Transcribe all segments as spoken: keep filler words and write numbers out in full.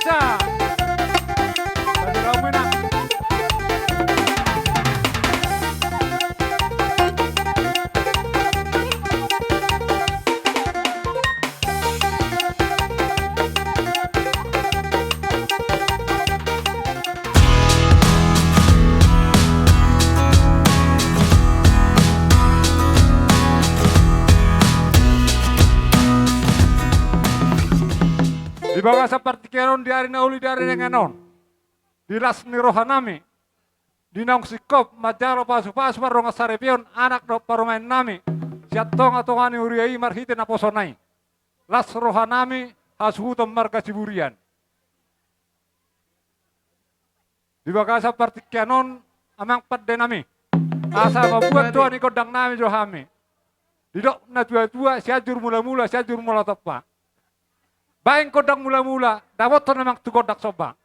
Hinsa. Tadi rame, Nang. Di bagasan partingkian on, di ari na uli, di ari na denggan on, di las ni rohanami, di naung singkop manjalo pasupasu pardongan saripeon anak dohot parumaennami sian tongatonga ni huria i marhite naposona i, las rohanami hasuhuton marga Siburian. Di bagasan partingkian on, amang pandenami, asa mambuat tua ni gondangnami do hami. Didok natuatua, Sianjur Mulamula, Sianjur Mulatompa. Baen gondang mulamula, dapothon amang tu gondang somba.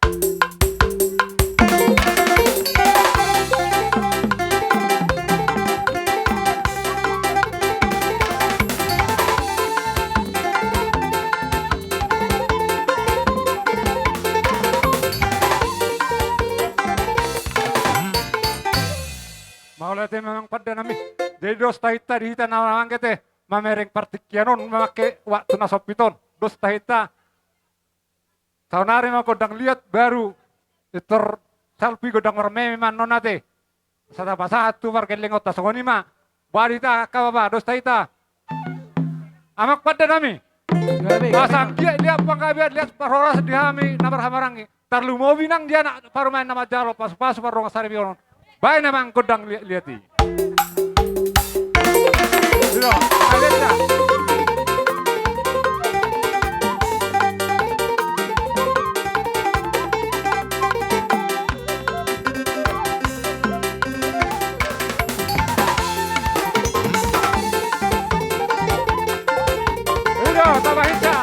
Mauliate ma, amang pandenami. Jadi dos tahinta di hita na mangangge te mamereng partingkian on, mamangke waktu na sempit on. Dos tahinta. Saonari ma gondang liat, baru pintor salpu i gondang marmeme ma annon ate. Asa tapasahat tu pargellengonta, songon i ma. Boha di hita angka bapa, dos tahinta. Amang pandenami. Gabe, gabe. Asa anggiat liat panggabean, liat parhorasan di hami na marhahamaranggi. Tarlumobi nang di anak parumaen na manjalo pasupasu pardongan saripeon on. Baen amang gondang liatliat i. Ido, ayo, lihat. Ido, tamba hinsa.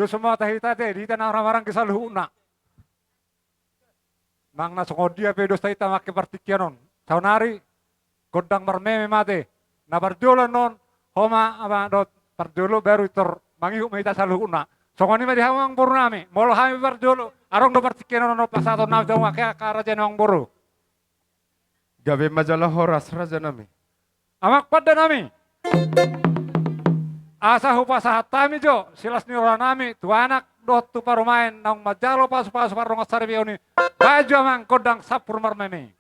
Dos ma hita ate, di hita na marhahamaranggi saluhutna. Manang na songon dia pe dos hita mangke partingkian on. Saonari gondang marmeme ma ate. Na parjolo annon, ho ma, ama dohot parjolo baru tor mangihut ma hita saluhutna. Songon i ma di hamu amangboru nami, molo hami parjolo, adong do partingkian on, pasahaton nami tu hamu angka, angka raja ni amangboru. Gabe ma jala horas raja nami. Amang pande nami. Asa hupasahat hami jo silas ni roha nami tu anak dohot tu parumaen naung manjalo pasupasu pardongan saripeon i. Baen jo amang gondang sampur marmeme.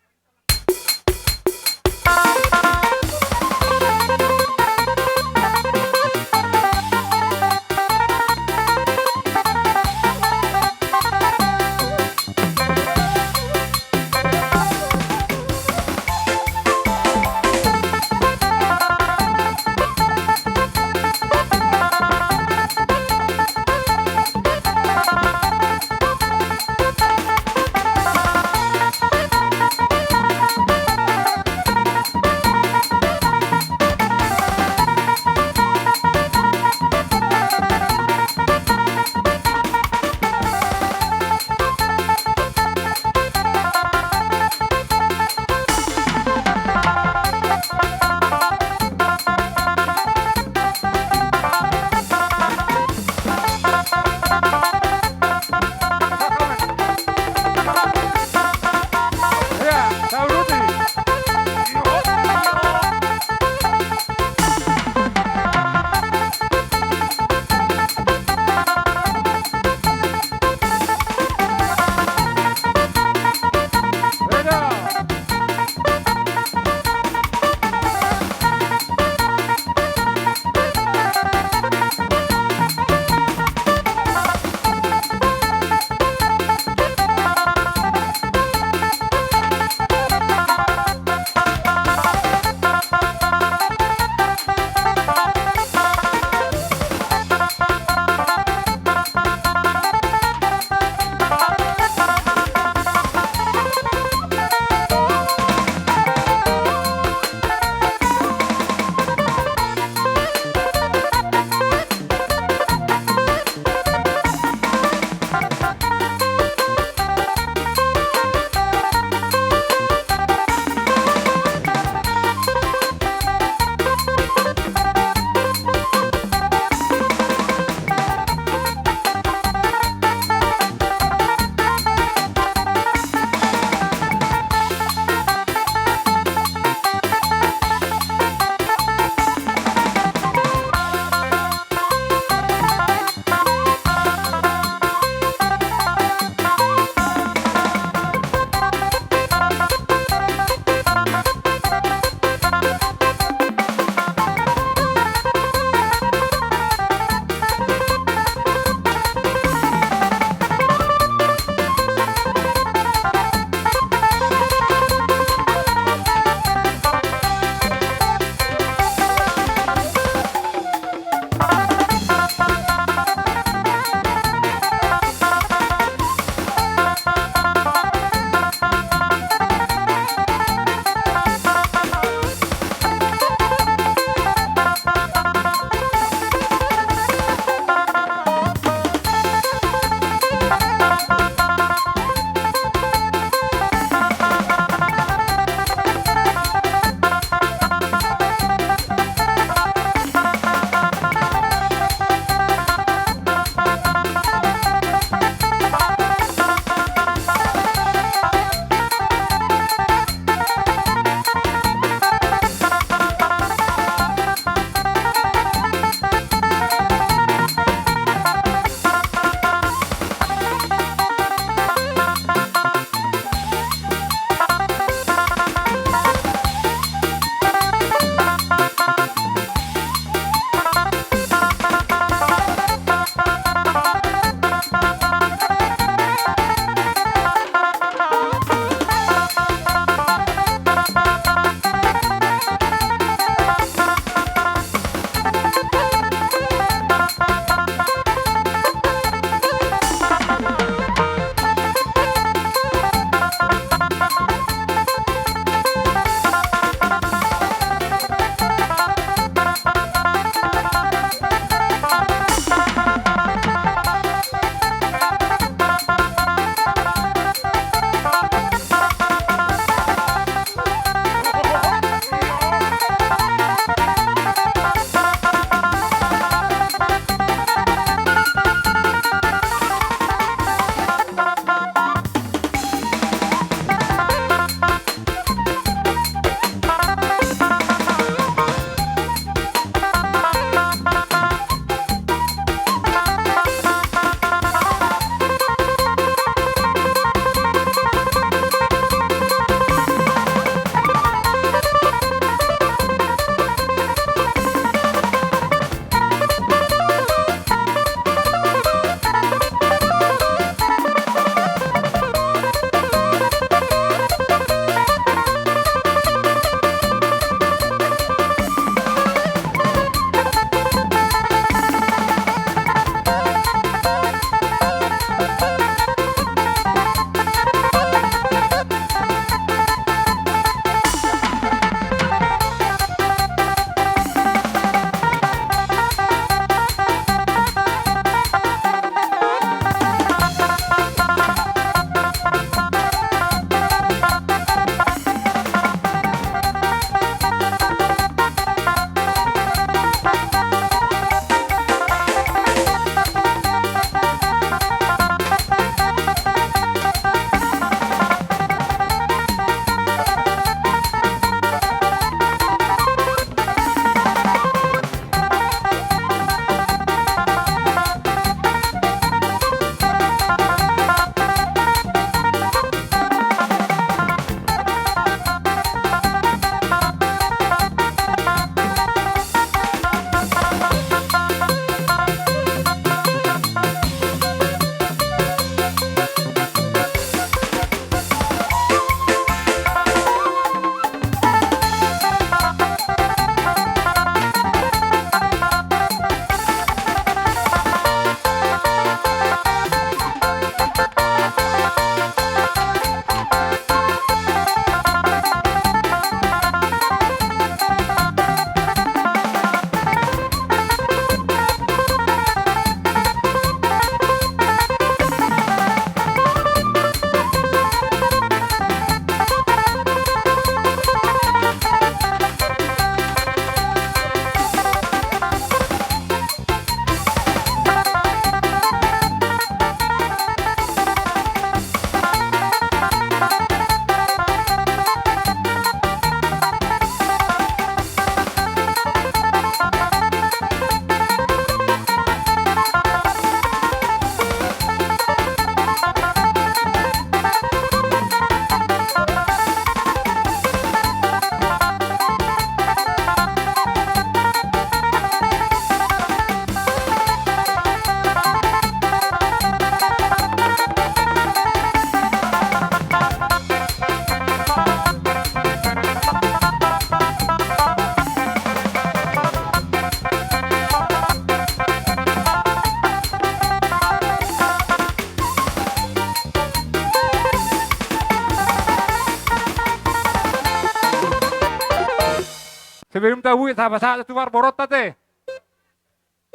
Belum tahu, sabar saja tu parboruonta te.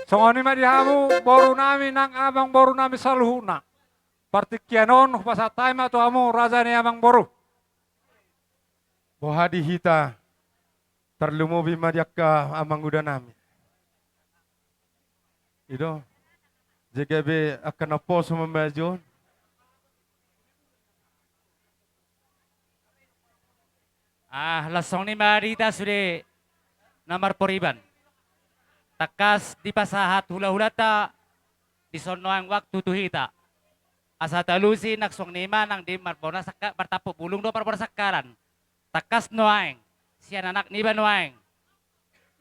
Songon i ma di hamu boru nami nang amang boru nami saluhutna. Partingkian on hupasahat hami ma tu hamu raja ni amang boru. Boha di hita, tarlumobi ma di angka amanguda nami. I do, jega be angka na poso mambahen on. Ah, las songon i ma di hita sude na marpariban. Tangkas dipasahat hulahulanta dison nuaeng waktu tu hita. Asa talusi nang songon i ma nang di marbona sangka-, martampuk bulung do marbona sangkalan. Tangkas nuaeng, sian anak niba nuaeng.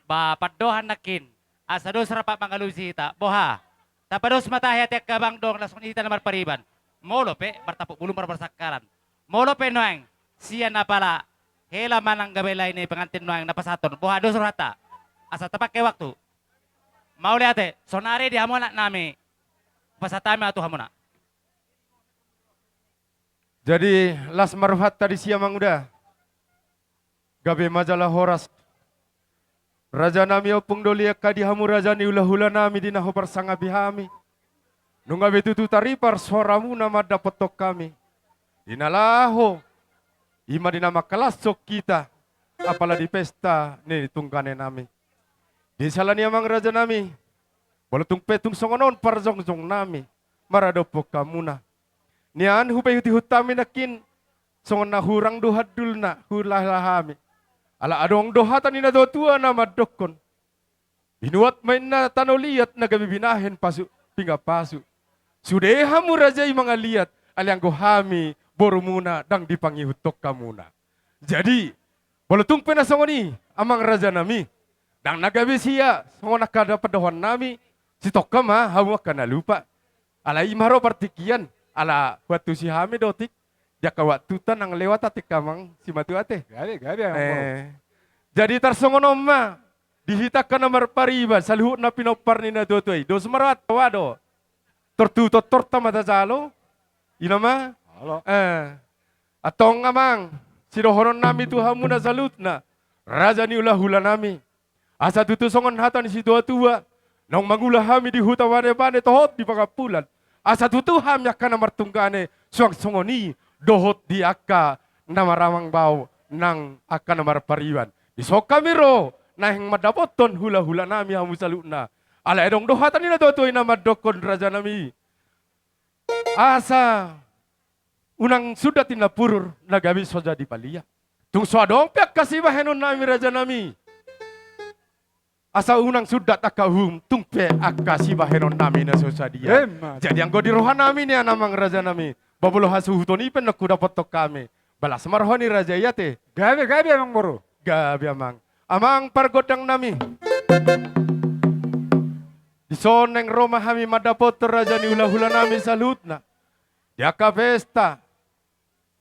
Ba pandohan nangkin, asa dos rap mangalusi hita, boha. Tapados ma tahe ate angka amang dohot las songon i hita na marpariban. Molo pe martampuk bulung marbona sangkalan. Molo pe nuaeng, sian apala hela manang gabe lae ni pengantin nuaeng na pasahaton. Boha dos rohanta. Asa tapangke waktu. Mauliate, saonari di hamu anak nami. Pasahat hami ma tu hamuna. Jadi, las ma rohanta disi amanguda. Gabe ma jala horas. Raja nami, ompung doli, angka di hamu raja ni hulahula nami di na huparsangapi hami. Nunga be tutu taripar soaramuna mandapothon hami. Di na laho, i ma di na mangkalashon hita, apala di pesta ni tunggane nami. Di sala ni amang raja nami, molo tung pe tung songon on parjongjong nami maradophon hamuna. Nian hupaihutihut hami nangkin, songon na hurang do handulna hulahula hami. Ala adong do hata ni natuatua na mandokkon: Binuat ma inna tano liat na gabe binahen pasu, pinggan pasu. Sude hamu raja i mangaliat, alai anggo hami borumuna ndang dipangihuthon hamuna. Jadi, molo tung pe na songon i, amang raja nami, ndang na gabe sia, songon angka na pandohan nami, sitongka ma hamu angka na lupa. Alai i ma ro partingkian, ala huantusi hami do otik, di angka waktunta nang lewat ate amang simatua ate. Gabe, gabe, amang. Eh, jadi tarsongon on ma, di hita angka na marpariban, saluhutna pinompar ni natuatua i, dos ma rohanta, boha do. Tortu tortorta ma tajalo, i ma. Olo. Eh. Antong amang, sidohonon nami tu hamuna saluhutna, raja ni hulahula nami. Asa tutu songon hata ni situatua, naung mangula hami di huta Banebane dohot di Pangampulan. Asa tutu hami angka na martunggane, suang songon i dohot di angka na maramang bao nang angka na marpariban. Dison hami ro, naeng mandapothon hulahula nami hamu saluhutna. Alai adong do hata ni natuatua i na mandokkon raja nami. Asa unang sundat inna purur na gabe so jadi palia. Tung so adong pe angka sibahenon nami raja nami. Asa unang sundat angka uhum, tung pe angka sibahenon nami na so sadia. Emma. Jadi anggo di roha nami nian amang raja nami, ba molo hasuhuton i pe nunga hudapothon hami. Ba las ma roha ni raja i ate. Gabe, gabe amang boru. Gabe amang. Amang pargondang nami. Dison naeng ro ma hami mandapothon raja ni hulahula nami saluhutna. Di angka pesta.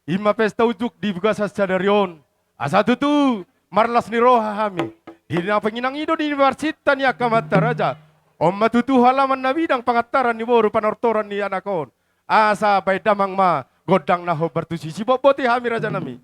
I ma pesta unjuk di bagasan sadari on. Asa tutu marlas ni roha hami. Di na panginang i do di marsinta ni angka amanta raja. On ma tutu halaman na bidang pangantaran ni boru panortoran ni anak on. Asa baen damang ma gondang na hombar tusi, sibotboti hami raja nami.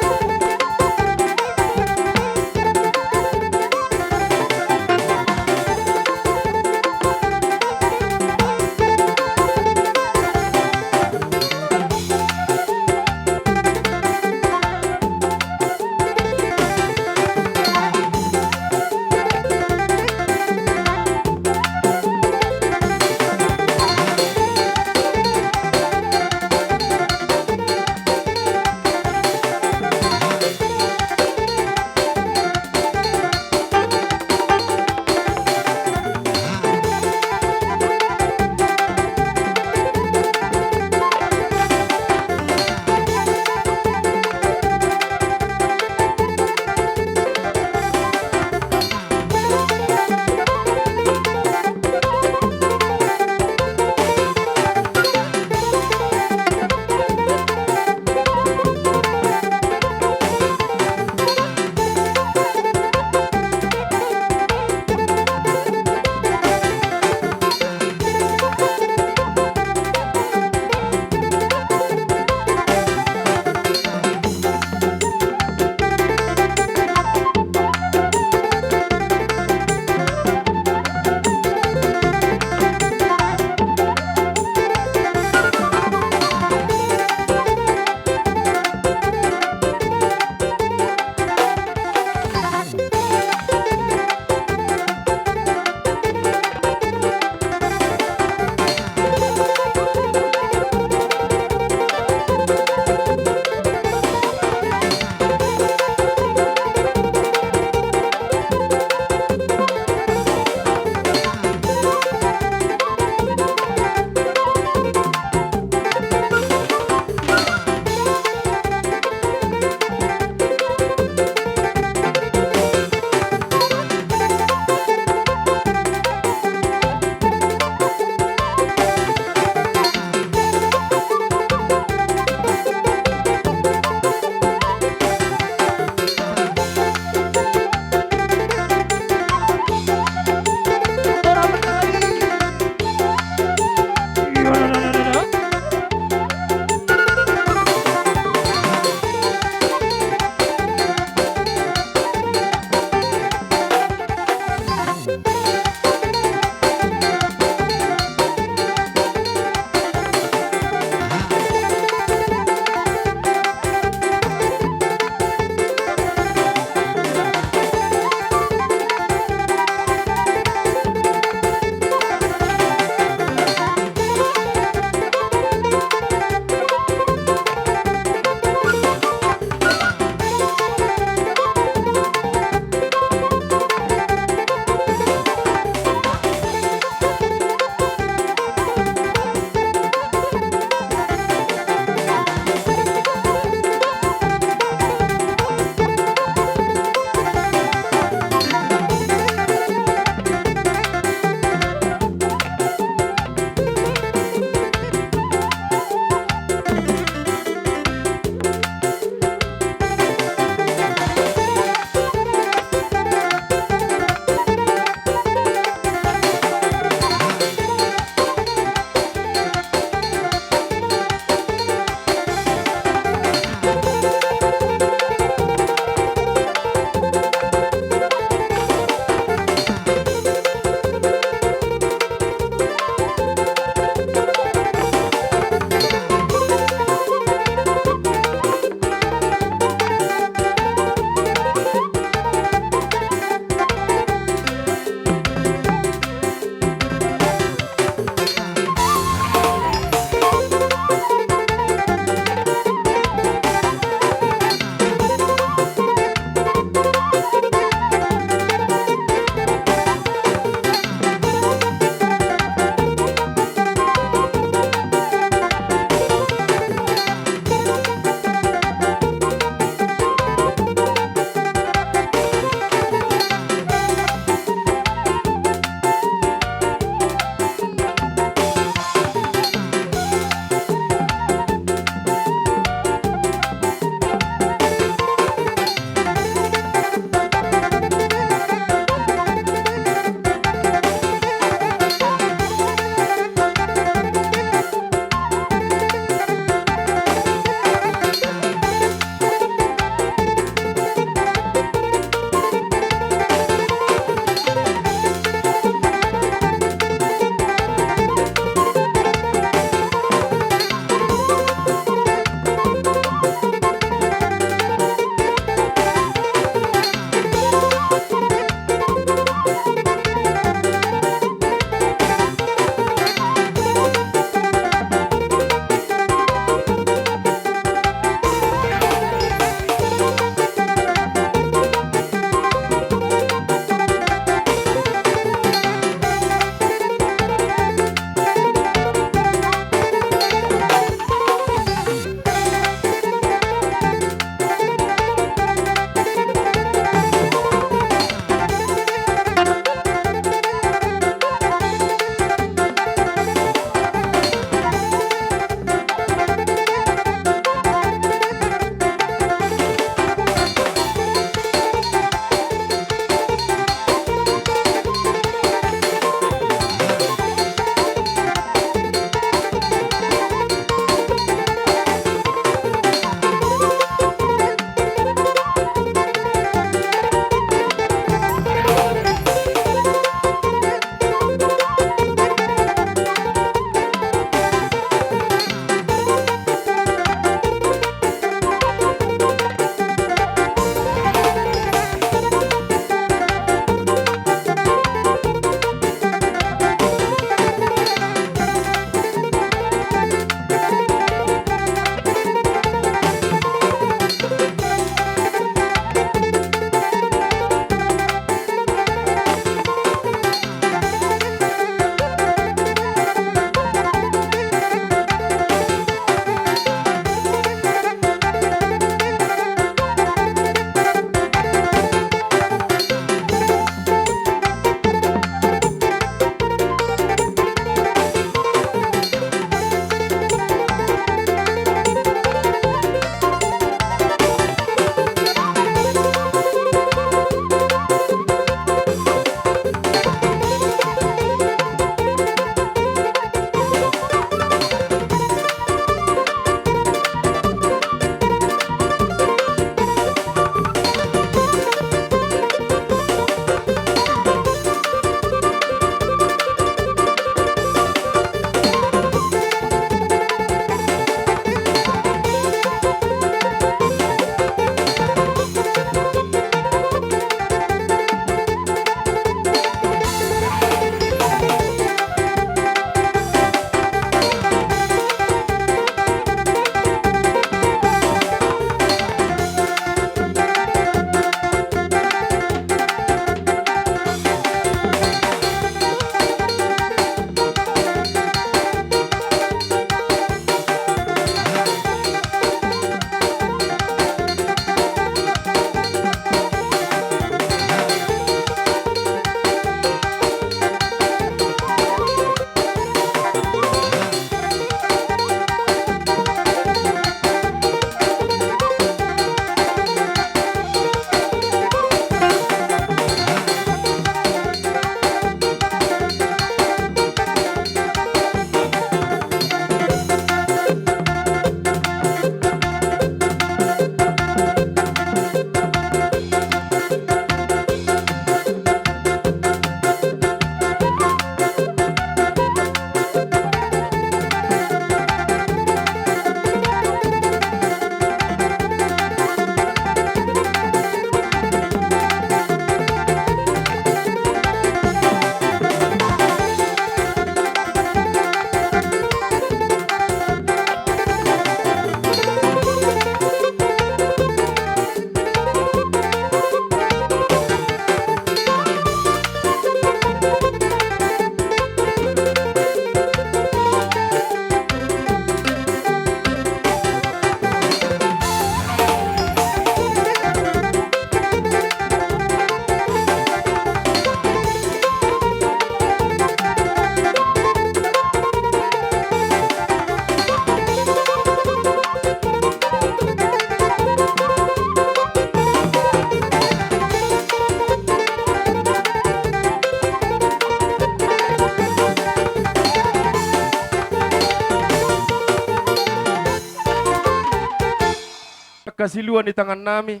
Silua ni tangan nami.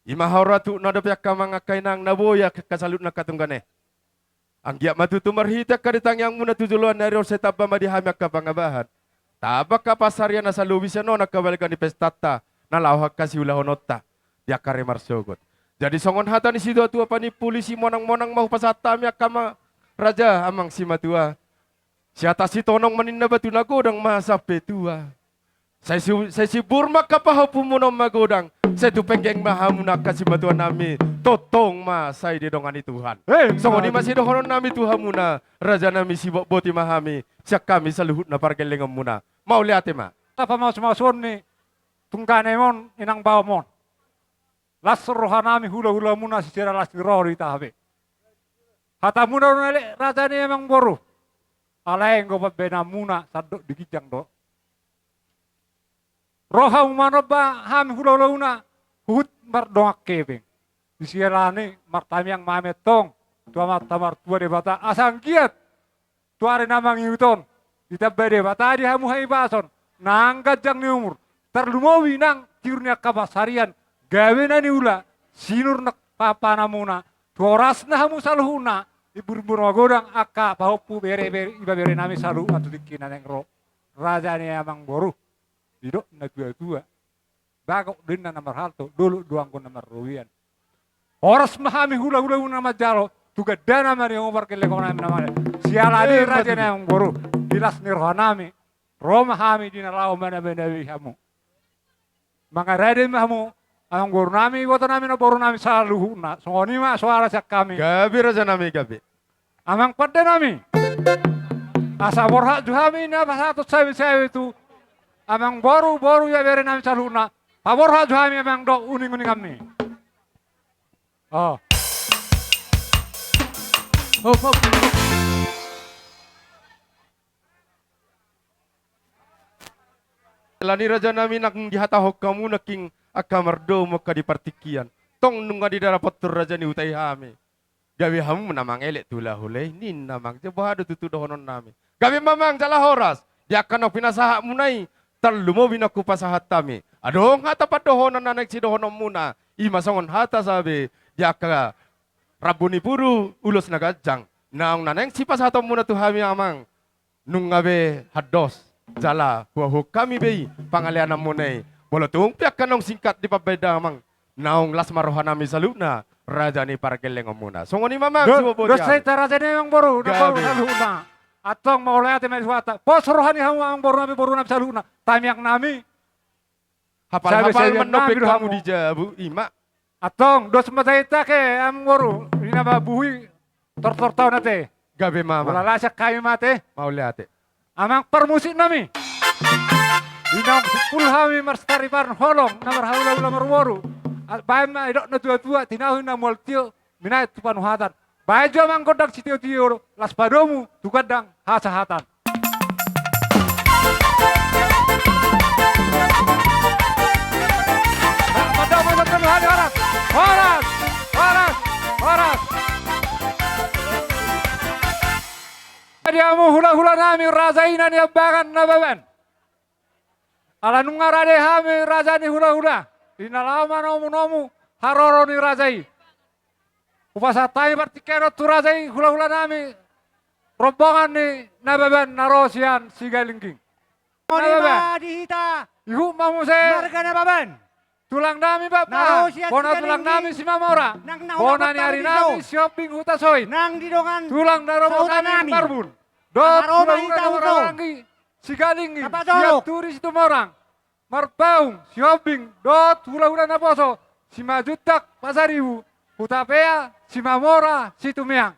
Ima hau ratu na dope angka amang angka inang na boi angka saluhutna angka tunggan e. Anggiat ma tutu marhite angka di tangiangmuna tu joloan ni ari on sai tamba ma di hami angka pangabahan. Tamba angka pansarian na salobi sian on angka balga ni pestanta na laho angka siulahononta di angka ari marsogot. Jadi songon hata ni situa-tua panimpuli simonang-monang ma hupasahat hami angka ma raja amang simatua. Siatas sitonong ma ninna batu na godang ma sampe tua. Sai si, sai sibur ma angka pahompumuna on magodang. Sai tu penggeng ma hamuna angka simatua nami. Tongtong ma sai didongani Tuhan. Eh, songon i ma sidohonon nami tu hamuna raja nami, sibotboti ma hami sian hami saluhutna pargellengonmuna. Mauliate ma. Tapamasu-masuon ni tungganemon inang baomon. Las roha nami hula-hulamuna sisada las ni roha do hita hape. Hatamuna do na elek raja ni amang boru. Alai anggo pambahenanmuna sandok di ginjang do. Ro hamu manomba hami hula-hulamuna huhut mardongan hepeng. Di siala ni martamiang ma hami antong tu Amanta Martua Debata asa anggiat tu ari na mangihut on ditambai Debata di hamu hahipason nang ganjang ni umur, tarlumobi nang tiur ni angka pansarian, gabe na niula sinur na papanamuna, tu horasna hamu saluhutna, imbur-imbur magodang angka pahompu bere-bere, ibebere nami saluhutna tu tingki na naeng ro. Raja ni amang boru, didok na tua-tua. Bagok do inna na marhalto, dolok do anggo na marrobean. Horas ma hami hula-hulamuna manjalo, tu gandana ma di hamu pargellengon nami na male. Siala ni raja ni amang boru, di las ni roha nami, ro ma hami di na laho manabe-nabe hamu. Mangarade ma hamu, amang boru nami, iboto nami, namboru nami saluhutna. Songon i ma soara sian hami. Gabe raja nami, gabe. Amang pande nami. Asa borhat jo hami na pasahaton sabe-sabe tu amang boru, boru, ibebere nami saluhutna. Paborhat jo hami amang dohot uning-uninganmi. Oh. Hop, hop, hop. Alani raja nami nang dihatahon hamu nangkin angka mardomu angka di partingkian. Tong nunga didapot tu raja ni huta i hami. Gabe hamu na mangelek tu hula-hula i, ninna amang, jala boha do tutu dohonon nami. Gabe ma amang jala horas, di angka naung pinasahatmuna i, tarlumobi naung hupasahat hami. Adong hata pandohonan na naeng sidohononmuna, i ma songon hata sabe, di angka rambu ni puru ulos na ganjang. Naung na naeng sipasahatonmuna tu hami amang. Nunga be handos, jala huahuon hami be i pangaleanonmuna i. Molo tung pe angka naung singkat di pambahen damang, naung las ma roha nami saluhutna, raja ni pargellengonmuna. Songon i ma amang. Do-, sibotboti dosa hami. Ita raja ni amang boru, na gabe. Boru saluhutna. Antong mauliate ma di Tuhanta. Pos roha ni hamu amang boru nami, boru nami saluhutna. Tamiang nami. Hapal-hapal mandok pe hamu di jabu, ima. Antong, dos ma tahe ita ke, amang boru, ninna ma buhi, tortor taon ate. Gabe ma amang. Ulala sian hami ma ate. Mauliate. Amang parmusik nami. Di naung simpul hami marsitariparan holong, na marhula-hula marboru. A-, baen ma didok na tua-tua, tinahu na mual tio, minaet tu panuhatan. Baen jo amang gondang sitio-tio, las padomu tu gondang hasahatan. Horas, horas, horas, horas. Jadi hamu hula-hula nami, raja i na niambangan Nababan. Ala nunga rade hami raja ni hula-hula, di na laho manomu-nomu haroro ni raja i. Hupasahat hami partingkian on tu raja i hula-hula nami, rombongan ni Nababan na ro sian Sigalingging. Songon i ma di hita. Ihut ma muse. Marga Nababan. Tulang nami Bapa. Na ro sian Sigalingging. Bona tulang nami Simamora. Nang na bona ni ari nami Sihombing Hutasoit. Nang di dongan. Tulang na ro bona nami Marbun. Dot hula-hula na marhaha-haha Sigalingging. Siap turi Situmorang. Marbaung, Sihombing, dot hula-hula naposo, Simanjuntak, Pasaribu, Hutapea, Simamora, Situmeang.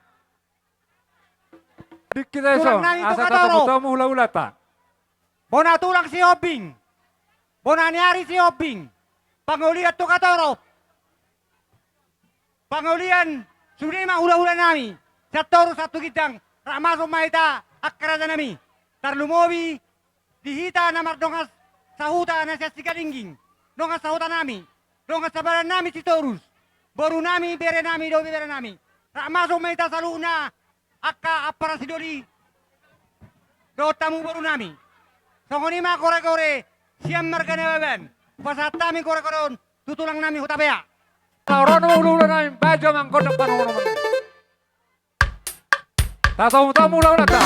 Dikit asa, tulang nami tu asa Katorop. Tatamu-tamu hula-hulanta. Bona tulang Sihombing. Bona ni ari Sihombing. Pangolian tu Katorop. Pangolian, sude ma hula-hula nami, sian toru sahat tu ginjang, rap masuk ma hita angka raja nami. Tarlumobi di hita na mardongan sahuta na sian Sigalingging, dongan sahuta nami, dongan sabadan nami Sitorus, boru nami, bere nami, dohot bebere nami. Rap masuk ma hita saluhutna angka ampara sidoli dohot hamu boru nami. Songon i ma gore-gore sian marga Nababan. Hupasahat hami gore-gore on tu tulang nami Hutapea. Laho ro ma hulahula nami, bahen jo amang gondang panongon on. Tatomu-tomu laho nanta.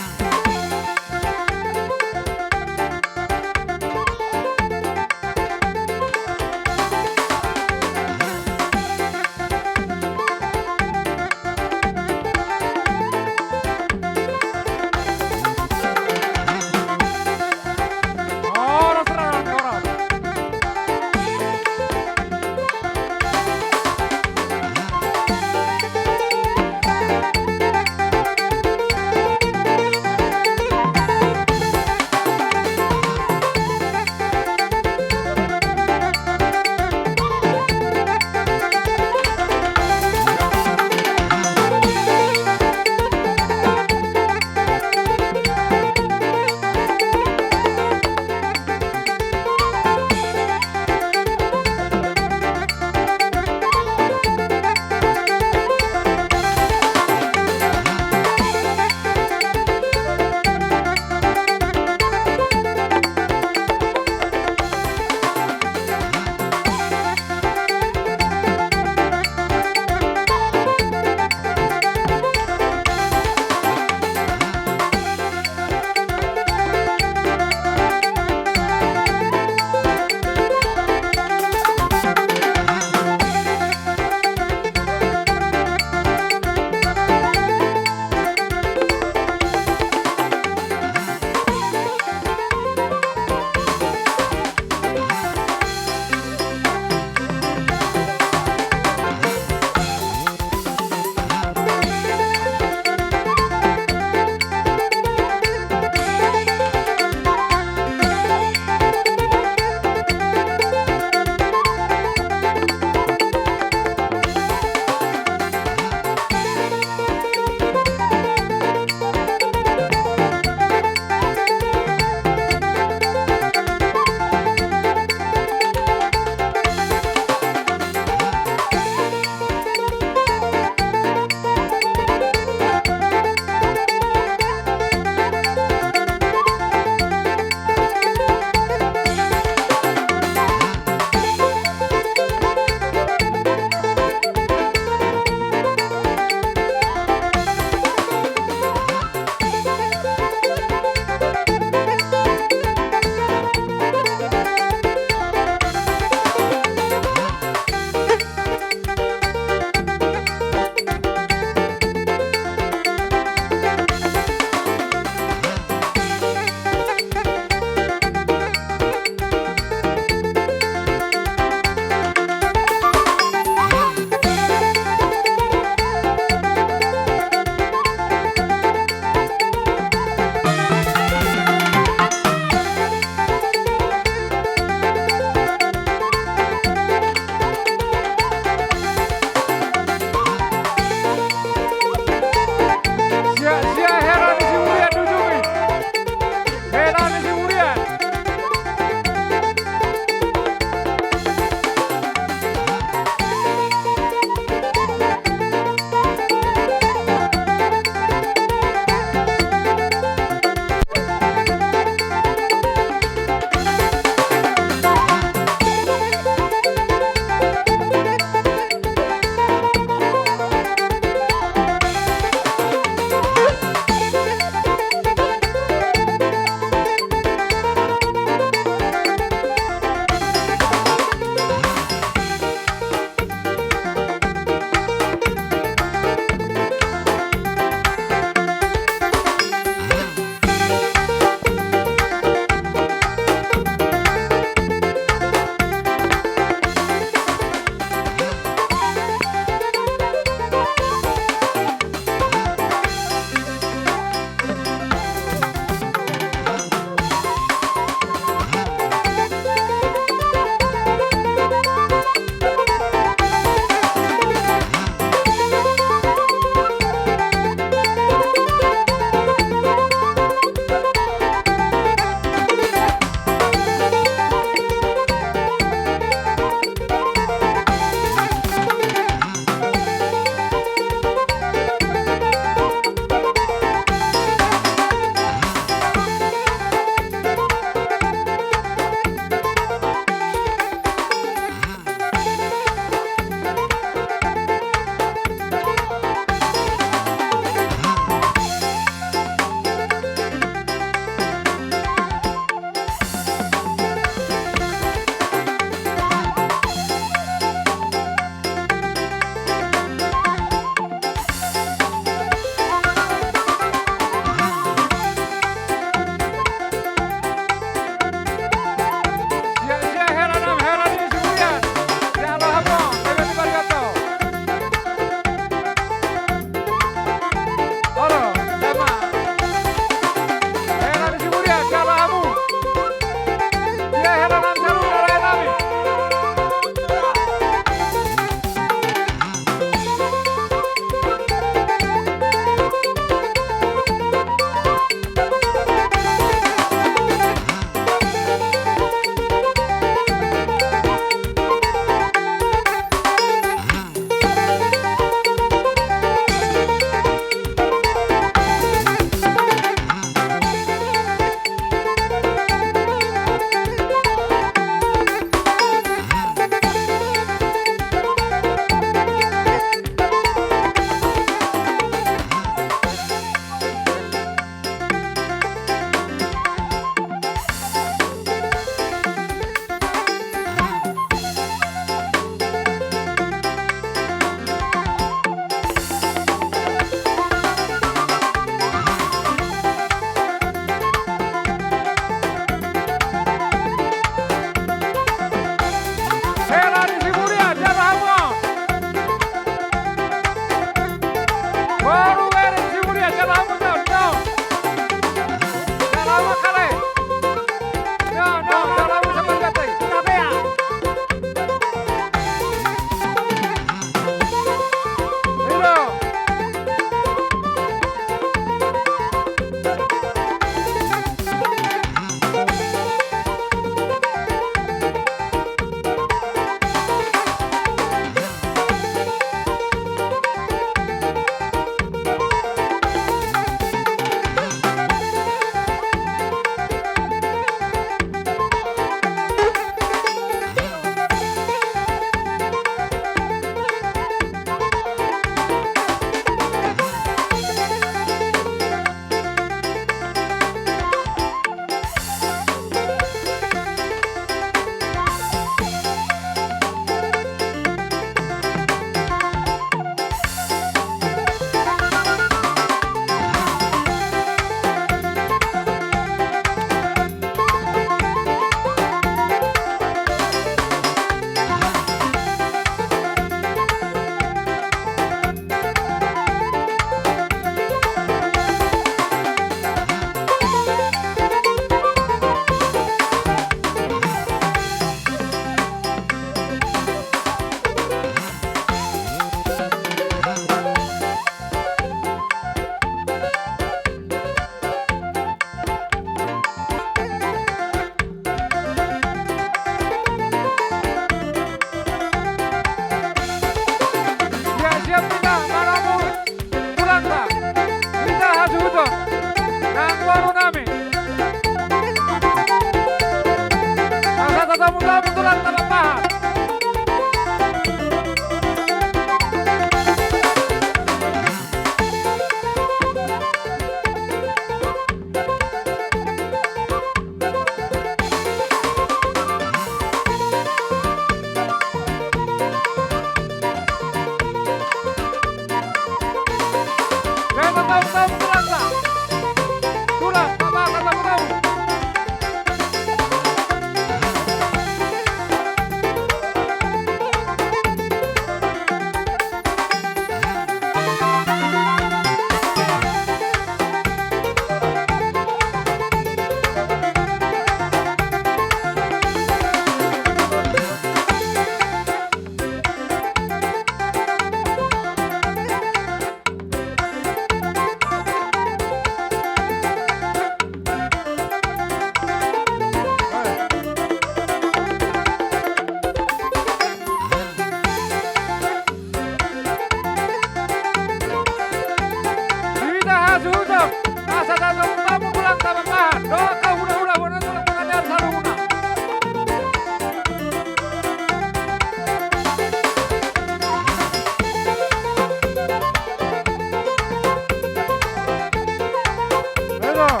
Tulang,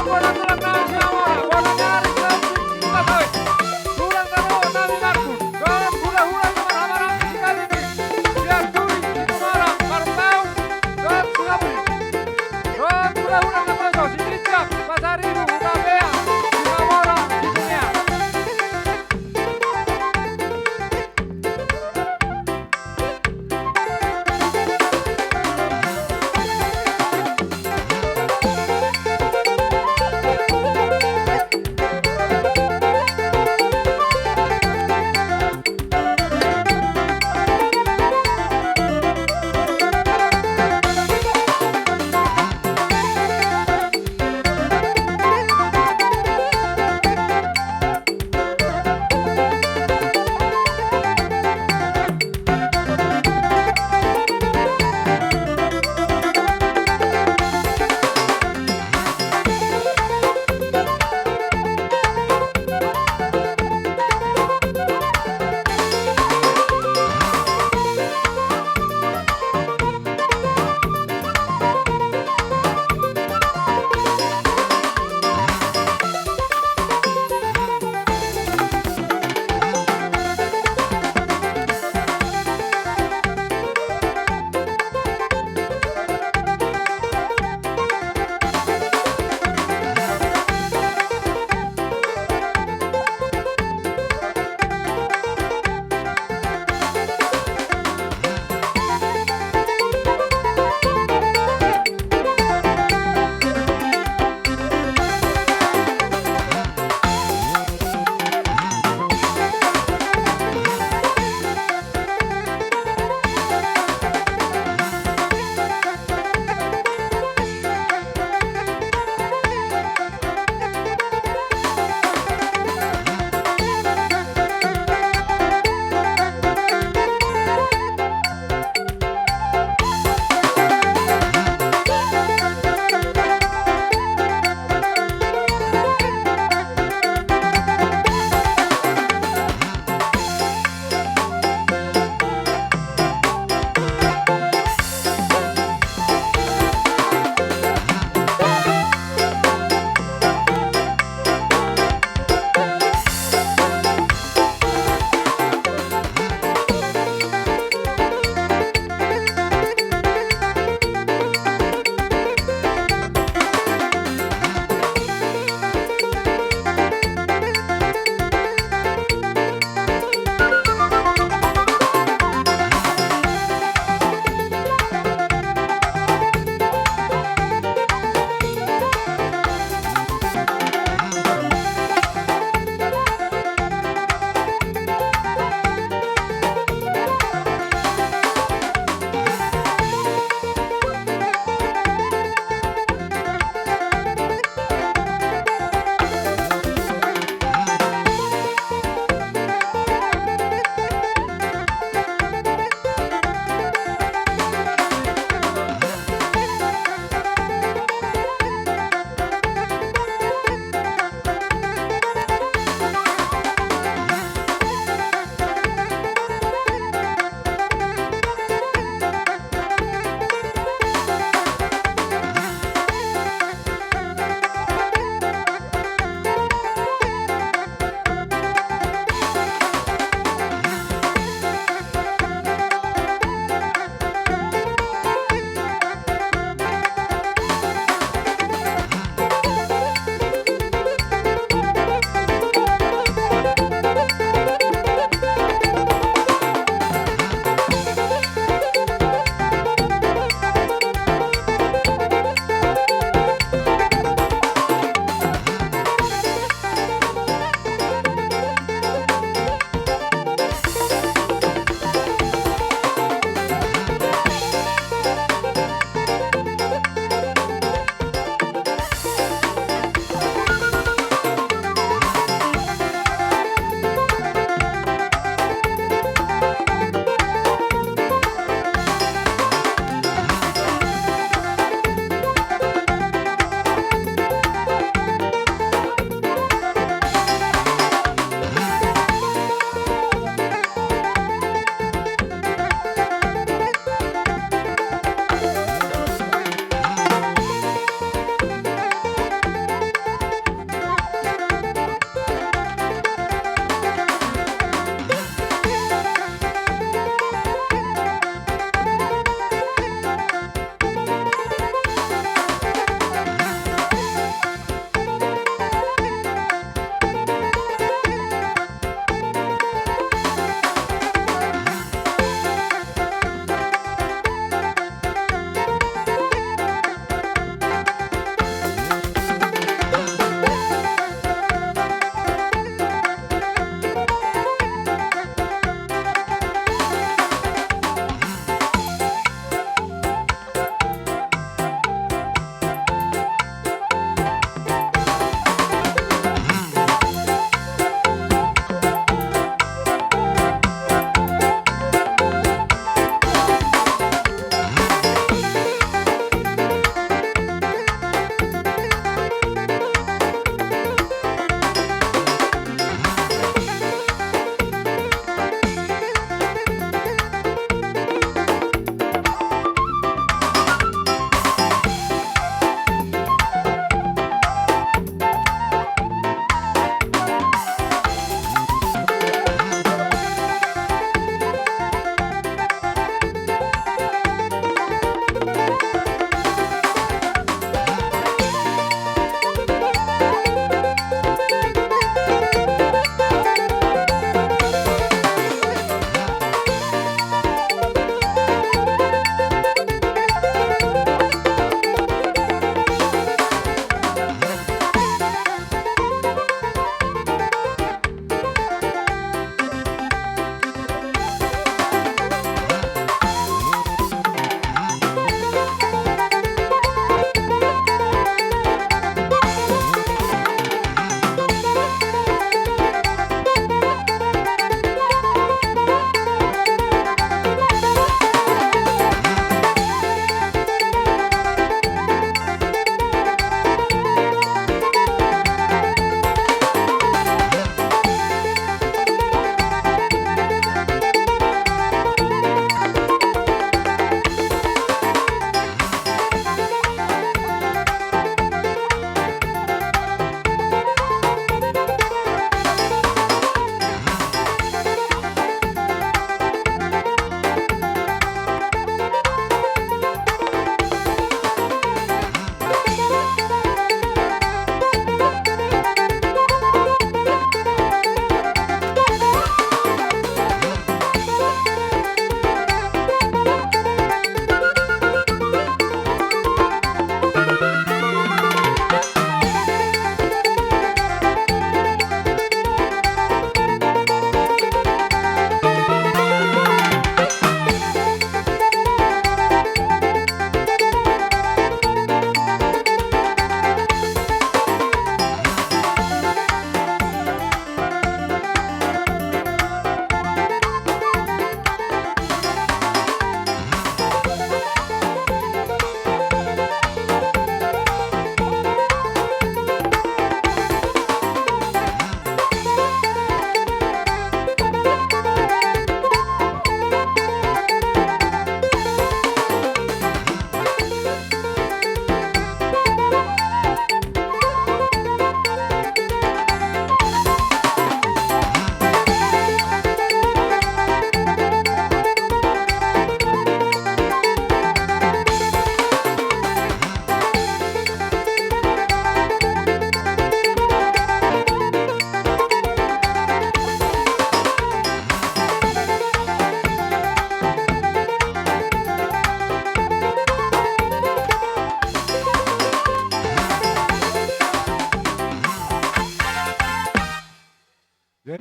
bona tulang na Simamora, bona ni ari tulang na Singkawit. Tulang na ro nami marhun, dohot hulahula na marhahamaranggi Sigaringi, sian Turi, Situmorang, Marpaung, dohot Sukabumi. Dohot hulahula na poso, Sitinjak, Pasaribu, Hutapea, Simamora, Sitinea.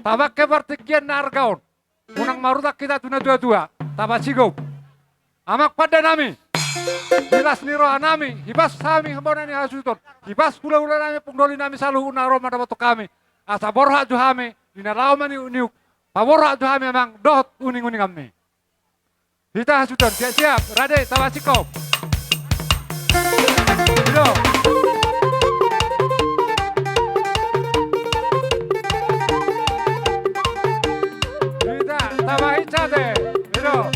Tabangke partingkian na arga on. Unang marutak hita tu na tua-tua. Tapasigop. Amang pande nami. Di las ni roha nami. Hibas hami bona ni hasuhuton. Hibas hula-hula nami, pung doli nami saluhutna ro mandapothon hami. Asa borhat jo hami. Di na laho maniuk-niuk. Paborhat jo hami amang. Dohot uning-uninganmi. Hita hasuhuton, siap-siap, rade, tapasigop. I do. Hita, tapahinsa te. I do.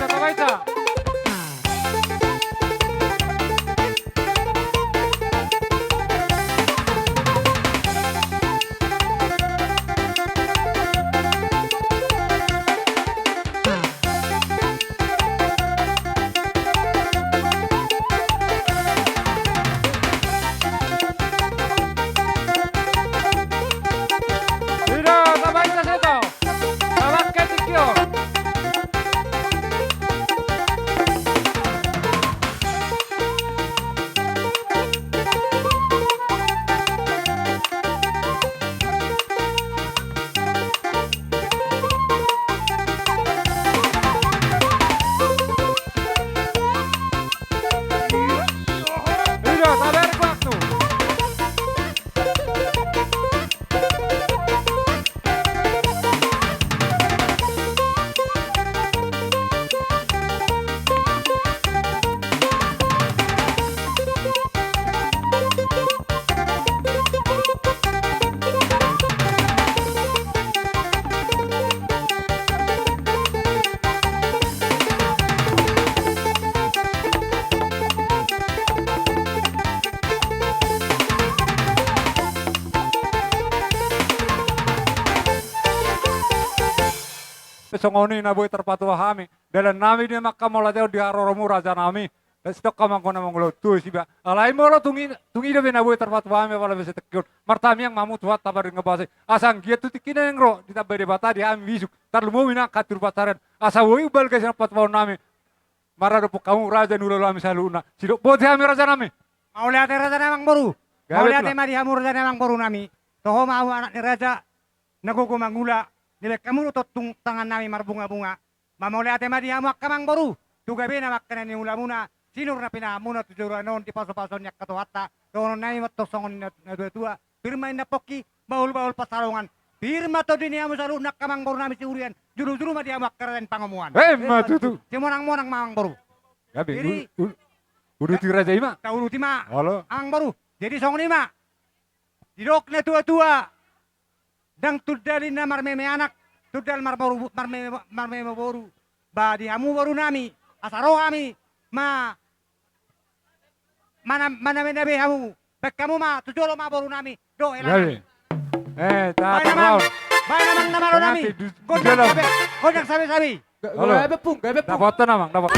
Tabaita, tabaita. Ida, tabaita seto. Tabangke tingki on. Ida, tabereng waktu. Songon i na boi tarpatua hami, dalan nami di angka mauliate on di haroromu raja nami. Sitongka ma anggo na mangula tu siba. Alai molo tung i, tung i dope na boi tarpatua hami apala muse tingki on. Martamiang ma hamu Tuhanta pardenggan basa i. Asa anggiat tu tingki na naeng ro ditambai Debata di hami bisuk. Tarlumobi nang angka turu pansarian. Asa boi umbalga sian patupaon nami. Maradophon hamu raja ni ulaon nami saluhutna. Sidok boti hami raja nami. Mauliate raja nami amangboru. Gabe. Mauliate ma di hamu raja nami amangboru nami. Toho ma hamu anak ni raja. Na gogo mangula. Dibaen hamu do tongtong tangan nami marbunga-bunga. Mauliate ma di hamu angka amangboru. Tu gabena ma angka na niulamuna. Sinur na pinahanmuna tu joloan on di pasu-pasu ni angka Tuhanta. Dohonon nami ma tong songon na, na tua-tua. Pir ma inna pongki, bahul-bahul pansalongan. Pir ma tondi ni hamu saluhutna angka amangboru nami Sihurian. Juru-juru ma di hamu angka raja ni pangomoan. Emma tutu. Simonang-monang ma amangboru. Gabe. Jadi, u-, u-, uduti raja i ma. Tauduti ma. Olo. Amangboru. Jadi songon i ma. Didok na tua-tua. Ndang tundal inna marmeme anak, tundal marboru, marmeme, marmeme boru. Ba di hamu boru nami, asa ro hami, ma, mana, mana mena be hamu, baen hamu ma, tu jolo ma boru nami, dohot hela nami. Eh, baen amang, baen amang na malo nami. Gondang sabe, gondang sabe-sabe. Halo. Gabe pung, gabe pung. Dapotan amang, dapotan.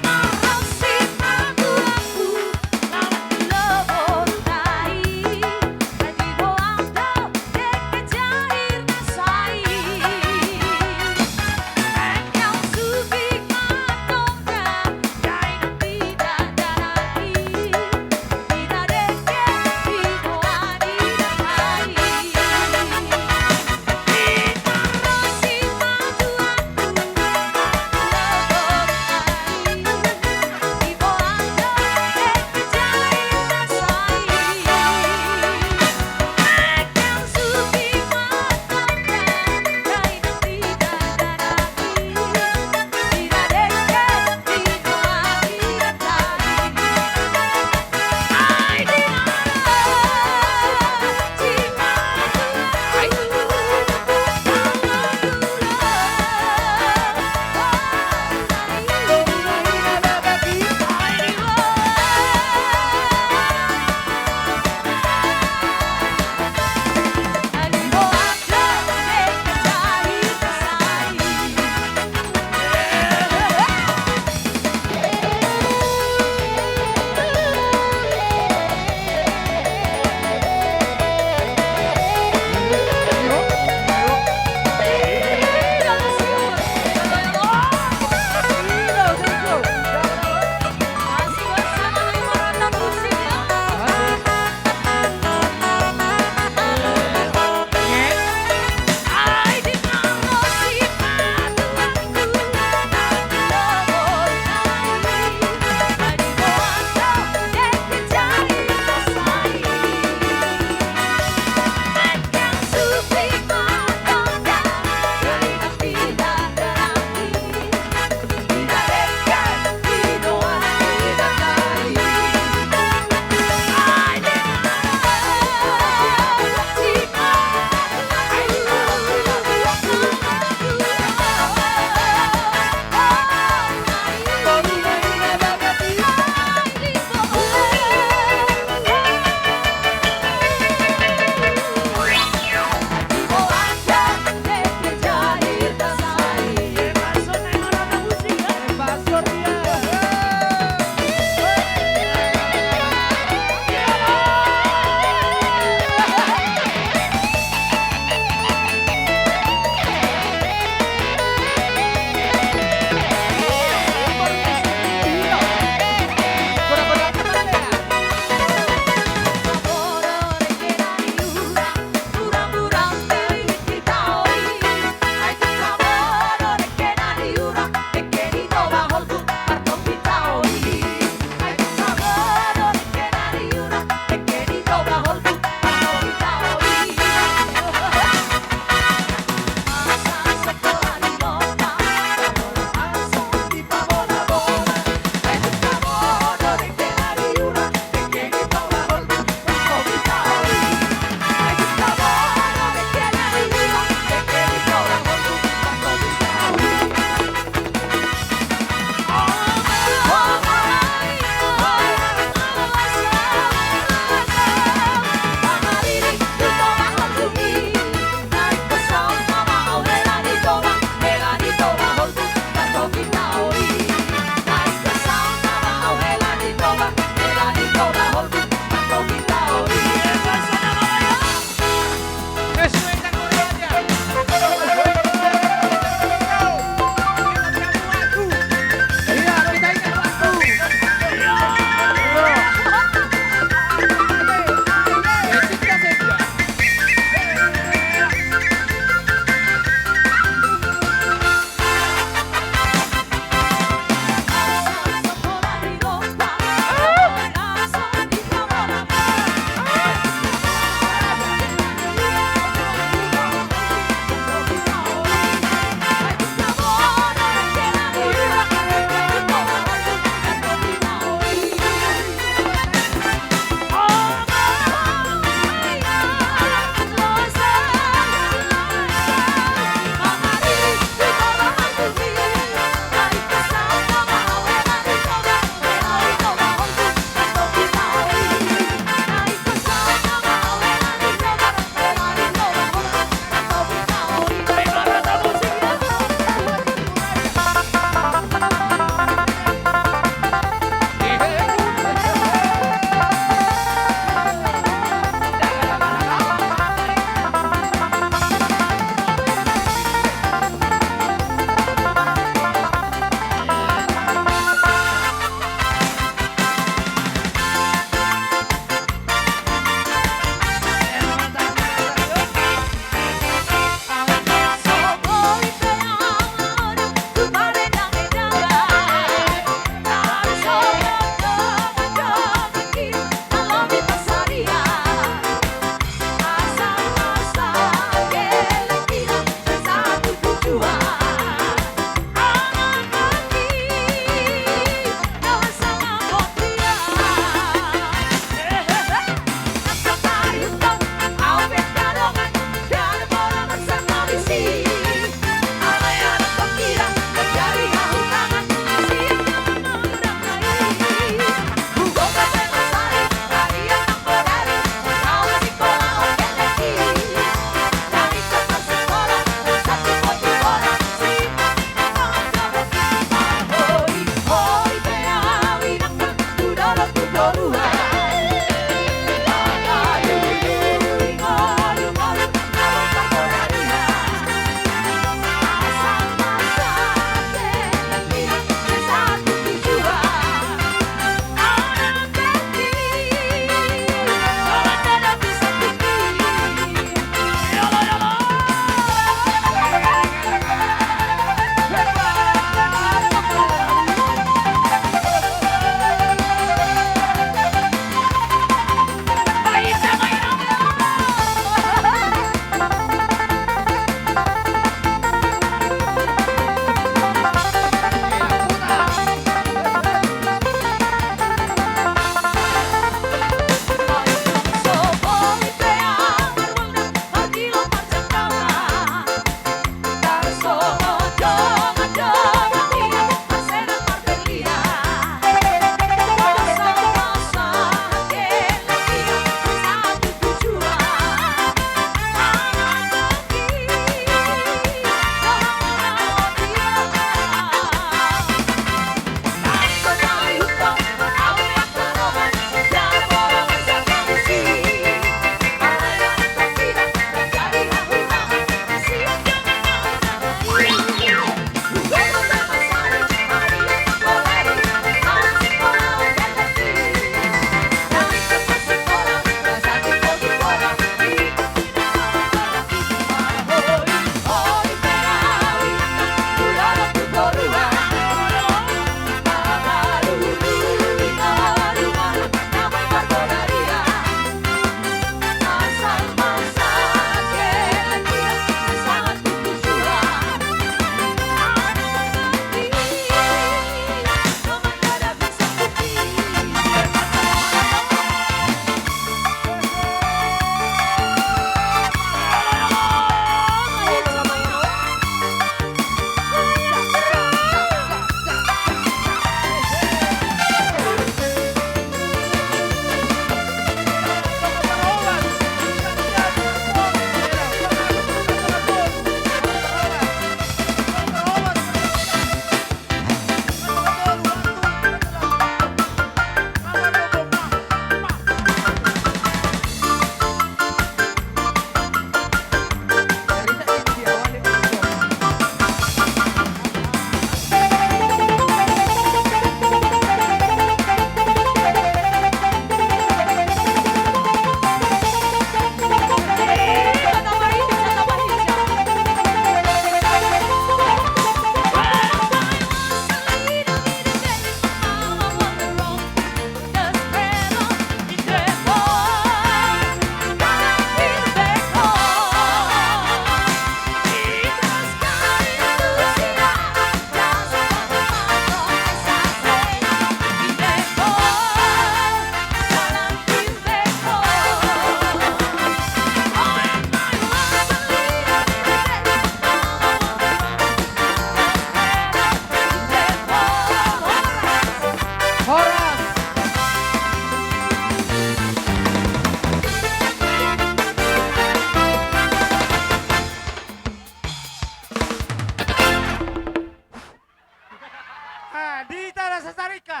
Di tanah Sasaringka.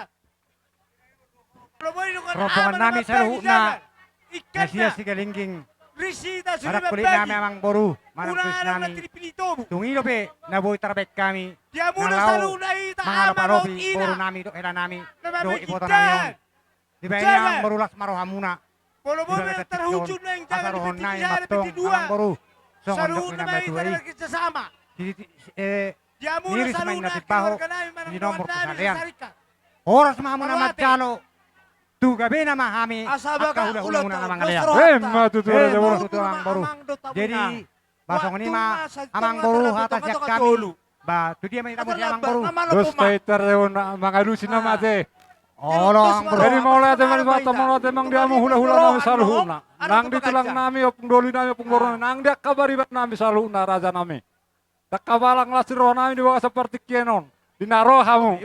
Rombongan nami saluhutna, na sian Sigalingging, marangkup nami amang boru, marangkup nami. Tung i dope na boi tarbaen hami na laho mangalopalopi boru nami dohot hela nami dohot iboto nami on. Dibaen amang boru las ma rohamuna. Di bagasan tingki on, asa dohonon nami ma antong amang boru, songon nidok ni na matua i. Di, di, eh, niris ma inna timbaho, di nomor salean. Horas ma hamu na manjalo, tu gabena ma hami angka hulahula muna na mangalean. Emma tutu raja boru. Emma tutu amang boru. Jadi, ba songon i ma amang boru hata sian hami. Ba tu dia ma hita muse amang boru? Dos ta hita raja boru na mangalusi na mate. Olo amang boru. Jadi mauliate ma di Tuhanta, mauliate ma di hamu hulahula nami saluhutna, nang di tulang nami, ompung doli nami, ompung boru nami, nang di angka pariban nami saluhutna raja nami. Ndang habalang las ni roha nami di bagasan partingkian on, di na ro hamu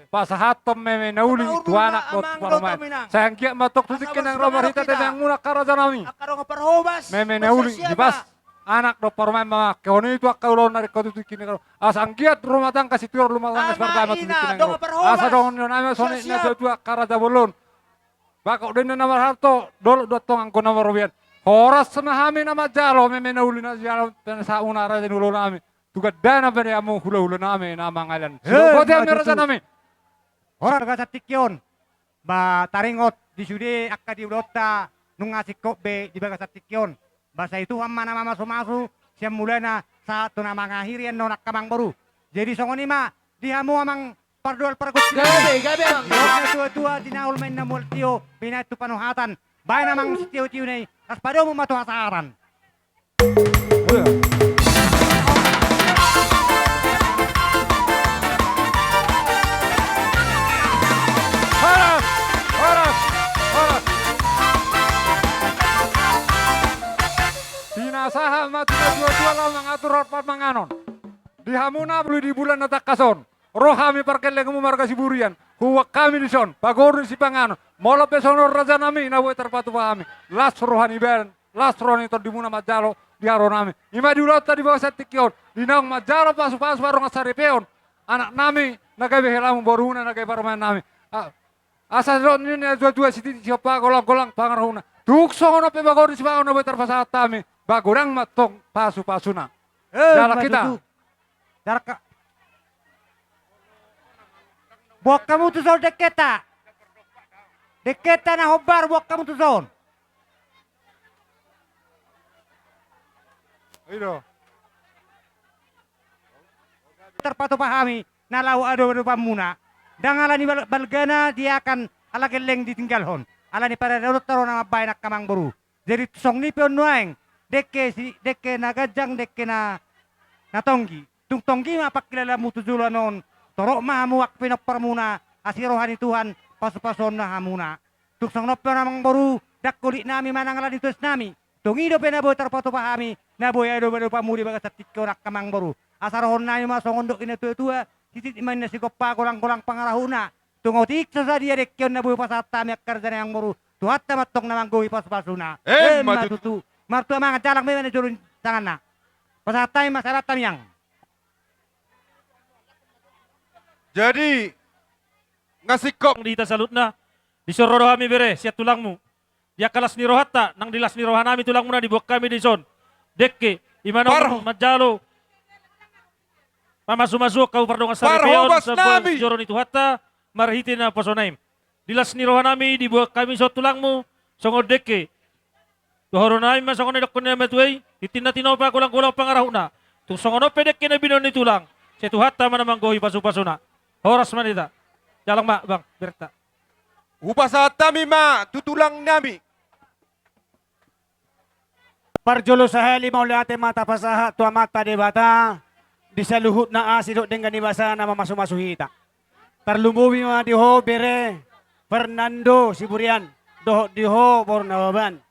pasahathon meme na uli tu anak dohot parumaen. Sai anggiat ma antong tu tingki na naeng ro marhite tangiangmuna angka raja nami, meme na uli di bas anak dohot parumaen mamangkehon i tu angka ulaon na ringkot tu tingki na ro. Asa anggiat rumah tangga situan, rumah tangga sipardamaian tu tingki na ro. Asa dohonon nami songon i na tuatua angka raja bolon. Bakok do inna na marhalto, dolok do antong anggo na marrobean. Horas ma hami na manjalo, meme na uli na jalo, penasahat muna raja ni ulaon nami. Tu gandana ma di hamu hulahula nami na mangalean. Sidohonon hami raja nami. Horas di bagasan tingki on. Ba taringot di sude angka di ulaonta nunga singkop be di bagasan tingki on. Ba sai Tuhan ma na mamasumasu sian mulana sahat tu na mangakhiri annon angka amang boru. Jadi songon i ma di hamu amang pardoal pargonsi. Gabe, gabe amang. Di na tuatua di na ul ma inna mual tio, binahen tu panuhatan. Baen amang sitiotio na i, las padomu ma tu hasahatan. Horas, horas, horas. Pinasahat ma tu na tuatua laho mangatur hot parmanganon. Di hamu na boi di bulan na tangkas on. Ro hami pargellengmu marga Siburian, huboan hami dison pagoru ni sipanganon. Molo pe songon on raja nami na boi tarpatupa hami, las roha ni badan, las roha ni tondimuna manjalo di haroro nami. I ma di ulaonta di bagasan tingki on, di naung manjalo pasupasu pardongan saripeon anak nami na gabe helamu, borumuna na gabe parumaen nami. A, asa didok ni na tuatua, sititi sihompa, golanggolang pangarahutna. Tung songon on pe pagoru ni sipanganon na boi tarpasahat hami, ba godang ma antong pasupasuna. Jala hita. Jala ka. Boan hamu tu son dengkenta. Dengkenta na hombar, boan hamu tu son. I do. Tarpatupa hami na laho adopadopanmuna. Ndang ala ni bal-, balgana diakan ala gelleng ditinggalhon. Ala ni paradatonta do na mambahen angka amang boru. Jadi songon i pe on nuaeng, dengke si, dengke na ganjang, dengke na, na tonggi. Tung tonggi ma pangkilalaanmu tu joloan on, torop ma hamu angka pinomparmuna, asi roha ni Tuhan pasupasuonna hamuna. Tung songon on pe on amang boru, ndang holit nami manang ala ni tuas nami. Tung i dope na boi tarpatupa hami, na boi adopadopanmu di bagasan tingki on angka amang boru. Asa dohonon nami ma songon dok ni na tuatua, sititi ma inna sihompa, golanggolang pangarahutna. Tung otik so sadia dengke on na boi pasahat hami angka raja nami amang boru, Tuhanta ma antong na manggohi pasupasuna. Emma tutu. Martua mangan, jalang ma ibana jolo tanganna. Pasahat hami ma, sahat hami amang. Jadi, nunga singkop. Di hita saluhutna, dison ro do hami bere sian tulangmu. Di angka las ni rohanta, nang di las ni roha nami tulangmuna diboan hami dison dengke, i ma na manjalo pamasumasuon hamu pardongan saripeon, parhobas nami, joro ni Tuhanta, marhite naposona i. Di las ni roha nami diboan hami dison tulangmu songon dengke. Dohonon nami ma songon na nidokkon ni na matua i, tintin na tinopa, golanggolang pangarahutna. Tung songon on pe dengke na binoan ni tulang, sai Tuhanta ma na manggohi pasupasuna. Horas ma di hita. Jalang ma bang, berta. Hupasahat hami ma tu tulang nami. Parjolo sahali mauliate ma tapasahat tu Amanta Debata di saluhutna asi dohot denggan ni basana mamasumasu hita. Tarlumobi ma di ho bere Fernando Siburian dohot di ho boru Nababan.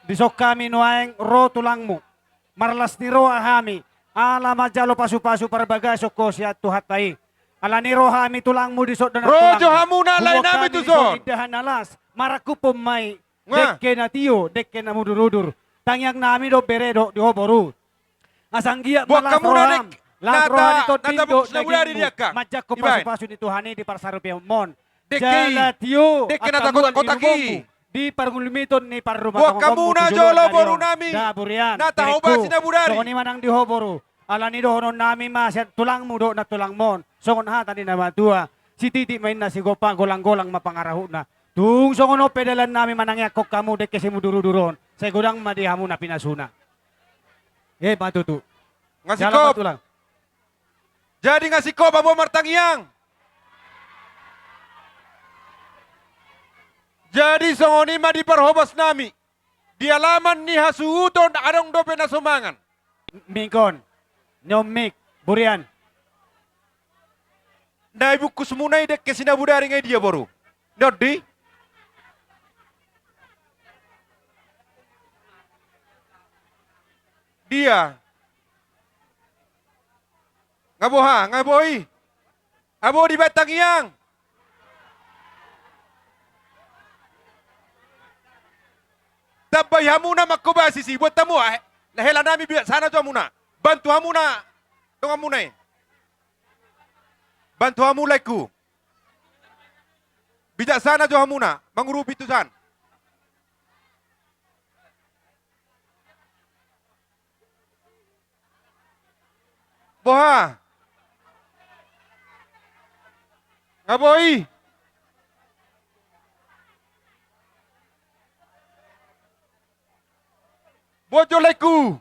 Dison hami nuaeng ro tulangmu. Marlas ni roha hami ala manjalo pasupasu parbagason ho sian Tuhanta i. Ala ni roha hami tulangmu dison, dongan tulang. Ro jo hamu na lae nami tuson. Indahan na las, marangkuphon ma i dengke na tio, dengke na mudurudur. Tangiang nami do bere dohot di ho boru. Asa anggiat ma las roham, Laos roha ni tondim dohot dagingmu manjangkon pasupasu ni Tuhan i di parsaripeonmon. Jala tio angka mual ni lubongmu di parngolumiton ni parrumatanggaonmon. Buat hamuna jolo borunami, da burian, na tahoba si na budari. Songon i ma nang di ho boru. Alani i dohononnami ma sian tulangmu dohot nantulangmon, songon hata ni na matua: Sititik ma inna sigompa, golang-golang ma pangarahutna. Tung songon on pe dalannami manangiangkon hamu dengke simudur-udur on, sai godang ma di hamu na pinasuna. Emma tutu. Nga singkop. Jala ma tulang. Jadi nga singkop hamu martangiang. Jadi songon i ma di parhobasnami. Di alaman ni hasuhuton adong dope na so mangan. Mik on. Nion mik, burian. Na ibungkusmuna i dengke si na budari nga i dia boru? Nion di? Dia? Nga boha, nga boi. Abo dibahen tangiang. Tambai hamuna mangkobasi si, buat hamu, eh, helanami bijaksana jo hamuna. Bantu hamuna donganmuna i. Bantu hamu laengku. Bijaksana jo hamuna mangurupi tusan. Boha? Nga boi. Bojo laengku.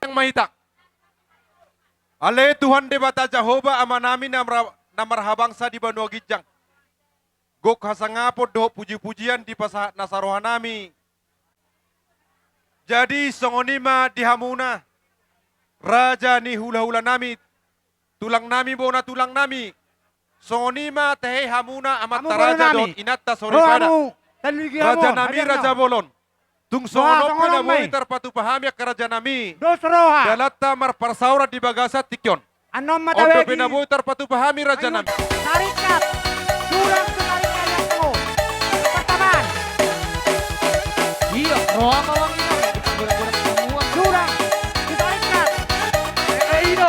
Yang mahita. Ale Tuhan Debata Jahowa, Amanami na mara-, na marhabangsa di banua ginjang. Gok hasangapon dohot puji-pujian dipasahat nasa rohanami. Jadi songon i ma di hamuna, raja ni hula-hulanami, tulangnami, bona tulangnami. Songon i ma tahe hamuna amanta raja dohot inanta soripada. Rajanami raja bolon. Tung songon on pe na boi tarpatupa hami angka rajanami. Dalanta marparsaoran di bagasan tingki on. Annon ma tahe. On dope na boi tarpatupa hami rajanami. Saringkat. Surang tu saringkat. Pertama. Iya, roha ma wangi na. Surang tu saringkat. Eh, eh, i do.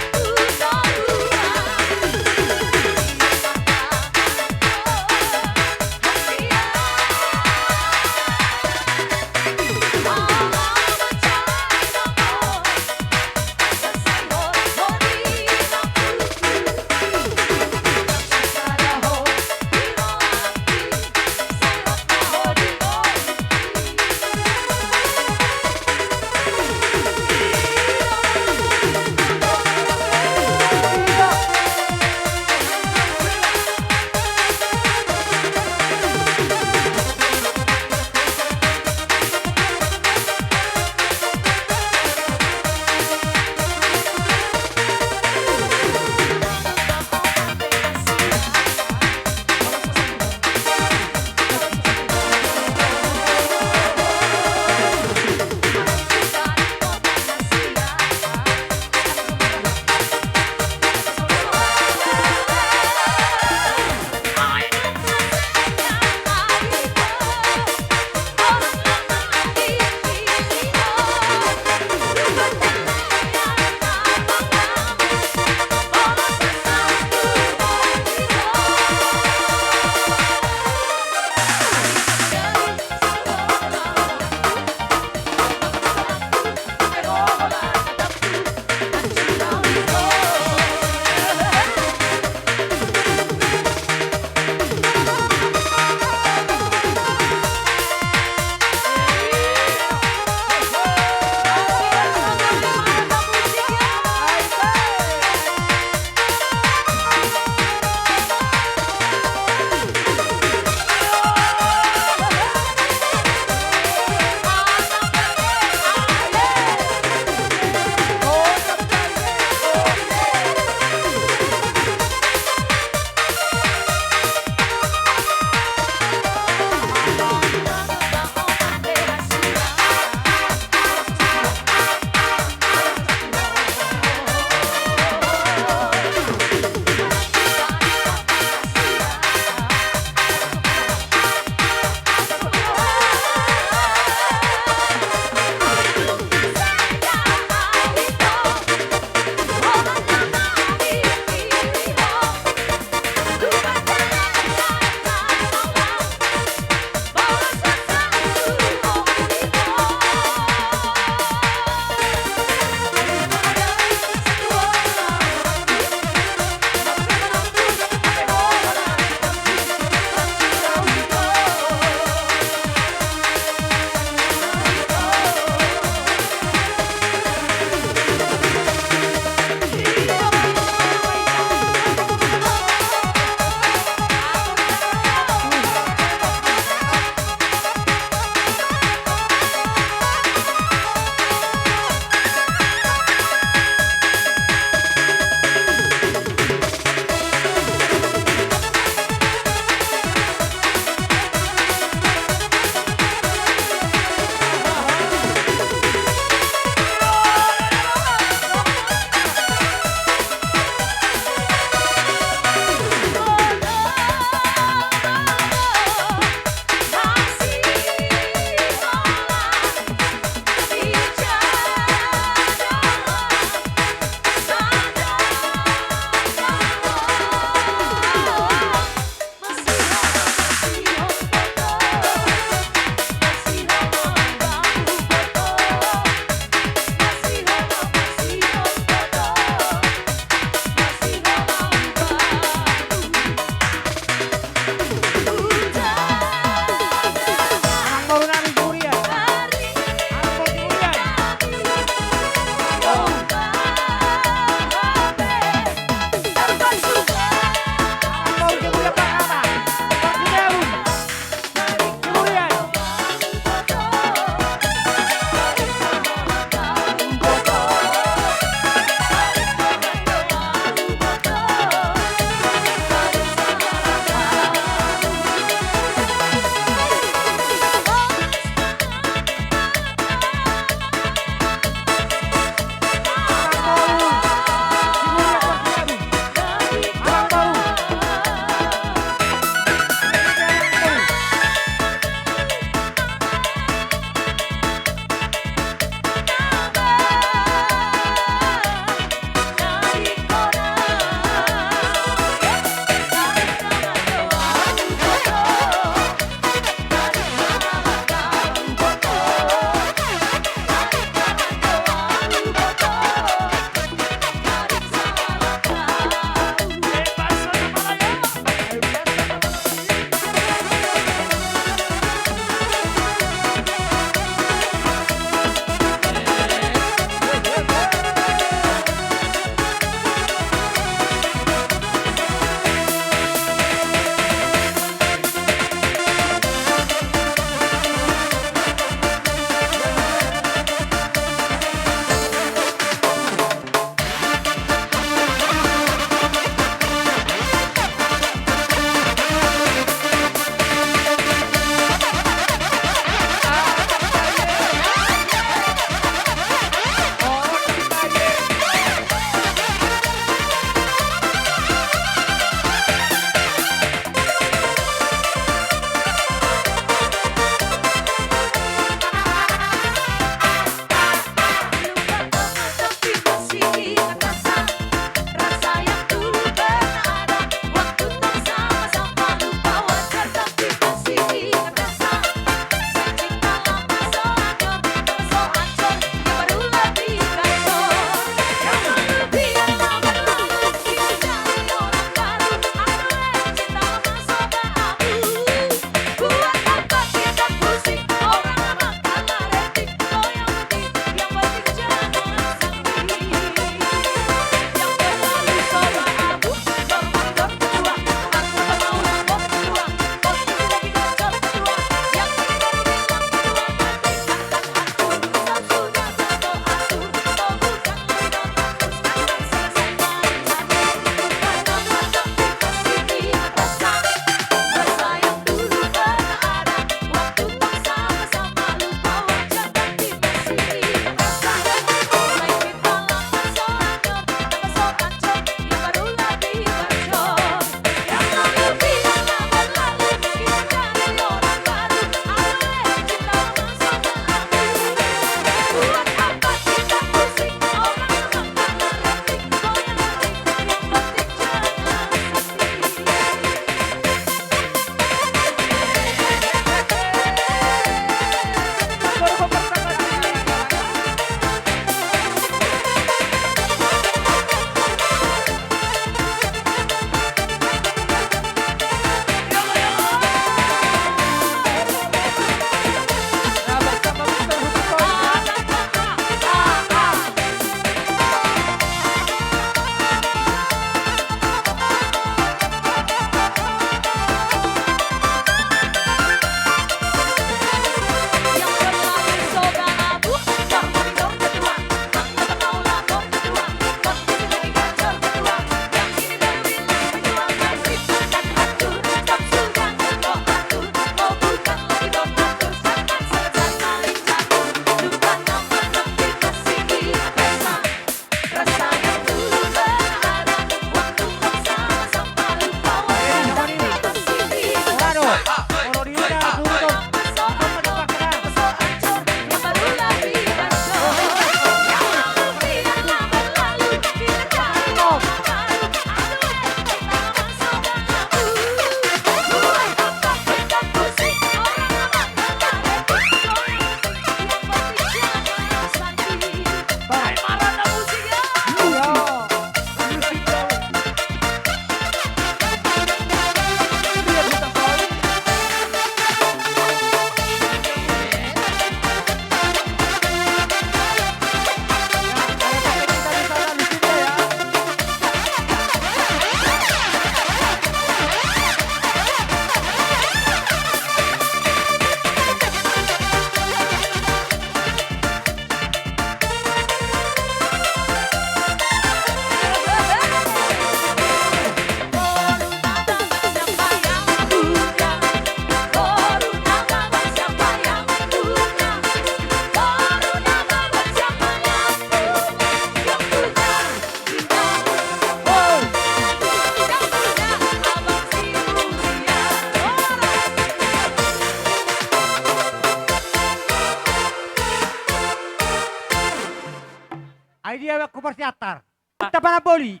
Ekspor Siantar. Uta panamboli.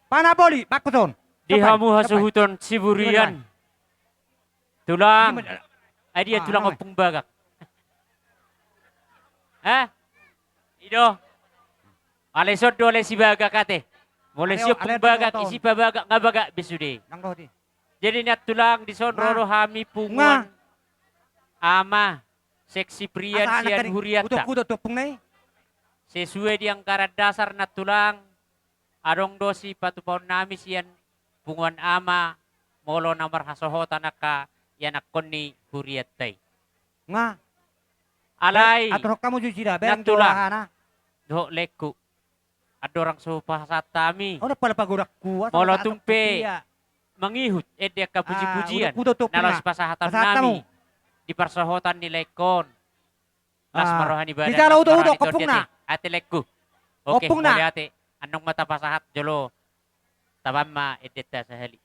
Panamboli, bakuson. Di hamu hasuhuton Siburian. Tulang. Ai dia tulang Ompung Bagak. Hah? I do. Alai son do alai si Bagak ate. Molo si Ompung Bagak, isi pabagak nga bagak be sude. Jadi nian tulang dison ro do hami punguan ama Sek Siprian sian hurianta. Sesuai di anggaran dasar na tulang, adong do sipatupaonnami sian punguan ama molo na marhasohotan angka ianakhon ni hurianta i. Nga. Alai, atur hamu jujira, na tulang dohot laengku. Andorang so pasahat hami. Molo tung pe mangihut ende angka pujipujian na laos pasahatonnami di parsaohotan ni laengkon. Las ma roha ni badan, las ma roha ni tondiate. Ate laengku. Oke, mauliate. Annon ma tapasahat jolo. Tabaen ma endenta sahali.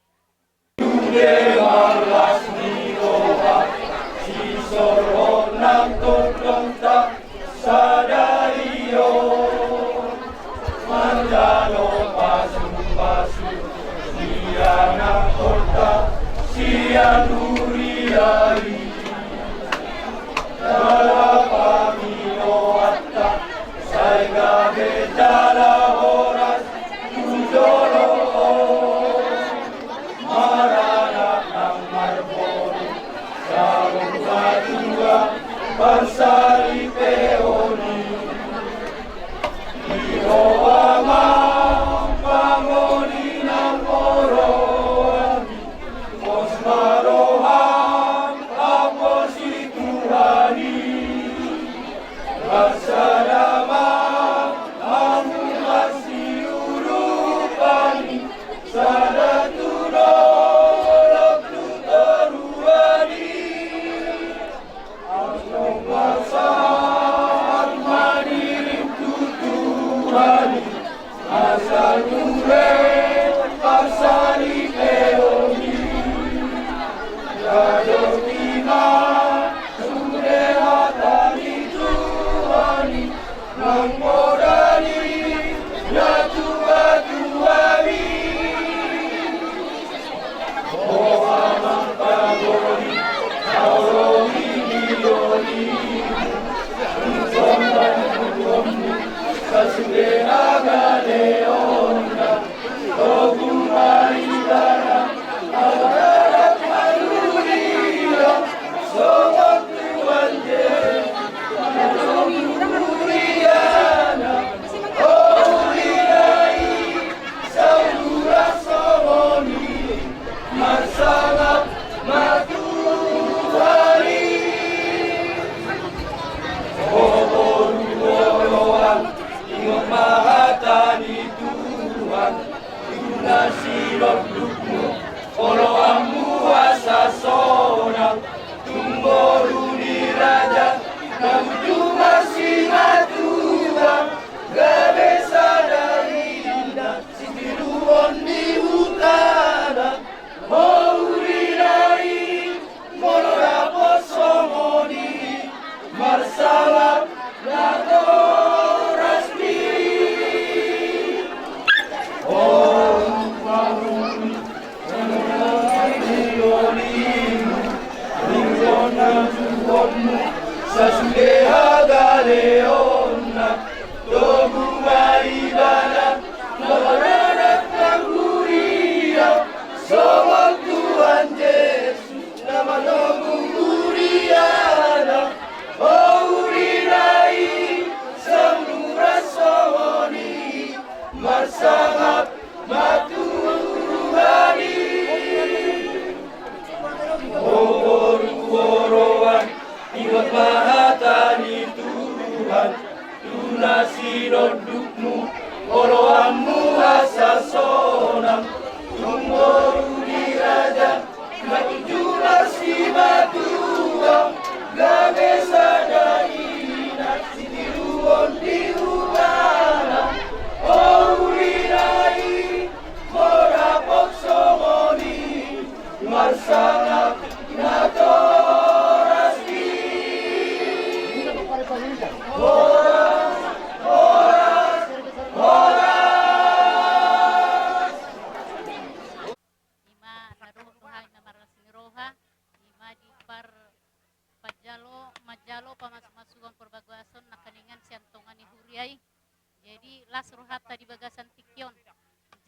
bagasan tingki on.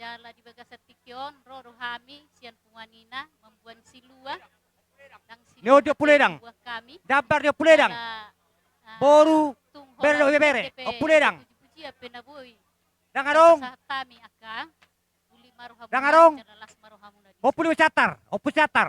Jala di bagasan tingki on ro do hami sian punguan ina mamboan silua. Ndang silua. Ni on di Ompu Ledang. Buat hami. Dambar di Ompu Ledang. Jala, ah, boru, tung bere, holan bere, dope Ompu Ledang. Puji-pujian pe na boi. Ndang adong. Sahat hami angka. Uli ma rohamuna. Ndang adong. Jala las ma rohamuna di. Ompu Ledang Siantar, Ompu Siantar.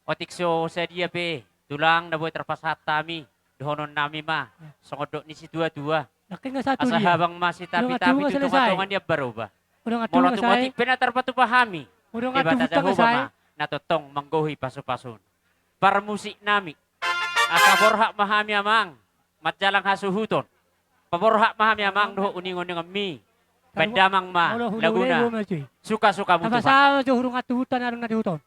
Otik so sadia pe tulang na boi tarpasahat hami, dohonon nami ma songon dok ni situa-tua. Asa habang ma sitapi-tapi tu tonga-tonga ni ambaroba. Molo tung otik pe na tarpatupa hami, Debata Jahowa ma na tongtong manggohi pasu-pasun. Parmusik nami, asa borhat ma hami amang manjalang hasuhuton. Paborhat ma hami amang dohot uninguninganmi. Baen damang ma laguna. Suka-suka butuha. Sama-sama jo hurungan tubutan anu na di huton.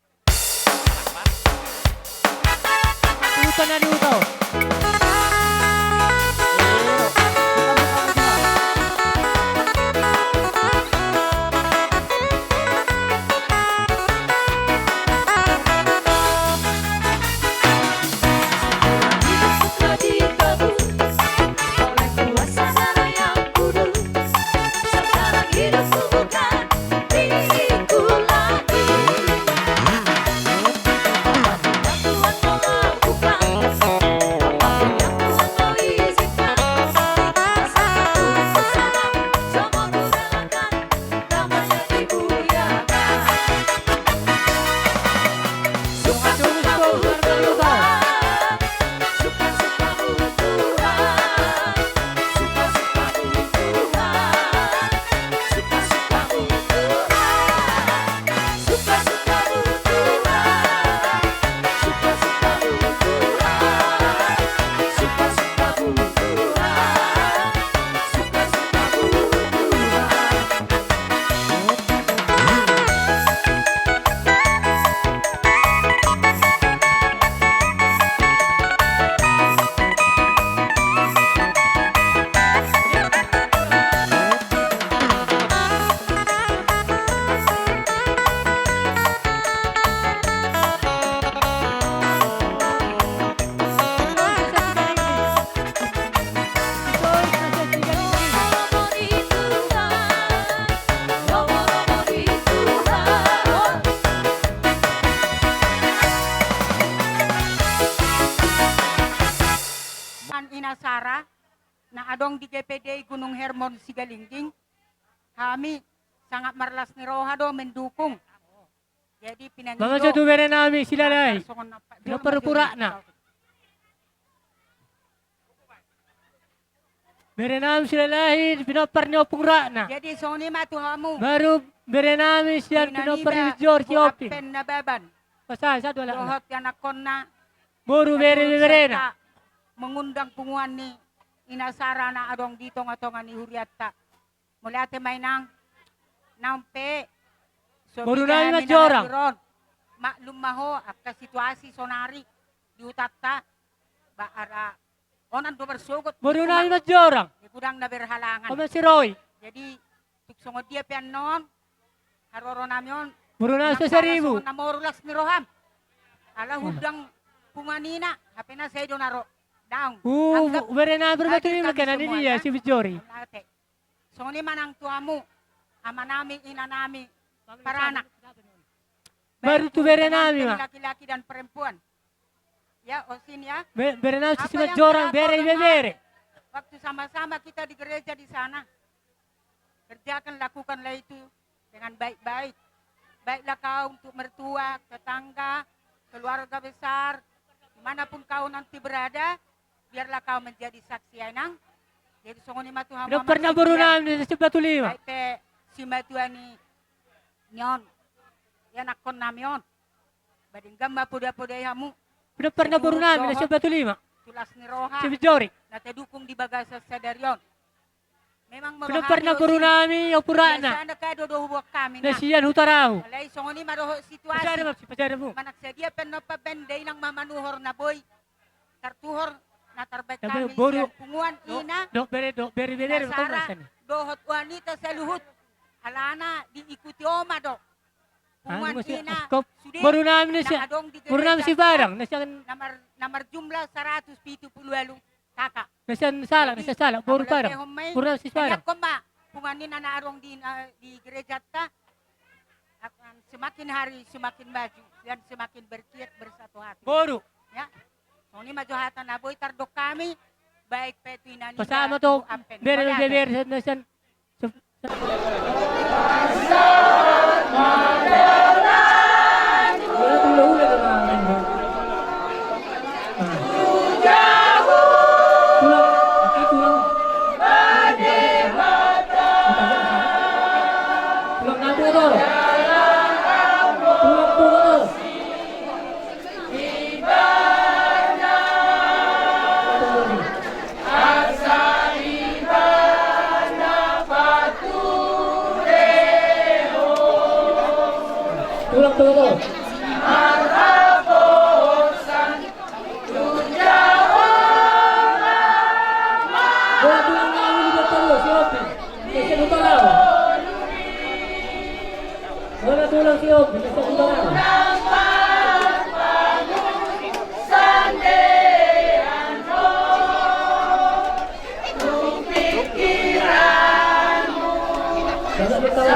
Tubutan na di huton. Ina Sara na adong di G P D I Gunung Hermon Sigalingging, hami sangat marlas ni roha do mendukung. Jadi pinangido. Mama jo tu bere nami Silalahi. Pinompar ni ompu Ratna. Bere nami Silalahi, pinompar ni ompu Ratna. Jadi songon i ma tu hamu. Baru bere nami sian pinompar ni Jorsi Opi. Pasal satu anak. Dohot anakkonna. Boru bere beberena. Mengundang punguan ni Ina Sara na adong di tonga-tonga ni hurianta. Mauliate ma inang. Naung pe so boru nami Manjorang. Maklum ma ho angka situasi sonari di hutanta. Ba ara onan do marsogot. Boru nami Manjorang. Di gudang na berhalangan. Oma Siroi. Jadi tuk songon dia pe annon haroro nami on. Boru nami Sosaribu. Na moru las ni roham. Ala hundang punguan ina, hape na sai do na ro. Daong. Uh, bere nami Purbatulima kan ani dia si Bijori. Songon i ma nang tu hamu, amanami, inanami, paranak. Baru tu bere nami ma. Laki-laki dan perempuan. Ya, osin ya. Bere nami si Manjorang, bere, bere. Waktu sama-sama kita di gereja di sana, kerjakan, lakukanlah itu dengan baik-baik. Baiklah kau untuk mertua, tetangga, keluarga besar, di mana pun kau nanti berada, biarlah kau menjadi saksi, ya inang. Jadi songon i ma tu hamu. Pinompar ni boru nami na sian Batulima. Baik pe simatua ni on, ianakkon nami on. Ba denggan ma poda-podai hamu. Pinompar ni boru nami na sian Batulima. Tu las ni roha. Si Bijori. Na tadukung di bagasan sadari on. Memang molo pinompar ni boru nami, ompu Ratna. Biasana ka do do hubuat hami na sian Hutarahu. Alai songon i ma dohot situasi. Pasada ma, pasada ma. Manang sadia pe annon pambaen, dainang ma manuhor na boi tartuhor na tarbaen hami sian punguan ina. Dohot bere, dohot bere, bere, bere, Sara, dohot wanita saluhut. Alana diikuti oma do. Punguan ina sude. Boru nami na sian, boru nami Sibarang na sian. Na marjumlah saratus pitu pulu ualu. Kakak. Na sian Salak, na sian Salak, boru Padang. Boru nami si Padang. Tangiangkon ma punguan ina na adong di, eh, di gerejanta akan semakin hari semakin maju dan semakin berkiat bersatu hati. Boru. Ya. Songon i ma jo hata na boi tardok hami, baik pe tu ina ni. Pasama tu bere, bere, bere, na sian. Tulang, tulang, tulang. Bola tulang na uli, bola tulang, si Opi. Ese tulang. Bola tulang, si Opi. Ese tulang. Bola tulang,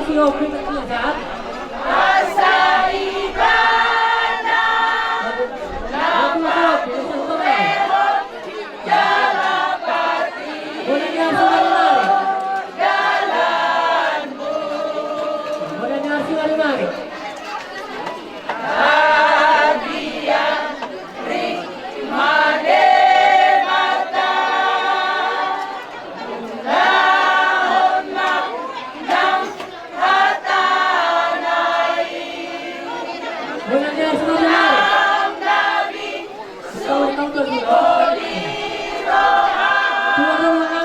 si Opi, saat. Bola ni Arsi Marimari. Bola ni Arsi Marimari. Bola ni Arsi Marimari.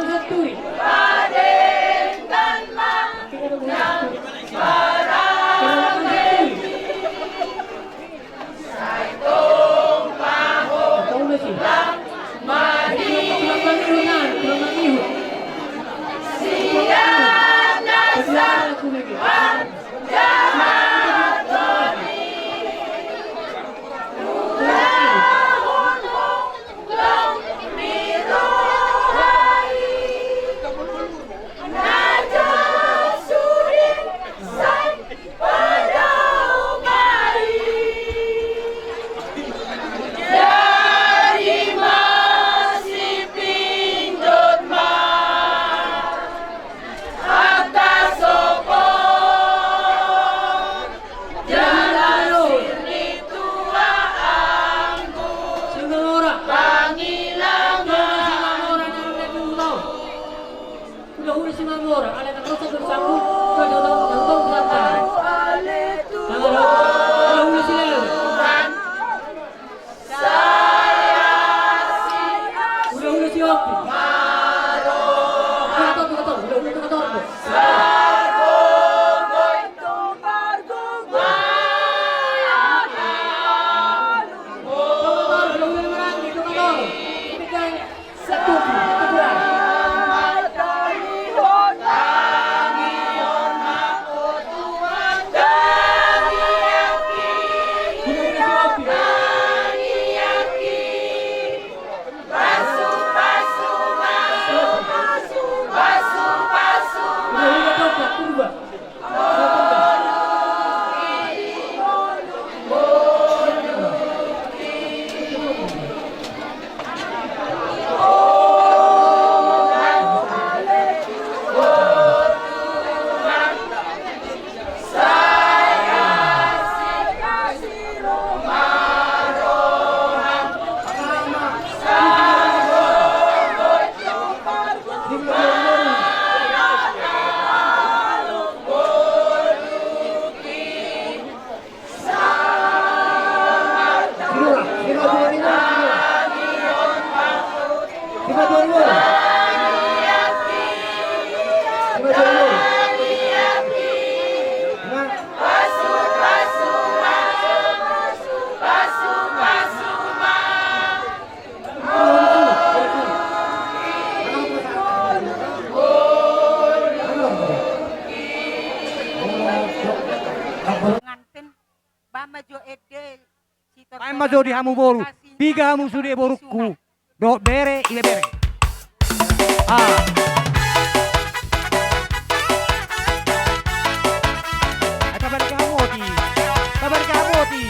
Hula-hula Simamora, ale na rosa bersambut, hula-hula Simamora. Hula-hula si Opi. Hula-hula si Opi. Pengantin, baen ma jo ende. Baen ma jo di hamu boru, piga hamu sude borungku, dohot bere, ibebere. Ah. Ai pabarke hamu oti. Pabarke hamu oti.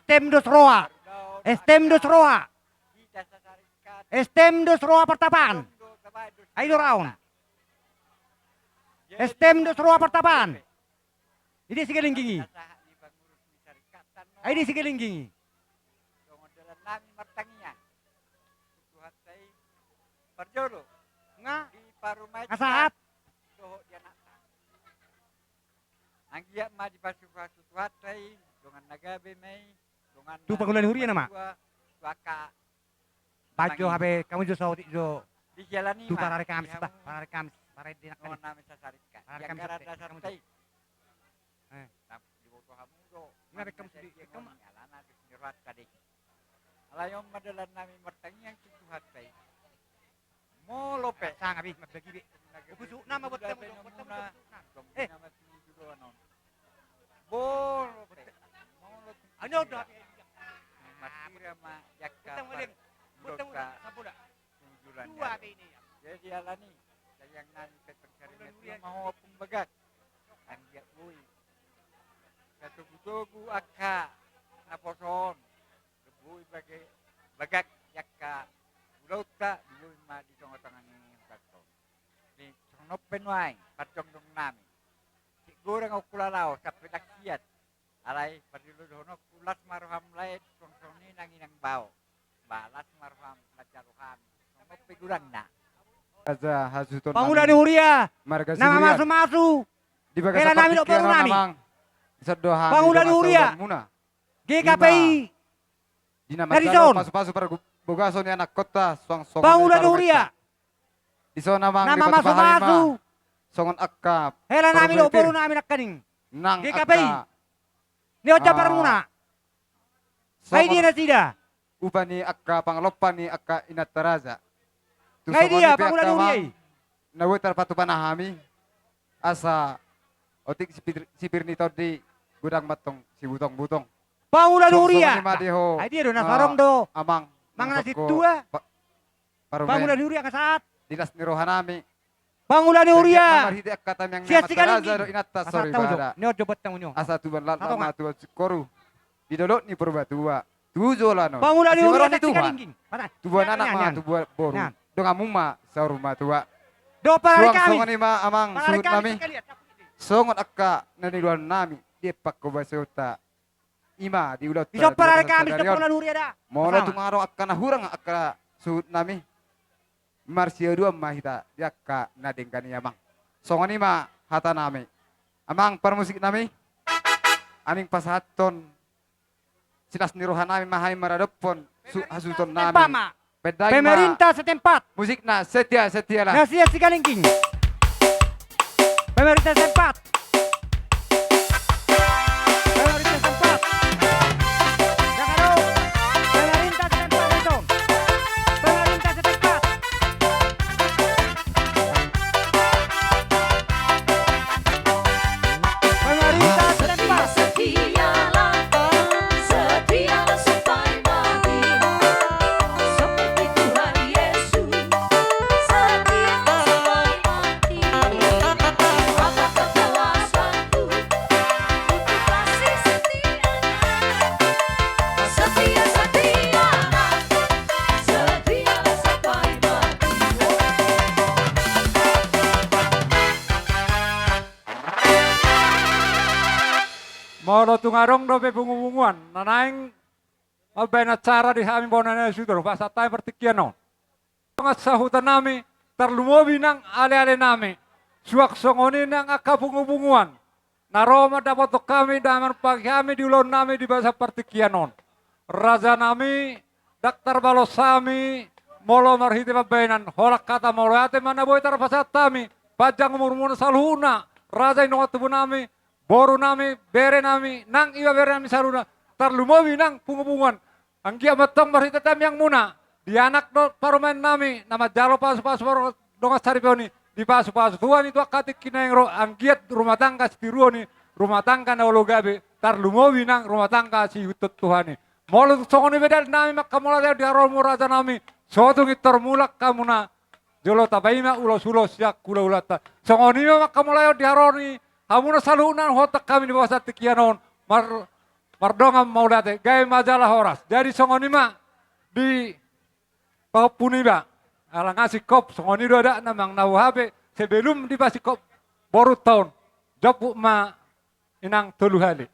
Stem dos roha. Stem dos roha. Stem dos roha partapaan. Ai do raon. Stem dos roha partapaan. Ide sigalingging i. Ai ide sigalingging i. Parjolo. Nga. Nga sahat. Anggiat ma dipasupasu Tuhanta i, dongan na gabe ma i, dongan tu pangula ni huria nama. Tu angka. Bajo hape hamu jo saotik jo. Tu parari Kamis bah, parari Kamis, parari dinak kan. Dongan nami sasaringkat. Parari Kamis. Alana dos ni rohanta i. Alai on ma dalan nami martangiang tu Tuhanta i. Molo pe. Sanga be mambagi be. Busuk nama buat kamu dong, buat kamu dong. Eh. Molo pe. Molo pe. Masira ma jakka. Buat kamu dong. Buat kamu dong. Sabola. Dua be ini. Jadi alani. Sayang nami pe pengkarian. Maho pun bagak. Anggiat boi. Katogu-togu angka naposo on. Boi bagak, bagak angka ulaonta, boi ma di tonga-tonga ni hutanta on. Ni songon on pe nuaeng parjongjong nami. Sik godang on hulalaho sampe dang siat. Alai parjolo dohononku las ma roham lae, songon i nang inang bao. Ba las ma roham, las jalo hami. Songon on pe godangna. Pangula ni huria. Marga Siburian. Na mamasu-masu. Di bagasan partingkian on nami. Pangula ni huria. G K P I. Di na manjalo pasu-pasu parbogason ni anakkonta suang songon. Pangula ni huria. Dison amang na mamasu-masu. Songon angka hela nami dohot boru nami nangkaning. Nang G K P I. Ni on jambar muna. Ai dia nasida. Upa ni angka pangalompa ni angka inanta raja. Tu songon i pe pangula ni huria i. Na boi tarpatupa na hami. Asa otik sipir, sipir ni tondi godang mantong sibutong-butong. Pangula ni huria. Ai dia do na sarong do. Amang. Mangan na sintua. Pangula ni huria nga sahat. Di las ni roha nami. Pangula ni huria. Sian sigalingging. Asa tuban lalma tuban singkoru. Di dolok ni Purbatua. Tu joloan on. Pangula ni huria sian sigalingging. Tubuan anak ma tubuan boru. Donganmu ma saur matua. Suang songon i ma amang suhut nami. Songon angka na niluluan nami di empat koma satu juta. Ima di ulaonta. Molo tung adong angka na hurang angka suhut nami. Marsiaduan ma hita di angka na denggan i amang. Songon i ma hata nami. Amang parmusik nami. Aning pasahathon silas ni roha nami ma hami maradophon hasuhuton nami. Pemerintah setempat. Musikna setia, setialah. Na sian sigalingging. Pemerintah setempat. Pemerintah setempat. Pemerintah setempat. Pemerintah setempat. Setialah, setialah sampai mati. Seperti Tuhan Yesus, setia sampai mati. Apa kata lasanku untuk kasih setianya? Setia, setialah, setialah sampai mati. Molo tung adong dope pungupunguan na naeng mambaen acara di hami bona na suda ro pasahat hami partingkian on. Dongan sahuta nami, tarlumobi nang aleale nami. Suang songon i nang angka pungupunguan na ro mandapothon hami, na manumpahi hami di ulaon nami di bagasan partingkian on. Raja nami, dang tarbalos hami molo marhite pambaenan, holan hata mauliate ma na boi tarpasahat hami. Panjang umurmuna saluhutna, raja i dongan tubu nami, boru nami, bere nami, nang ibebere nami saluhutna, tarlumobi nang pungupunguan. Anggiat ma tong marhite tangiangmuna di anak dohot parumaen nami na manjalo pasupasu dongan saripeon i, dipasupasu Tuhan i tu angka tingki na naeng ro, anggiat rumah tangga sitiruon i, rumah tangga na olo gabe, tarlumobi nang rumah tangga siihuthon Tuhan i. Molo tung songon i pe dali nami manghamauliate di haroro raja nami, so tung pintor mulak hamuna, jolo tapaima ulos-ulos sian hula-hulanta. Songon i ma manghamauliate di haroro ni hamuna saluhutna na huhotang hami di bagasan tingkian on. Mar Pardongan mauliate, gabe ma jala horas. Jadi songon i ma di pahompu niba. Ala nga singkop, songon i do adatna, manang na boha pe, sebelum dipasingkop borunta on, jomput ma inang tolu hali.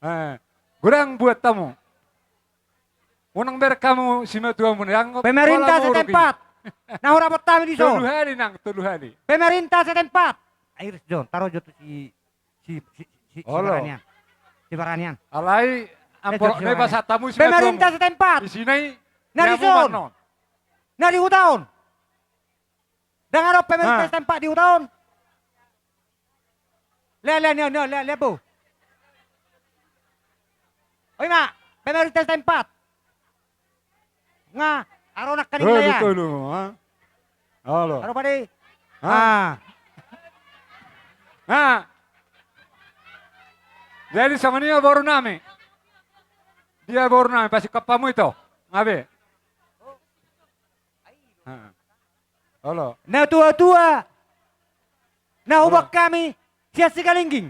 Eh, godang buat hamu. Unang bereng hamu simatuamuna, yang Pemerintah pola muruk i. Setempat. Na hurapot hami dison. Tolu hali nang, tolu hali. Pemerintah setempat. Ai iris jo on, taro jo tu si, si, si, si, si Olo. Baranian. Si Baranian. Alai, eh, amporok jo si nai Baranian. Pasahat hamu simatuamu. Pemerintah setempat. Isi nai, na dison. Na di huta on. Ndang adong pemerintah setempat di huta on. Lea, lea, lea, lea, lea, lea, bo. Oi ma, pemerintah setempat. Nga, aro nangkaning lea. Tolu, tolu, ha? Alo. Aro pade. Ha? Ah. Nga. Jadi songon i ma boru nami. Dia boru nami, pasingkop hamu ito. Nga be. Ha. Olo. Natuatua. Na huboan hami sian Sigalingging.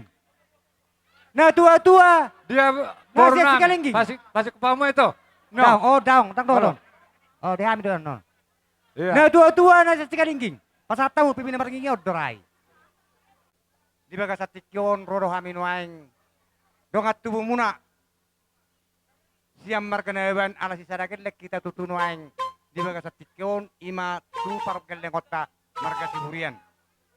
Natuatua. Dia na boru sian nami. Sigalingging. Pasi, pasi kepamu itu. No. Daong, oh, daong, tang dohot on. Olo. Oh, di hami do on. Iya. Natuatua na sian Sigalingging. Pasahat hamu pimpinan margigi on do rai. Di bagasan tingki on ro do hami nuaeng dongan tubumuna. Sian marga Nababan ala sisada gelleng hita tutu nuaeng di bagasan tingki on, i ma tu pargellengonta marga Siburian.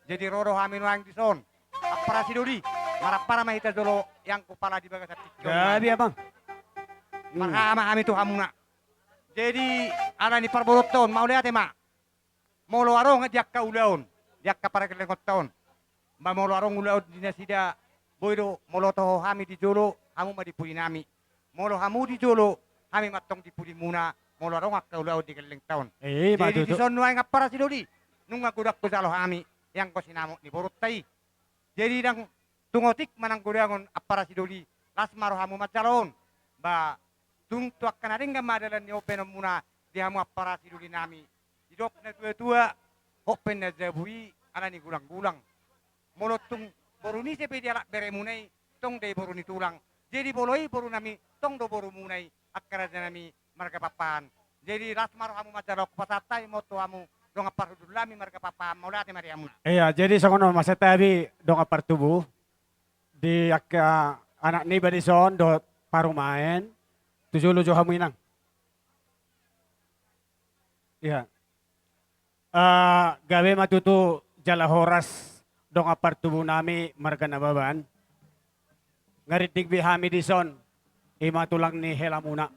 Jadi ro do hami nuaeng dison, ampara sidoli, marampara ma hita jolo iangku pala di bagasan tingki on. Gabe, Amang. Hmm. Marhaha ma hami tu hamuna. Jadi ala ni parboruonta on, mauliate ma. Molo adong di angka ulaon, di angka pargellengonta on. Ba molo adong ulaon di nasida, boi do, molo toho hami di jolo, hamu ma di pudi nami. Molo hamu di jolo, hami ma antong di pudimuna, molo adong angka ulaon di gellengta on. Eh, jadi dison nuaeng ampara sidoli, nunga godang hujalo hami, ianggo sinamot ni borunta i. Jadi ndang tung otik manang godangon ampara sidoli, las ma rohamu manjalo on. Ba tung tu angka na denggan ma dalan ni on baenonmuna di hamu ampara sidoli nami. Didok natuatua, hot pe na jabu i ala ni gulanggulang. Molo tung boru ni ise pe dialap beremuna i, tong do i boru ni tulang. Jadi molo i boru nami, tong do borumuna i, angka raja nami, marga Pakpahan. Jadi las ma rohamu manjalo, hupasahat hami ma on tu hamu dongan parhundul nami marga Pakpahan, mauliate ma di hamuna. Iya, jadi songon on ma, santabi dongan partubu, di angka anak niba dison dohot parumaen, tu jolo jo hamu, Inang. Iya. Eh, gabe ma tutu jala horas dongan partubu nami marga Nababan. Nga rinding be hami dison, i ma tulang ni helamuna.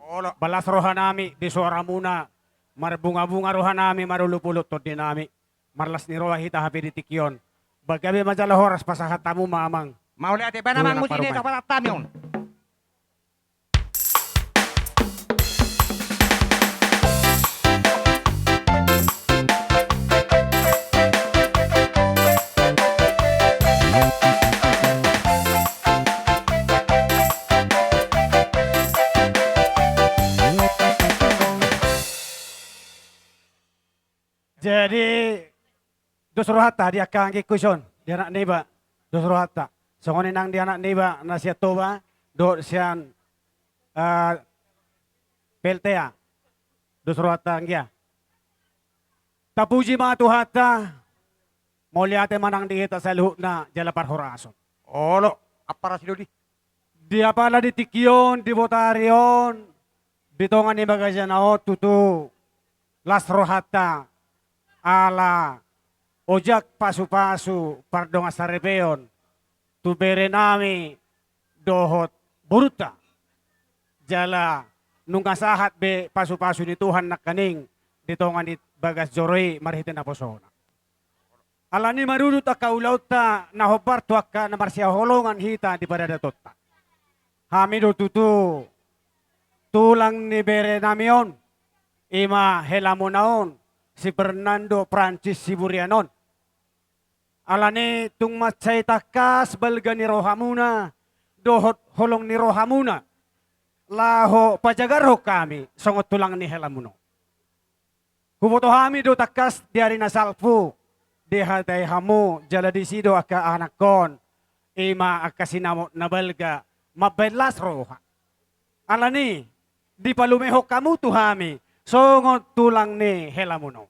Olo. Ba las roha nami di soaramuna, marbungabunga roha nami, marolopolop tondi nami. Marlas ni roha hita hape di tingki on. Ba gabe ma jala horas, pasahat hamu ma, Amang. Mauliate, baen, Amang, musik ni pasahat hami on. Jadi, dos rohanta di angka anggingku dison, di anak niba, dos rohanta. Songon i nang di anak niba na sian Toba, dohot sian, eh, P L T A. Dos rohanta anggia. Tapuji ma Tuhanta, mauliate ma nang di hita saluhutna jala parhorason. Olo, ampara sidoli. Di apala di tingki on, di botari on, di tonga ni bagasan on tutu las rohanta ala ojak pasupasu pardongansaripeon tu bere nami dohot borunta. Jala nunga sahat be pasupasu ni Tuhan nangkaning di tonga ni bagas joro i marhite naposona. Alani marudut angka ulaonta na hombar tu angka na marsihaholongan hita di paradatonta. Hami do tutu tulang ni bere nami on, i ma helamuna on, si Fernando Francis Siburian on. Alani tung mansai tangkas balga ni rohamuna dohot holong ni rohamuna laho pajagarhon hami songon tulang ni helamuna on. Huboto hami do tangkas di ari na salpu, dihatai hamu, jala disi do angka anakkon, i ma angka sinamot na balga, mambahen las roha. Alani, dipalumehon hamu tu hami, songon tulang ni helamuna on.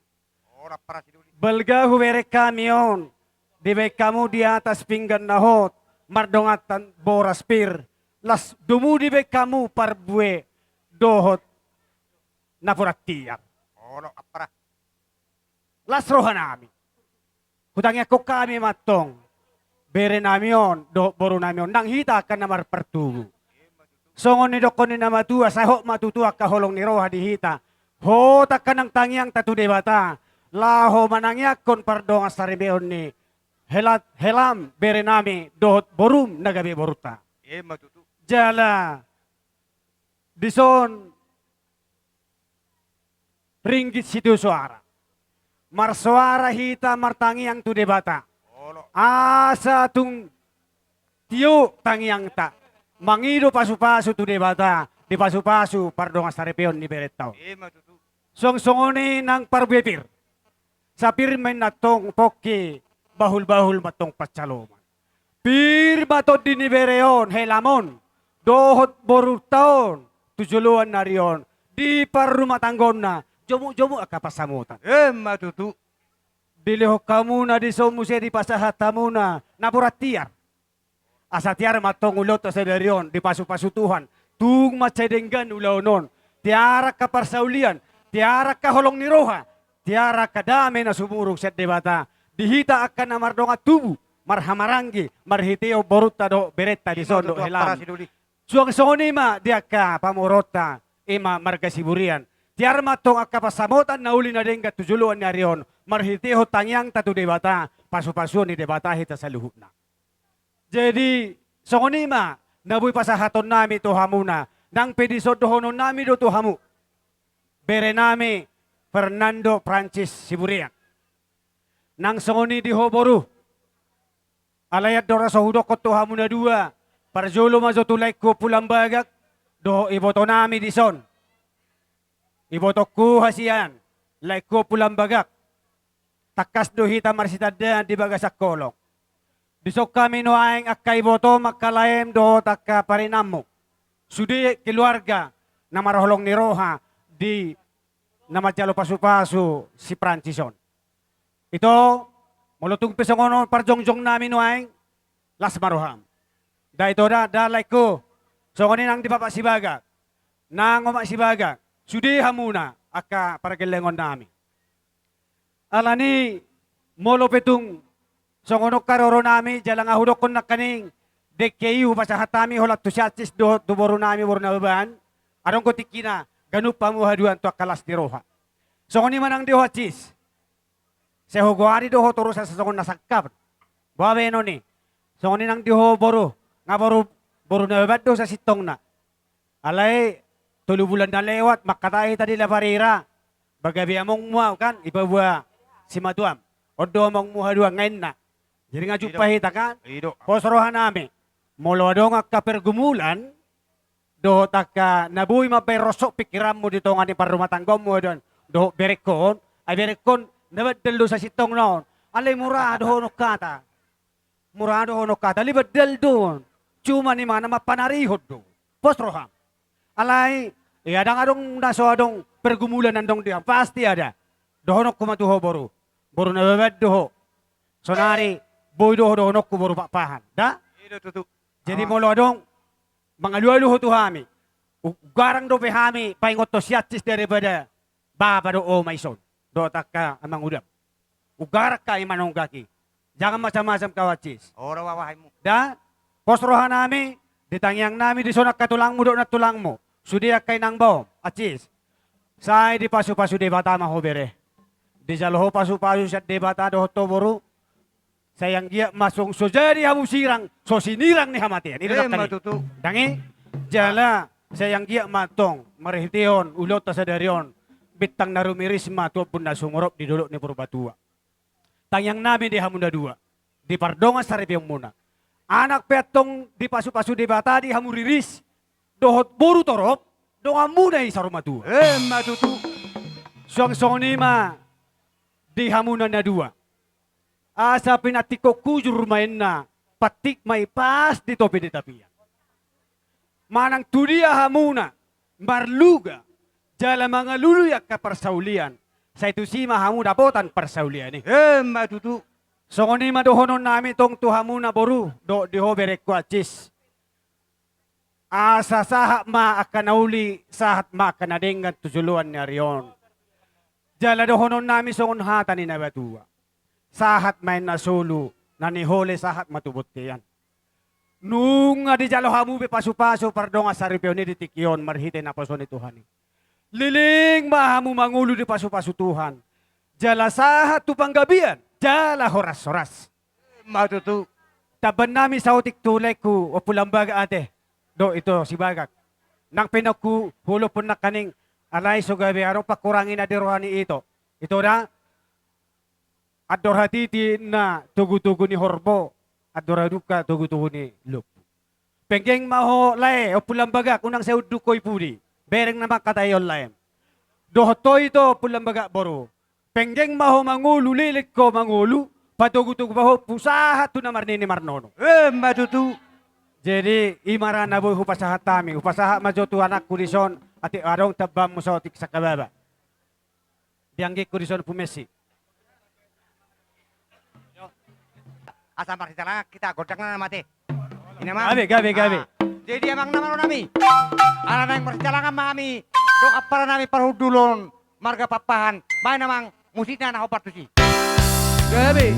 Balga hubereng hami on, dibahen hamu di atas pinggan na hot, mardongan boras pir, laos domu dibahen hamu parbue dohot napuran tiar. Las rohanami. Hutangiangkon hami ma antong berenami on dohot borunami on, nang hita angka na marpartubu. Songon nidokkon ni na matua, sai hot ma tutu angka holong ni roha di hita. Hot angka nang tangiangta tu Debata, laho manangiangkon pardongan saripeon ni hela-, helam berenami dohot borum na gabe borunta. Jala dison ringgit sitio soara. Marsoara hita martangiang tu Debata. Asa tung tio tangiangta. Mangido pasupasu tu Debata, dipasupasu pardongan saripeon ni berenta on. Songon songon i nang parbue pir. Sai pir ma inna antong pongki, bahul-bahul ma antong pansalongan. Pir ma tondi ni bere on, helam on, dohot borunta on, tu joloan ni ari on, di parrumatanggaonna, jomuk-jomuk angka pansamotan. Emma tutu. Dilehon hamuna dison muse dipasahat hamuna napuran tiar. Asa tiar ma antong ulaonta sadari on, dipasupasu Tuhan. Tung mansai denggan ulaon on. Tiar angka parsaulian, tiar angka holong ni roha, tiar angka dame na sumurung sian Debata di hita angka na mardongan tubu, marhahamaranggi, marhitehon borunta dohot berenta dison dohot helam. Suang songon i ma di angka pamoruonta, i ma marga Siburian. Tiar ma antong angka pansamotan na uli na denggan tu joloan ni ari on, marhitehon tangiangta tu Debata, pasupasuon ni Debata hita saluhutna. Jadi, songon i ma na boi pasahatonnami tu hamuna, nang pe dison dohononnami do tu hamu. Berenami Fernando Francis Siburian. Nang songon i di ho boru. Alai andorang so hudokkon tu hamu na dua, parjolo ma jo tu laengku Ompu Lambagak, dohot ibotonami dison. Ibotongku hasian, laengku Ompu Lambagak. Tangkas do hita marsitandaan di bagasan holong. Dison hami nuaeng angka ibotom, angka laem dohot angka parinanmu. Sude keluarga na marholong ni roha di na manjalo pasupasu si Francis on. Ito, molo tung pe songon on parjongjongnami nuaeng, las ma roham. Da ito da, da laengku, songon i nang di Bapak Sibaga, nang Omak Sibaga, sude hamuna angka pargellengonnami. Alani, molo pe tung songon on haroronami, jala nga hudokkon nangkaning, dengke i hupasahat hami holan tu si Acis dohot tu borunami, boru Nababan, adong do tingkina, ganup hamu haduan tu angka las ni roha. Songon i ma nang di ho Acis. Sai hugoari do ho torus asa songon na sangkap. Boha baenon i? Songon i nang di ho boru, nga boru, boru Nababan do sasintongna. Alai tolu bulan na lewat, mangkatai hita di La Valera, ba gabe amongmu au kan, dipaboa simatuam. On do amongmu haduan, nga inna. Jadi nga jumpa hita kan? Pos rohanami. Molo adong angka pergumulan, dohot angka na boi mambahen rosok pingkiranmu di tonga ni parrumatanggaonmu, adong dohot berengkon, ai berengkon na bandal do sasintongna on. Alai mura dohonon hata. Mura dohonon hata, alai bandal do on. Cuma i ma na mampanarihon do. Pos roham. Alai, ia ndang adong na so adong pergumulan na adong di au, pasti ada. Dohononku ma tu ho boru. Boru Nababan do ho. Sonari, boi do ho dohononku boru Pakpahan. Da? Jadi molo adong mangalualu ho tu hami, u-, ugarang dope hami paingothon si Acis daripada bapa dohot oma ison dohot angka amangudam. Ugarang hami manonggak i. Jangan macam-macam kau Acis. Da, pos rohanami, di tangiangnami dison angka tulangmu dohot nantulangmu. Sude angka inangbaom, Acis. Sai dipasupasu Debata ma ho bere. Dijalo ho pasupasu sian Debata dohot ho boru. Sai anggiat ma songon so jadi hamu sirang, so sinirang ni hamatean. I do nangkaning. Ndang i? Jala, sai anggiat ma antong marhitehon ulaonta sadari on, bintang na rumiris ma tu ombun na sumorop di dolok ni Purbatua. Tangiangnami di hamu na dua, di pardongan saripeonmuna. Anak pe antong dipasupasu Debata di hamu riris, dohot boru torop, donganmuna i saur matua. Emma tutu. Suang songon i ma di hamuna na dua. Asa pinantikhon hujur ma inna, pantik ma i pas di topi ni tapian. Manang tudia hamuna marluga jala mangalului angka parsaulian, sai tusi ma hamu dapotan parsaulian i. Emma tutu. Songon i ma dohononnami tong tu hamuna boru dohot di ho berengku Acis. Asa sahat ma angka na uli, sahat ma angka na denggan tu joloan ni ari on. Jala dohononnami songon hata ni natua-tua: Sahat ma inna solu na nihole, sahat ma tu bontean. Nunga dijalo hamu be pasu-pasu pardongan saripeon i di tingki on marhite naposo ni Tuhan i. Leleng ma hamu mangolu di pasu-pasu Tuhan, jala sahat tu panggabean jala horas-horas. Emma tutu. Tambannami saotik tu laengku Ompu Lambagak ate dohot ito si Bagak. Nang pe naung huolophon nangkaning, alai so gabe adong pangkurangi na di roha ni ito. Ito da, andor hatiti na togu-togu ni horbo, andor hadungka togu-togu ni lombu. Penggeng ma ho lae, Ompu Lambagak, unang sai unduk ho i pudi. Bereng nama hata i on laem. Dohot ho ito Ompu Lambagak boru. Penggeng ma ho mangolu, leleng ho mangolu, patogu-togu pahompu sahat tu na marnini marnono. Emma tutu. Jadi i ma ra na boi hupasahat hami, hupasahat ma jo tu anakku dison, atik adong tambanmu saotik sangkababa. Di anggingku dison Ompu Messi. Asa marsijalangan hita, gondang nama ate. Inna ma. Gabe, gabe, gabe. Ah, jadi amang nama nami. Ala naeng marsijalangan ma hami dohot ampara nami parhundul on marga Pakpahan. Baen amang musikna na hombar tusi. Gabe.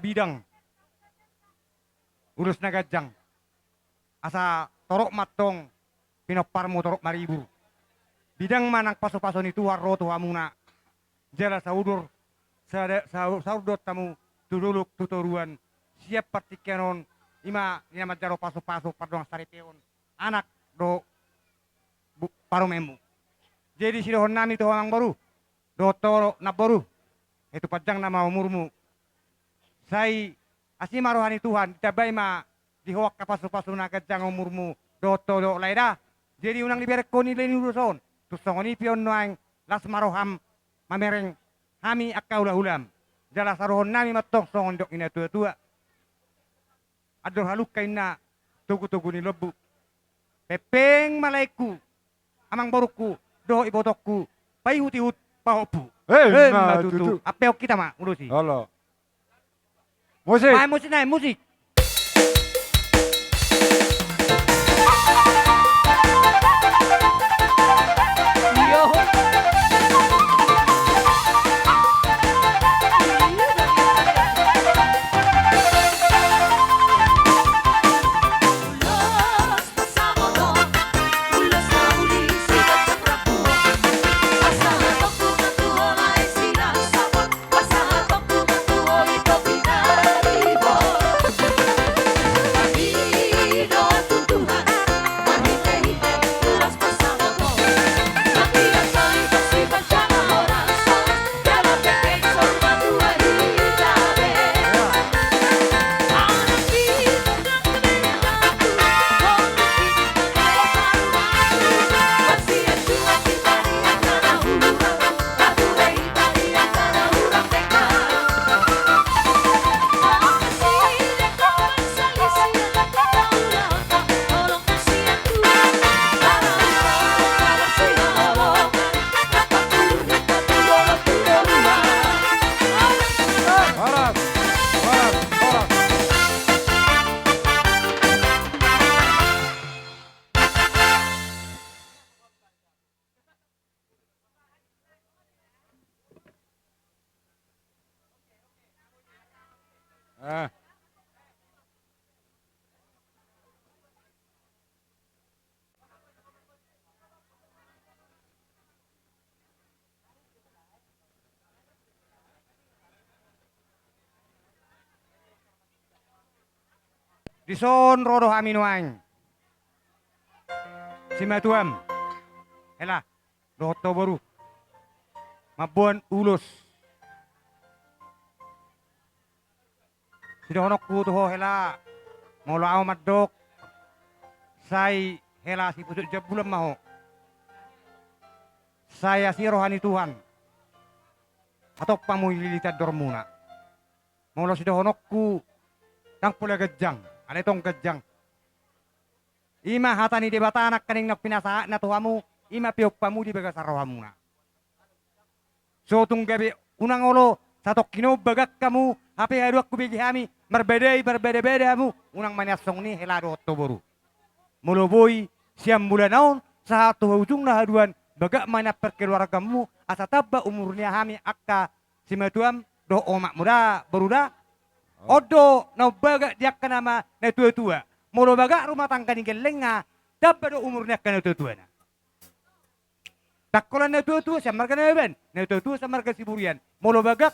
Bidang, ulos na ganjang. Asa torop ma antong pinomparmu torop maribur. Bidang ma nang pasupasu ni Tuhan ro tu hamuna. Jala saudor, sada-, sau-, saur dohot hamu tu dolok tu toruan. Sian partingkian on, i ma na manjalo pasupasu pardongan saripeon anak dohot bu-, parumaenmu. Jadi sidohononnami tu ho amangboru dohot ho namboru, eh, tu panjang nama umurmu. Sai asi ma roha ni Tuhan, ditambai ma di ho angka pasupasu na ganjang umurmu dohot ho dohot lae da. Jadi unang diberengkon i leleng ulos on. Tung songon i pe on nuaeng, las ma roham mamereng hami angka hulahulam. Jala sadohononnami ma antong songon didok ni natuatua: Andor halumpang inna togutogu ni lombu. Pengpeng ma laengku, amangborungku dohot ibotongku, paihutihut pahompu. Emma tutu. Ampeon hita ma ulos i. Olo. Musik. Main musik, main musik. Horas, horas, horas. Eh. Dison ro do hami nuaeng, simatuam, hela, dohot ho boru, mamboan ulos. Sidohononku tu ho hela, molo ahu mandok, sai hela sipucuk jambulan ma ho. Sai asi roha ni Tuhan, hatop hamu ililiti andormuna. Molo sidohononku, ndang pola ganjang, alai tong ganjang. I ma hata ni Debata nangkaning na pinasahatna tu hamu, i ma peop hamu di bagasan rohamuna. So tung gabe unang olo satongkin on bagak hamu, hape haduan hubege hami, marbadai, marbadabada hamu, unang ma nian songon i hela dohot ho boru. Molo boi, sian mulana on, sahat tu ujungna haduan, bagak ma nian parkeluargamu, asa tamba umur ni hami angka simatuam dohot omakmu da, boru da. On do na umbagak di angka nama natuatua. Molo bagak rumah tangga ni gellengna, tamba do umur ni angka natuatuana. Ndang holan natuatua sian marga Nababan, natuatua sian marga Siburian. Molo bagak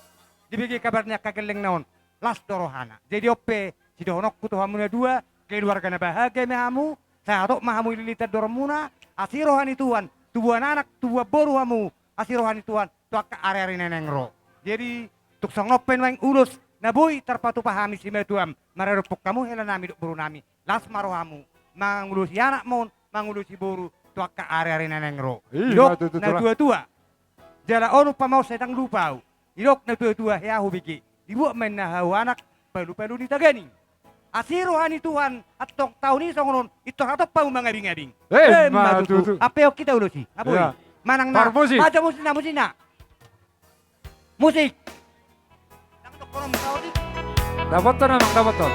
dibege kabar ni angka gellengna on, las do rohana. Jadi on pe sidohononku tu hamu na dua, keluarga na bahagia ma hamu, sai hatop ma hamu ililiti andormuna, asi roha ni Tuhan, tubuan anak, tubuan boru hamu, asi roha ni Tuhan, tu angka ariari na naeng ro. Jadi, tung songon on pe nuaeng ulos na boi tarpatupa hami simatuam, maradophon hamu helanami dohot borunami, las ma rohamu, mangulosi anakmon, mangulosi boru, tu angka ariari na naeng ro. Ih, didok ma tutu natuatua. Jala on umpama on sai ndang lupa ahu. Didok natuatua hea hubege, dibuat ma inna hau anak, palupalu ni taganing. Asi roha ni Tuhan, antong taon i songon on, pintor hatop hamu mangabingabing. Emma tutu. Ampeon hita ulos i, nga boi. Manang na. Parmusik. Baca musikna, musikna. Musik. Dapothon, amang, dapothon.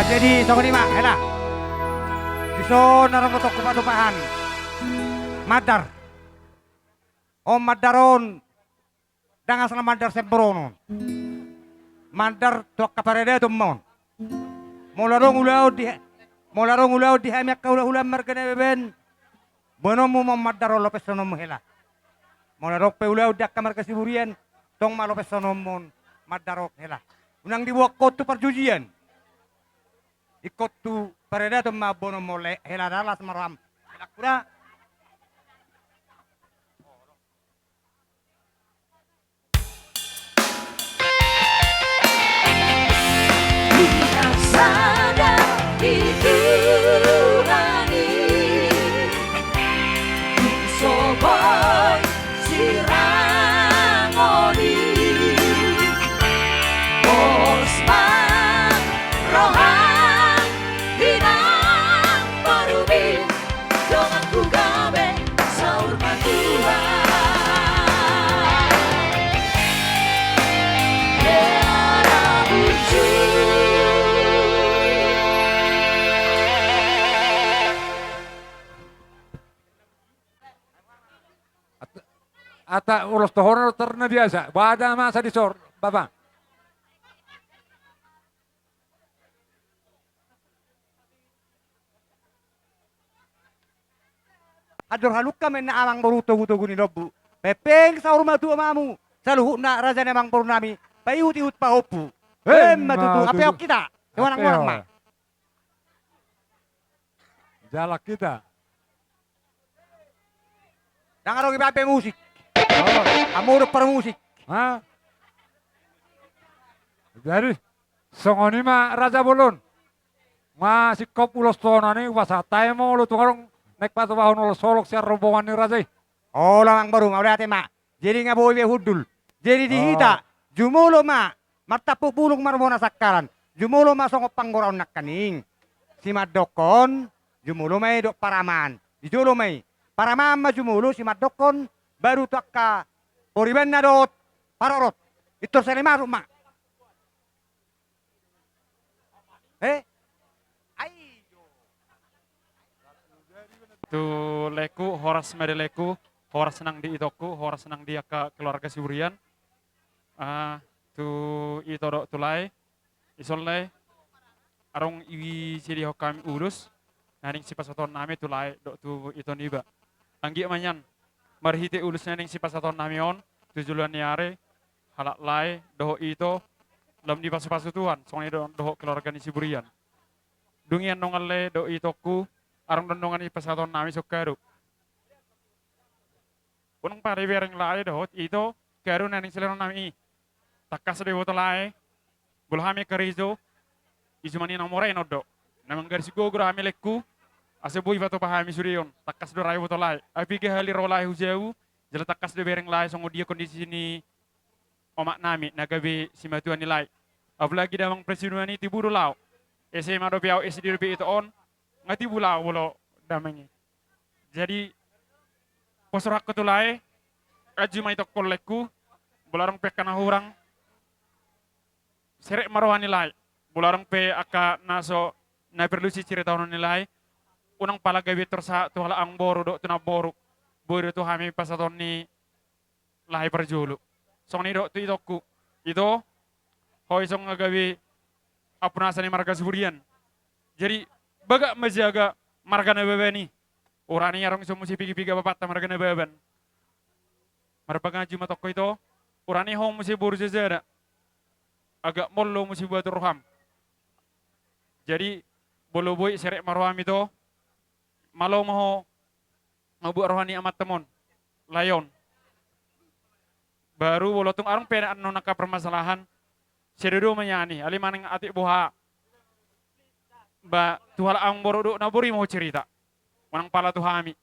Jadi songon i ma hela. Dison na ro motong hupatupa hami. Mandar. On mandar on. Ndang asal mandar sian borngin on. Mandar tu angka paradaton ma on. Molo adong ulaon di, molo adong ulaon di hami angka hulahula marga Nababan, boanonmu ma on mandar on, lopeshononmu hela. Molo adong pe ulaon di angka marga Siburian, tong ma lopeshononmu on mandar on hela. Unang diboan ho tu parjujian. Ingkon tu paradaton ma boanonmu on hela, las ma roham. Hela kura. Bijaksana i Tuhan i, dung so boi sirangon i. Pos ma roham, inang boru i. Donganku gabe saur matua. Hela burju. At-, ata ulos tohonan do tarna biasa. Bada masa disor, Bapa. Andor halumpang ma inna amang boru, togutogu ni lombu. Pepeng saur matua ma hamu saluhutna, raja ni amang boru nami, paihutihut pahompu. Emma tutu. Emma tutu. Ape on hita. Ape on. Jala hita. Ndang adong iba pe musik. Oh. Hamu do parmusik. Ha? Jadi songon i ma raja bolon. Nga singkop ulos tohonan i, hupasahat hami ma olo tung adong naeng patupahon olosholong sian rombongan ni raja i. Olo amang boru, mauliate ma. Jadi nga boi be hundul. Jadi di hita, jumolo ma martampuk bulung, marmonas sangkalan. Jumolo ma songon panggoraon nangkaning. Simandokkon, jumolo ma i dohot paraman. Di jolo ma i. Paraman ma jumolo, simandokkon, baru tu angka poribanna dohot parorot. Pintor sale masuk ma. Eh? Ai. Tu laengku, horas ma di laengku, horas nang di itongku, horas nang di angka keluarga Siburian. Ah, tu ito dohot tu lae, ison lae, adong i sidihon hami ulos, naeng sipasahaton nami tu lae dohot tu ito niba. Anggiat ma nian, marhite ulos naeng sipasahaton nami on, tu joloan ni ari, halak lae dohot ito, lam dipasupasu Tuhan, songon i do-, dohot keluarga ni Siburian. Dung i annon lae dohot itongku, adong do annon i pasahaton nami sian kado. Unang pala dibereng lae dohot ito, kado naeng silehon nami i. Tangkas do iboto lae, molo hami karejo, i jumani na mora i non do. Na manggaris gogo do hami laengku, asa boi patupa hami sude on, tangkas do ra iboto lae. Ai piga hali ro lae hu jabu, jala tangkas do ibereng lae songon dia kondisi ni omak nami, na gabe simatua ni lae. Apalagi damang presiduan i tibu do laho. S M A dope au, S D dope ito on, nga tibu laho molo damang i. Jadi, pos rohangku tu lae, anju ma itongkon laengku, molo adong pe angka na hurang, serep ma roha ni lae. Molo adong pe angka na so, na perlu siceritahonon ni lae, unang pala gabe torsa tu halak amangboru dohot tu namboru. Boi do tu hami pasahaton ni lae parjolo. Songon i dohot tu itongku. Ito, ho i songon na gabe ampunasa ni marga Siburian. Jadi, bagak ma jaga marga Nababan i. Urani adong i so muse piga-piga bapanta marga Nababan. Marpanganju ma tongko ito, urani ho muse boru jajana. Agak mollo muse buat roham. Jadi, molo boi serep ma roham ito, malo ma ho mambuat roha ni amantam on, lae on. Baru molo tung adong pe annon angka permasalahan, sedo do ma nian i, alai manang atik boha. Ba, tu halak amangboru dohot namboru i ma ho cerita. Manang pala tu hami.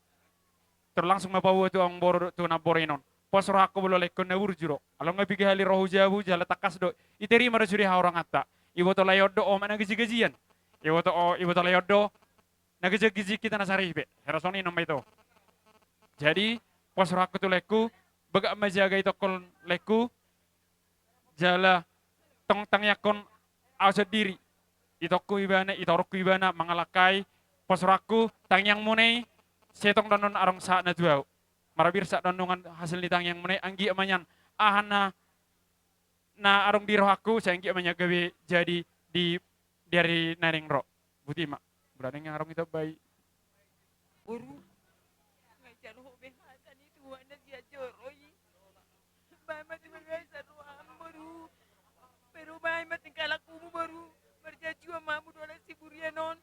Tor langsung ma paboa tu amangboru dohot tu namboru i non. Pos rohangku molo laengkon na burju do. Alai nga piga hali ro hu jabu jala tangkas do. Diterima do sude hahuranganta. Iboto lae on do omak na gajigajian. Iboto o, iboto lae on do na gijigijig hita na saripe, hera songon i non ma ito. Jadi, pos rohangku tu laengku, bagak ma jaga itongkon laengku, jala tong tangiangkon au sandiri. itokku ibana, itorungku ibana mangalangkai pasurangku, tangiangmuna i, sai tong do annon adong sahatna tu ahu. Marabirsak do annon hasil ni tangiangmuna i, anggiat ma nian aha na, na adong di rohangku, sai anggiat ma nian gabe jadi di, di ari na naeng ro. Boti ma, molo adong na adong ditambai. Boru, nga jalo ho be hata ni Tuhan na sian joro i. Baen ma tu bagasan roham boru. Pero baen ma tingkah lakumu boru. Marjanji ma hamu dohot siburian on.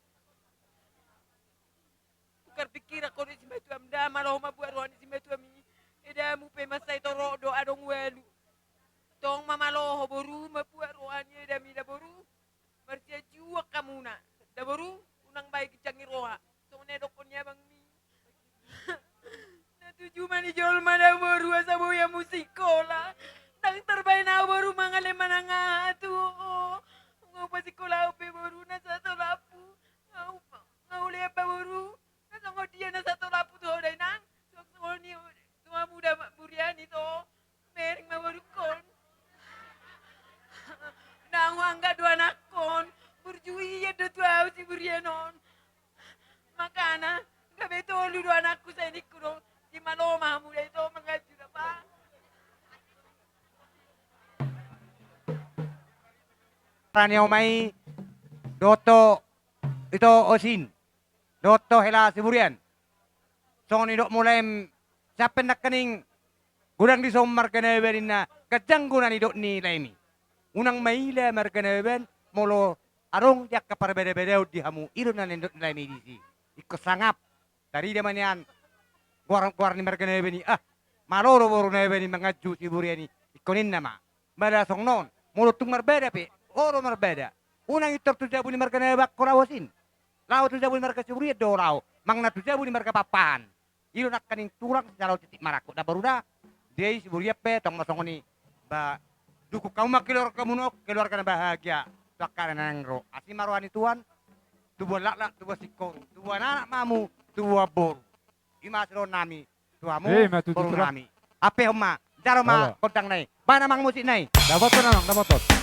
Tukar pikiran ho dohot simatuam, ndang malo ho mambuat roha ni simatuam i. Edamu pe mansai torop do adong ualu. Tong ma malo ho boru mambuat roha ni edam i da boru. Marsianjuan hamuna da boru, unang bahen ginjang ni roha. Songon na nidokkon ni abangmi. Na tuju ma ni jolma da boru asa boi hamu sikola. Ndang tarbahen ahu boru mangalehon manang aha tu ho. Nga hupasikola pe boru na satolaphu. Nga hu-, nga hulehon pe boru. Na songon dia na satolaphu tu ho da inang. Songon i tu hamu da burian i to. Mereng ma borungkon. Ndang huanggap do anakkon. Burju ia do tu ahu siburian on. Makana gabe tolu do anakku sai ningku do. Di malo ma hamu da ito manganju da pa. Rani omai dohot ito Osin. Dohot hela siburian. Songon nidokmu laem, sian pe nangkaning godang dison marga Nababan ninna, ganjang do na nidok ni laem i. Unang maila marga Nababan, molo adong di angka parbadabadaon di hamu, i do na nidok ni laem i disi. Ingkon sangap. Tarida ma nian goar, goar ni marga Nababan i, ah, malo do boru Nababan i manganju siburian i, ingkon ninna ma. Mala songon on, molo tung marbada pe, olo marbada. Unang intor tu jabu ni marga Nababan ho laho Osin. Laho tu jabu ni marga siburian do laho, manang na tu jabu ni marga Pakpahan. I do nangkaning tulang sijalo titik marangkup da boru da. Dia i siburian pe tong ma songon i. Ba, dukung hamu ma keluargamuna on, keluarga na bahagia. Tu angka na naeng ro. Asi ma roha ni Tuhan. Tubuan laklak, tubuan singkoru. Tubuan anak ma hamu, tubuan boru. I ma sidohonon nami tu hamu, eh, ma tutu, boru nami. Ape homa, jalo ma gondang na i. Bahen amang musik na i. Dapothon amang, dapothon.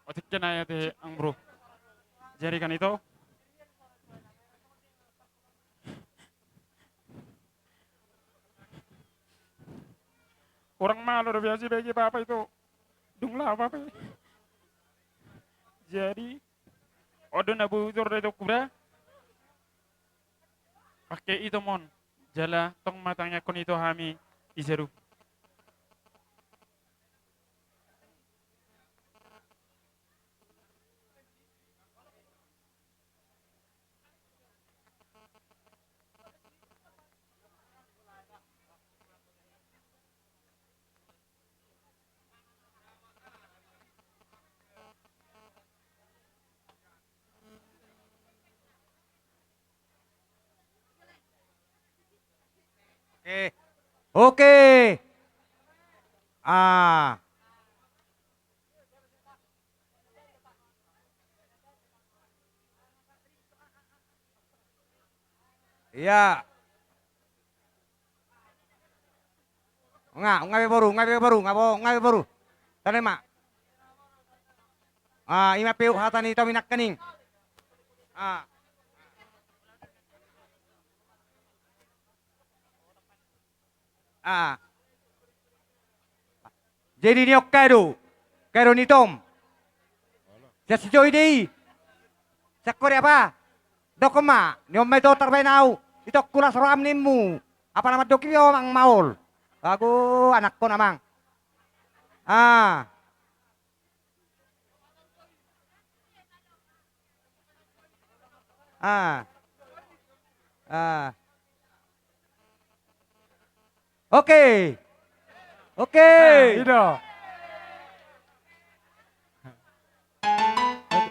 Otik kena ya te, ang bro. Jadi kan itu. Orang malu udah biasa bagi apa itu. Dung lama apa. Jadi, odo na bujur dari tokura. Pakai itu mon. Jala tong ma tangiangkon i tu hami i seru. Oke. Oke. Ah. Iya. Nga, nga be boru, nga be boru, nga bo, nga be boru. Tale ma. Ah, ima peu hata ni tomi nangkaning. Ah. Ah. Jadi ni on kado, kado ni Tom. Sian si Joy do i. Sian ho do apa? Dokkon ma, ni on ma ito tarbaen au. Ito kulas roham nimmu. Apa na mandok i amang maol. Ago anakkon amang. Ah. Ah. Ah. Oke. Oke. Ah, ido.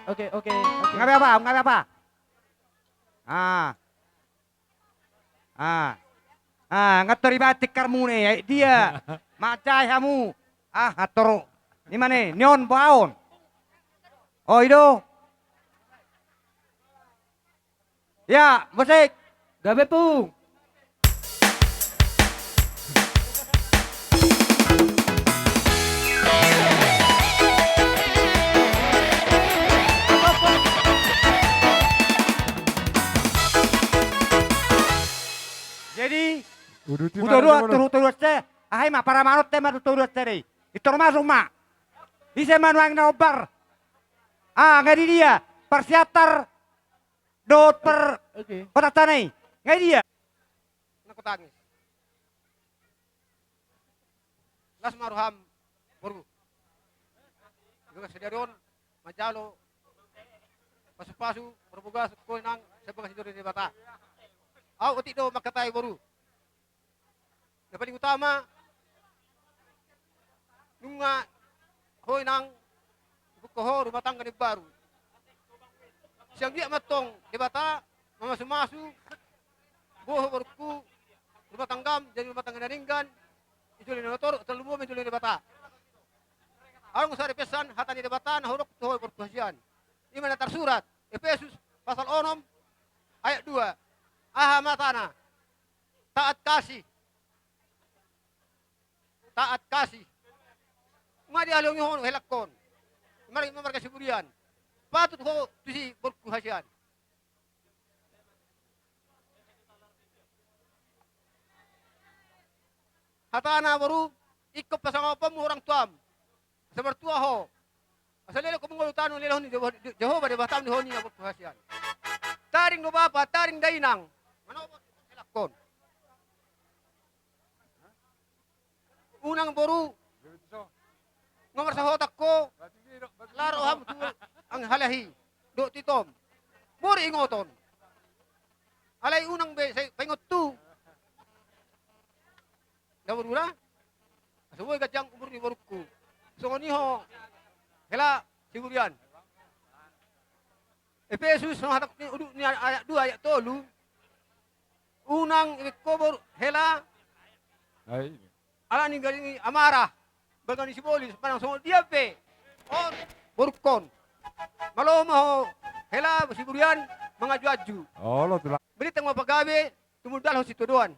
Oke, oke, oke. Nga be apa? Nga be apa? Ah. Ah. Ah, nga tori batik karmune, ai dia. Macai hamu. Ah, atoro. Ni mane, ni on boaon. Oh, ido. Ya, musik. Gabe pung. Jadi, uduti ma, uduti ma, uduti ma. Aha i ma, paramanonta ma, uduti ma, uduti ma. Itor masuk ma. Ise ma nuaeng na ombar. Ah, nga di dia. Parsiantar. Dohot per. Oke. Kota tanai. Nga di dia. Nang kota angis. Las ma roham, boru. Gagas sadari on, manjalo. Pasu-pasu, parbogas, koinang, sabagas sidor ni Debata. Au otik do mangkatai boru. Na paling utama, nunga ho inang buka ho rumah tangga na baru. Sian dia mantong Debata mamasu-masu, boha borungku, rumah tanggam jadi rumah tangga na denggan, di jolo ni na torop, tarlumobi di jolo ni Debata. Adong sada pesan hata ni Debata na hudok tu ho borungku hasian. Ima na tarsurat, Epesus pasal onom ayat dua. Aha ma hatana? Taat kasih. Taat kasih. Nga dialongi ho helangkon. Marga, marga Siburian. Patut ho tusi borungku hasian. Hatana boru, ingkon pasangaponmu orang tuam. Asa martua ho. Asa leleng ho mangolu tano na nilehon ni Jehovah, Jehovah Debatam di ho ninna borungku hasian. Taring do bapa, taring dainang. Manogot helangkon. Unang boru. Nga marsahotan ho. Laro hamu tu anggi halahi. Dohot tu Tom. Boi ingoton. Alai unang be sai paingot tu. Na boru na. Asa boi ganjang umur ni borungku. Songon i ho. Hela Siburian. Epesus, songon hata ni udut ni ayat dua, ayat tolu. Unang ibe ho boru hela. Ai. Ala ni gari ni amarah. Balga ni sibolis, manang songon dia pe. On, borungkon. Malo ma ho hela Siburian manganju-anju. Olo, tulang. Bintang ma pagabe, tumundalhon sitadoan.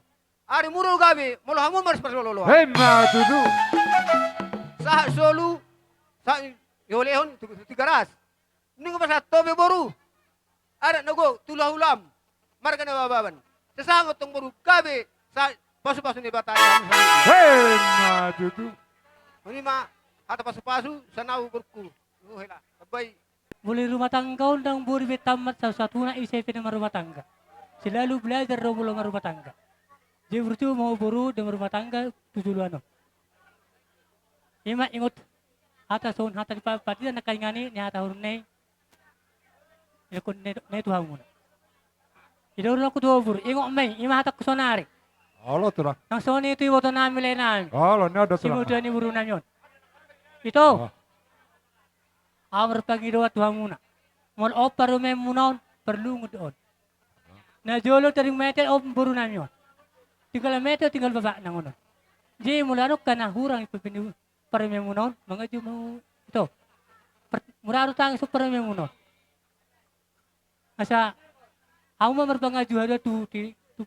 Ari mura gabe, molo hamu marsipasololoan. Hei, ma tutu. Sahat solu, sahat ni holehon, tu, tu Tigaras. Nunga pasahat ho be boru. Adat na gok, tu hulahulam. Marga Nababan. Sasahat ma tong boru gabe, sahat pasu-pasu ni Debata. Hei, ma tutu. Songon i ma, hata pasu-pasu, sian au borungku. Nuhela. Labai. Mulai rumah tangga on ndang boi be tamat satu-satuna ise pe na marumah tangga. Selalu belajar do molo marumah tangga. Jadi percuma ho boru ndang marumah tangga tu joloan on. Ima ingot hata songon hata ni pa-, pati na kaingan i ni hata hurung na i. Ilekon na i tu hamuna. Ido do aku tu ho boru, ingot ma i, ima hatangku sonari. Olo, tulang. Nang songon i tu iboto nami, lae nami. Olo, ni ada, tulang. Simutua ni boru nami on. Ito. Oh. Au marpangidoan tu hamuna. Molo on parumaenmuna on, parlungun do on. Na jolo taring mate on boru nami on. Tinggal mate, tinggal bapakna on. Jadi molo adong angka na hurang i pe ni parumaenmuna on, manganju ma ito. Per-, mura do tangis on parumaenmuna on. Asa, au ma marpanganju haduan tu, tu, tu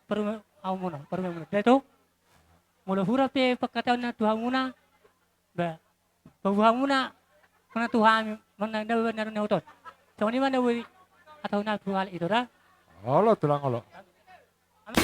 parumaen, hamuna, parumaenmuna. Dai to? Molo hurang pe pangkataonna tu hamuna, ba, paboa hamuna, mana tu hami, mana na, na, na, na, na, utot. Songon i ma na boi, hatahon nami tu halak i, ito da. Olo, tulang, olo. Amin.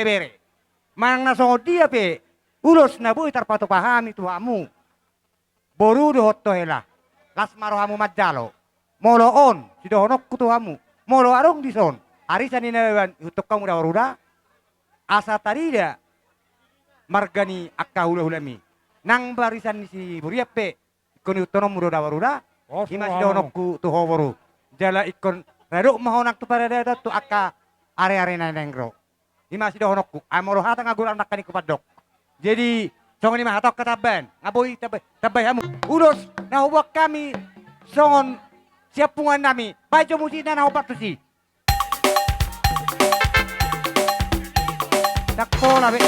bere. Manang na songon dia pe ulos na boi tarpatupa hami tu hamu, boru dohot hela, las ma rohamu manjalo. Molo on sidohononku tu hamu, molo adong dison arisan ni na baoa, ihuthon hamu da boru da, asa tarida marga ni angka hulahulam i. Nang barisan ni Siburian pe ingkon ihuthononmu do da boru da. Ima sidohononku tu ho boru. Jala ingkon radot ma ho nang tu paradaton tu angka areare na naeng ro. Ima sidohononku, ai molo hata nga godang nangkaning hupandok. Jadi songon i ma hatahononku, tambai, nga boi tambai, tambai hamu ulos na huboan hami songon siampungannami. Baen jo musikna na hombar tusi. Ndang pola be.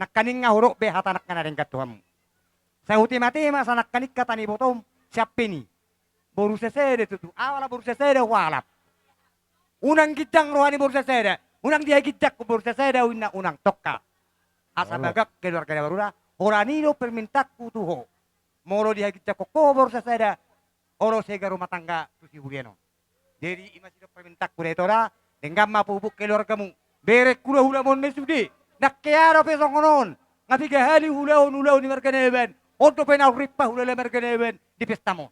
Nangkaning nga hudok be hata nangkin na denggan tu hamu. Sai hutema-tema asa nangkaning hata ni ibotom sian pe ni boru sasada tutu. Ala boru sasada hualap. Unang ginjang roha ni boru sasada, unang dihaginjangkon boru sasada, ninna, unang tongka. Asa bagak keluarga na boru da. Holan i do permintaanku tu ho. Molo dihaginjangkon ho boru sasada, olo sega rumah tangga tu Siburian on. Jadi ima sidok permintaanku da i, ito da, denggan ma pupuk keluargamu. Bereng hulahulam on na sude, nang hea dope songon on. Nga piga hali huulahon ulaon ni marga Nababan, on dope na umrimpa hulahula marga Nababan di pesta on.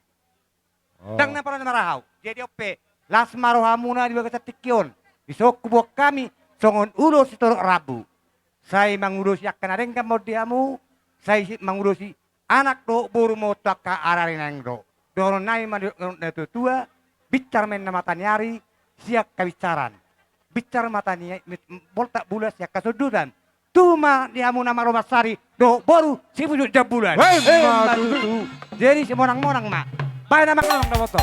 Ndang na pola na marahau. Jadi on pe, las ma rohamuna di bagasan tingki on. Dison huboan hami songon ulos sitorop rambu. Sai mangulosi angka na denggan ma on di hamu, sai mangulosi anak dohot boru ma on tu angka areare na naeng ro. Dohononnami ma di na tuatua, binsar ma inna mata ni ari sian habinsaran. Binsar mata ni, boltak bulan sian hasondutan. Tubu ma di hamu na malo mansari dohot boru sipucuk jambulan. Emma tutu. Jadi simonangmonang ma. Baen na mangamang da boto.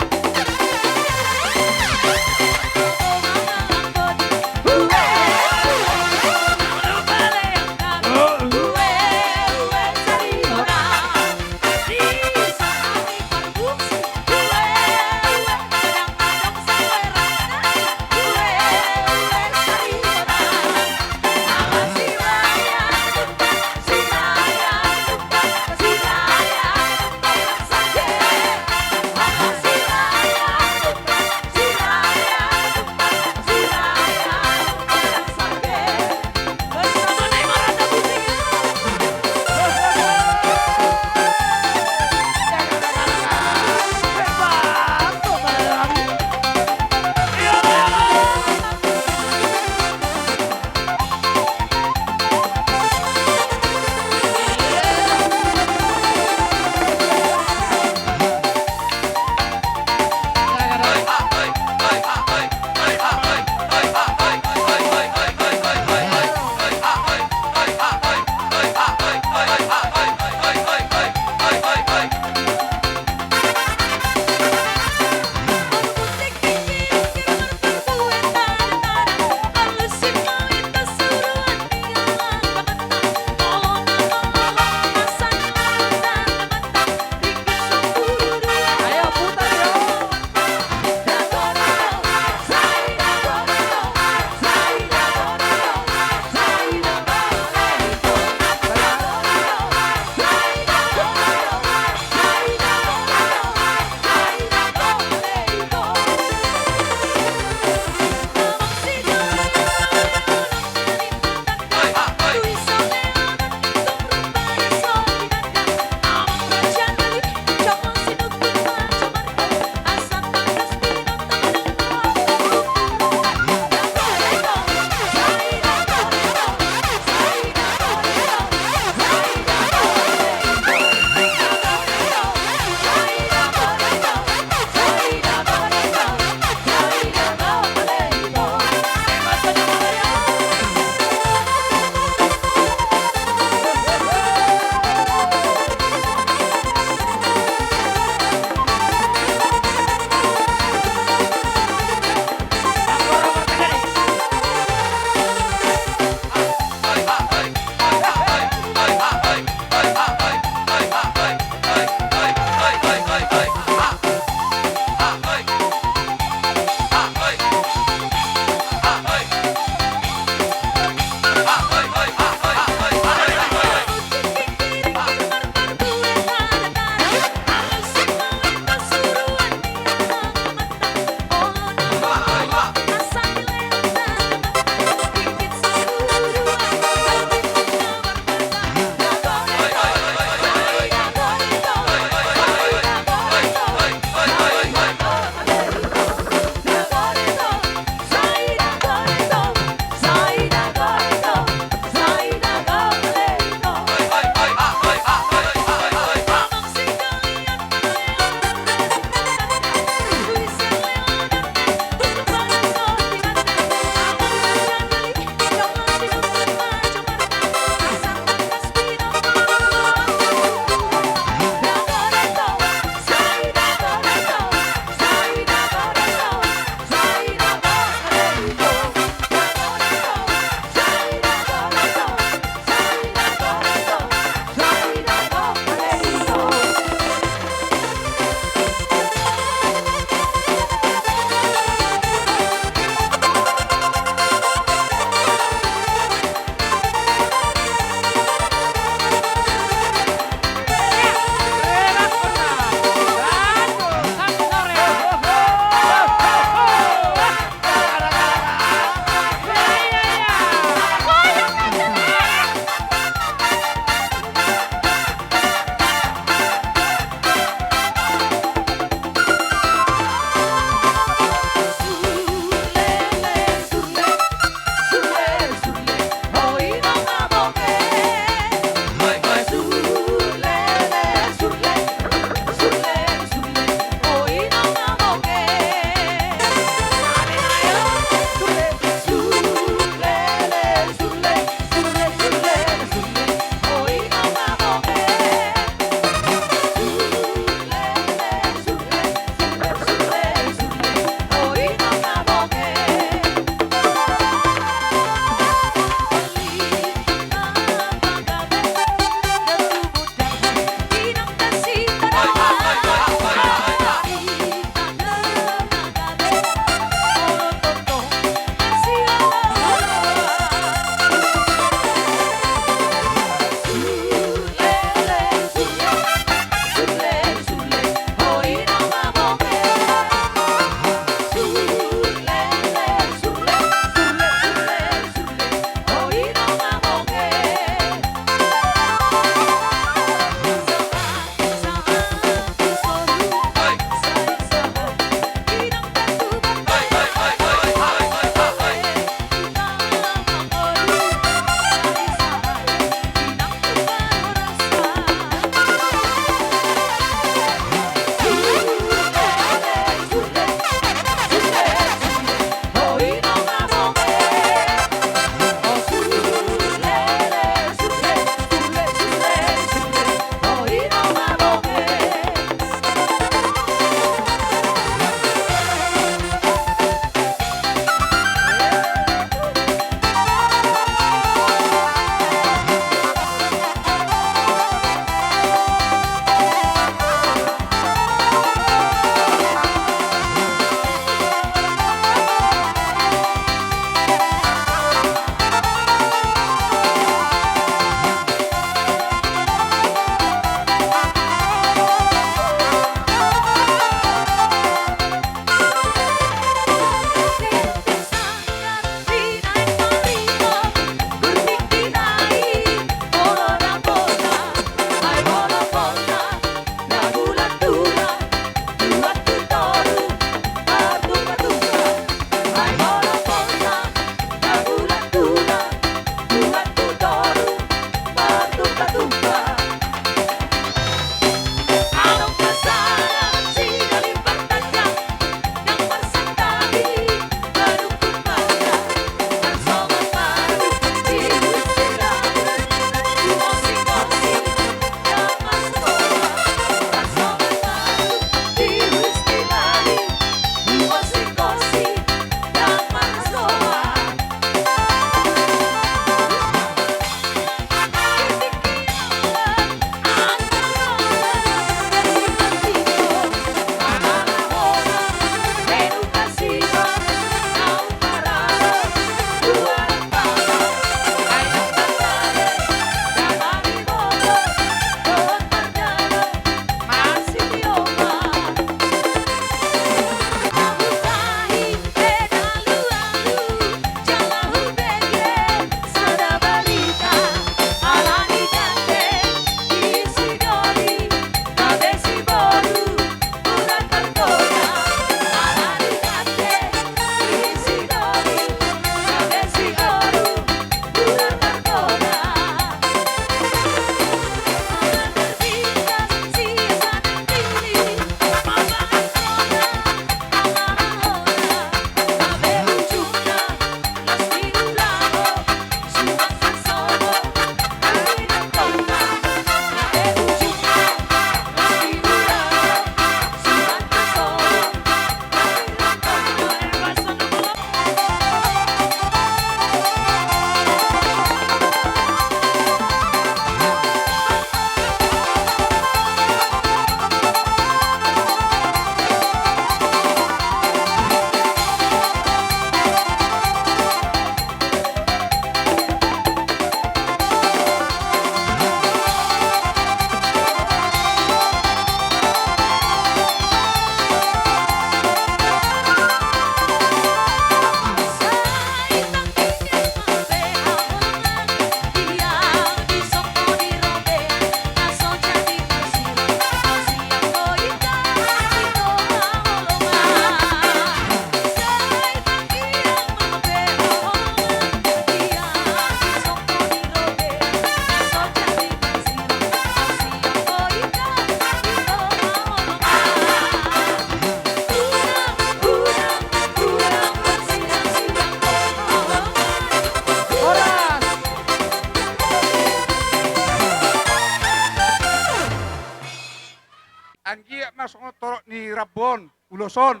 Torop ni rambu on, ulos on.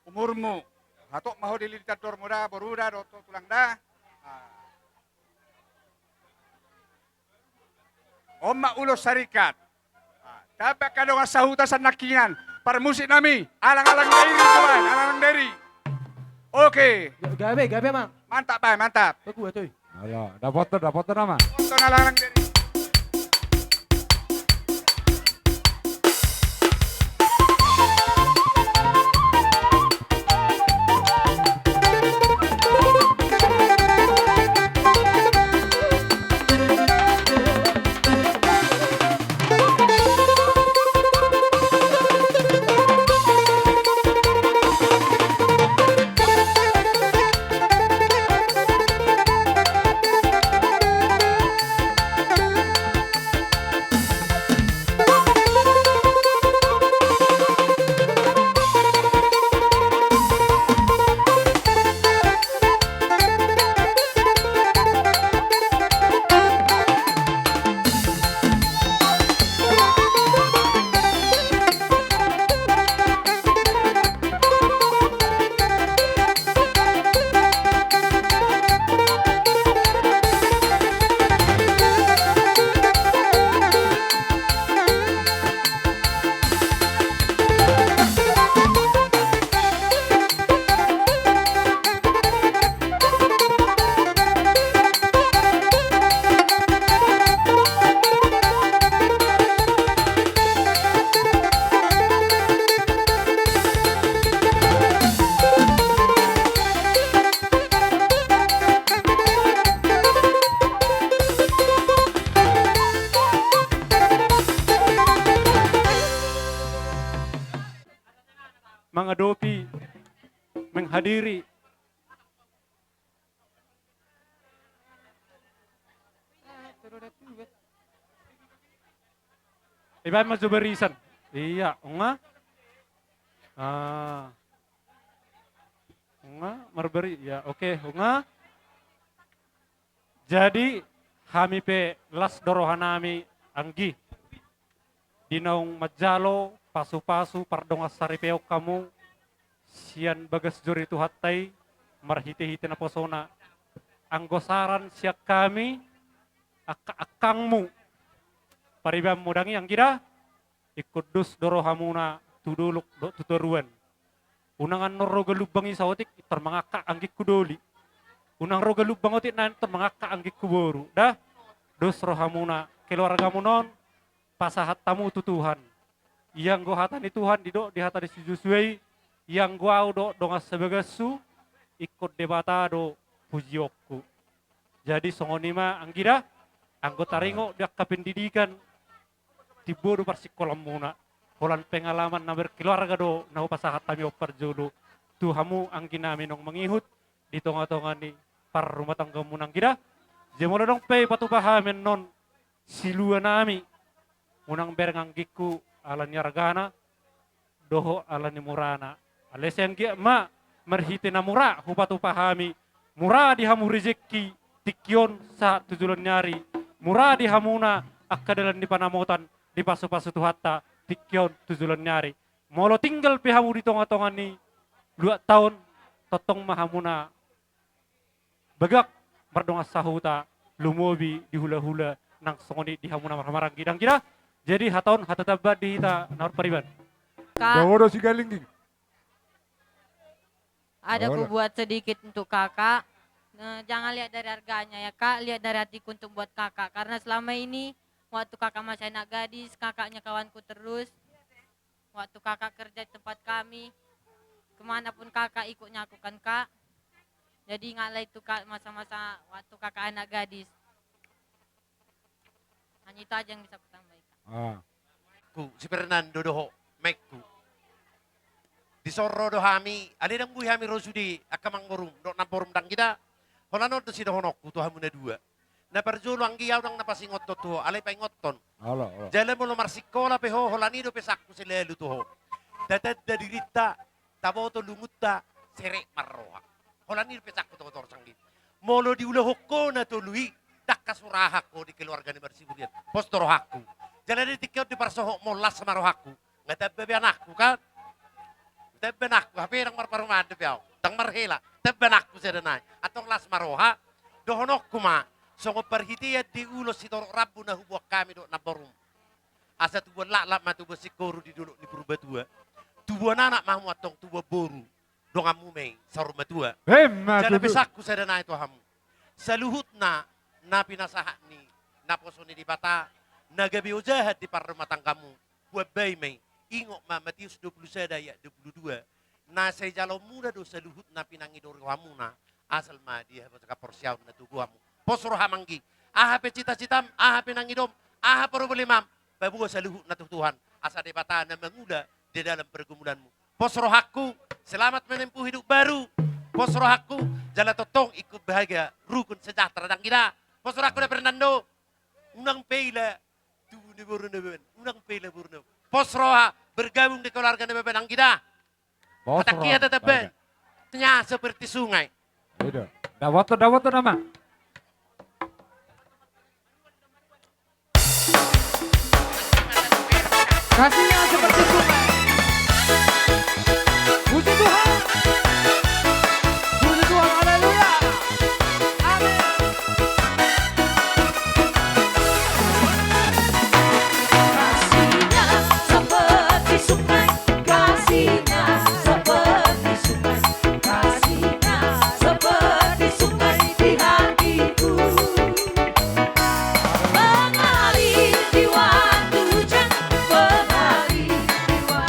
Umurmu. Hatop ma ho dililitan dormu da, boru da, dohot tulang da. Ah. On ma ulos sarikat. Ah, tamba angka dongan sahuta sian nangkiningan. Parmusik nami, Alang-alang Dairi, tuan, Alang-alang Dairi. Oke. Ga-, gabe, gabe, Amang. Mantap, Bang, mantap. Bagus, oi. Halo, dapoton, dapoton, Amang. Dapoton, Alang-alang Dairi. Mangadopi, menghadiri. Ibaen ma jo barisan. Iya, unga. Ah. Unga, marbari, ya, oke, unga. Jadi, hami pe las do rohanami, anggi. Di naung manjalo pasu-pasu pardongansaripeon hamu sian bagas joro ni Tuhanta i marhite-hite naposona. Anggo saran sian hami, angka-angkangmu, paribanmu dang i, anggi da, ingkon dos do rohamuna tu dolok dohot tu toruan. Unang annon ro galumbang i saotik, intor mangangkat anggingku doli. Unang ro galumbang otik na intor mangangkat anggingku boru. Da, dos rohamuna, keluargamuna on, pasahat hamu tu Tuhan. Ianggo hata ni Tuhan, didok di hata ni si Josua i, ianggo ahu dohot dongan sabagashu, ingkon Debata do pujionku. Jadi songon i ma, anggi da, anggo taringot di angka pendidikan, timbo do parsingkolanmuna. Holan pengalaman na berkeluarga do na hupasahat hami on parjolo tu hamu angginami naung mangihut di tonga-tonga ni parrumatanggaonmuna, anggi da. Jadi molo adong pe ipatupa hami annon siluanami, unang bereng anggingku ala ni argana dohot ala ni murana. Alai sai anggiat ma marhite na mura hupatupa hami, mura di hamu rejeki tingki on sahat tu joloan ni ari, mura di hamuna angka dalan ni panamotan dipasu-pasu Tuhanta tingki on tu joloan ni ari. Molo tinggal pe hamu di tonga-tonga ni luatta on, tongtong ma hamuna bagak mardongan sahuta, lumobi di hula-hula nang songon i di hamuna marhaha-maranggi, dang, anggi da. Jadi hata on hata tambahan di hita na marpariban. Kak. Doho do Sigalingging. Ada ku buat sedikit untuk kakak. Eh, jangan lihat dari harganya ya kak, lihat dari hatiku untuk buat kakak. Karena selama ini waktu kakak masih anak gadis, kakaknya kawanku terus. Waktu kakak kerja di tempat kami, kemana pun kakak ikutnya aku kan kak. Jadi ingatlah itu kak, masa-masa waktu kakak anak gadis. Hanya itu aja yang bisa kutambahi kak. Ah. Ku, si Fernando dohot maikku. Dison ro do hami, alai dang boi hami ro sude angka amangborum dohot namborum, dang, anggi da. Holan on do sidohononku tu hamu na dua. Na parjolo anggi, ahu dang na pasingothon tu ho, alai paingothon. Olo, olo. Jala molo marsingkola pe ho, holan i dope sangku selalu tu ho. Tatanda dirinta, taboto lungunta, serep marroha. Holan i dope sangku tu ho torus, anggi. Molo diulahon ho na tolu i, dang hasurahan ho di keluarga ni Marsiburian. Pos do rohangku. Jala di tingki on diparsohot ma on, las ma rohangku. Nga tamba be anakku kan? Tamba anakku, hape ndang marparumaen dope au. Ndang marhela, tamba anakku sada nai. Antong las ma roha, dohononku ma, songon parhitean di ulos sitorop rambu na huboan hami dohot namborum. Asa tubuan laklak ma tubuan singkoru di dolok ni Purbatua. Tubuan anak ma hamu antong tubuan boru. Donganmu ma i saur matua. Emma tutu. Jala pesanku sada nai tu hamu. Saluhutna na pinasahat ni naposo ni Debata, na gabe ojahan di parrumatanggamu, huambai ma i. Ingot ma Matius dua pulu sada ayat dua pulu dua. Na sai jaloonmuna do saluhutna pinangido rohamuna, asal ma dihaporseaonna tu goarmu. Pos roha manggi. Aha pe cita-citam, aha pe nangidom, aha problemam, paboa saluhutna tu Tuhan. Asa Debata na mangula di dalam pergumulanmu. Pos rohangku, selamat menempuh hidup baru. Pos rohangku, jala tongtong ingkon bahagia, rukun sejahtera, dang i da. Pos rohangku da Fernando, unang pe ila tubu ni boru na baban, unang pe ila boru na baban. Pos roha bergabung di keluarga na baban, dang i da. Pos roha. Hatangki hata tamba. Nya seperti sungai. Ido. Dawato, dawato nama. Kasihnya seperti sungai. Puji Tuhan. Puji Tuhan, haleluya. Amin. Kasihnya seperti sungai, kasihnya seperti sungai, kasihnya seperti sungai di hatiku. Mengalir di waktu hujan, mengalir di waktu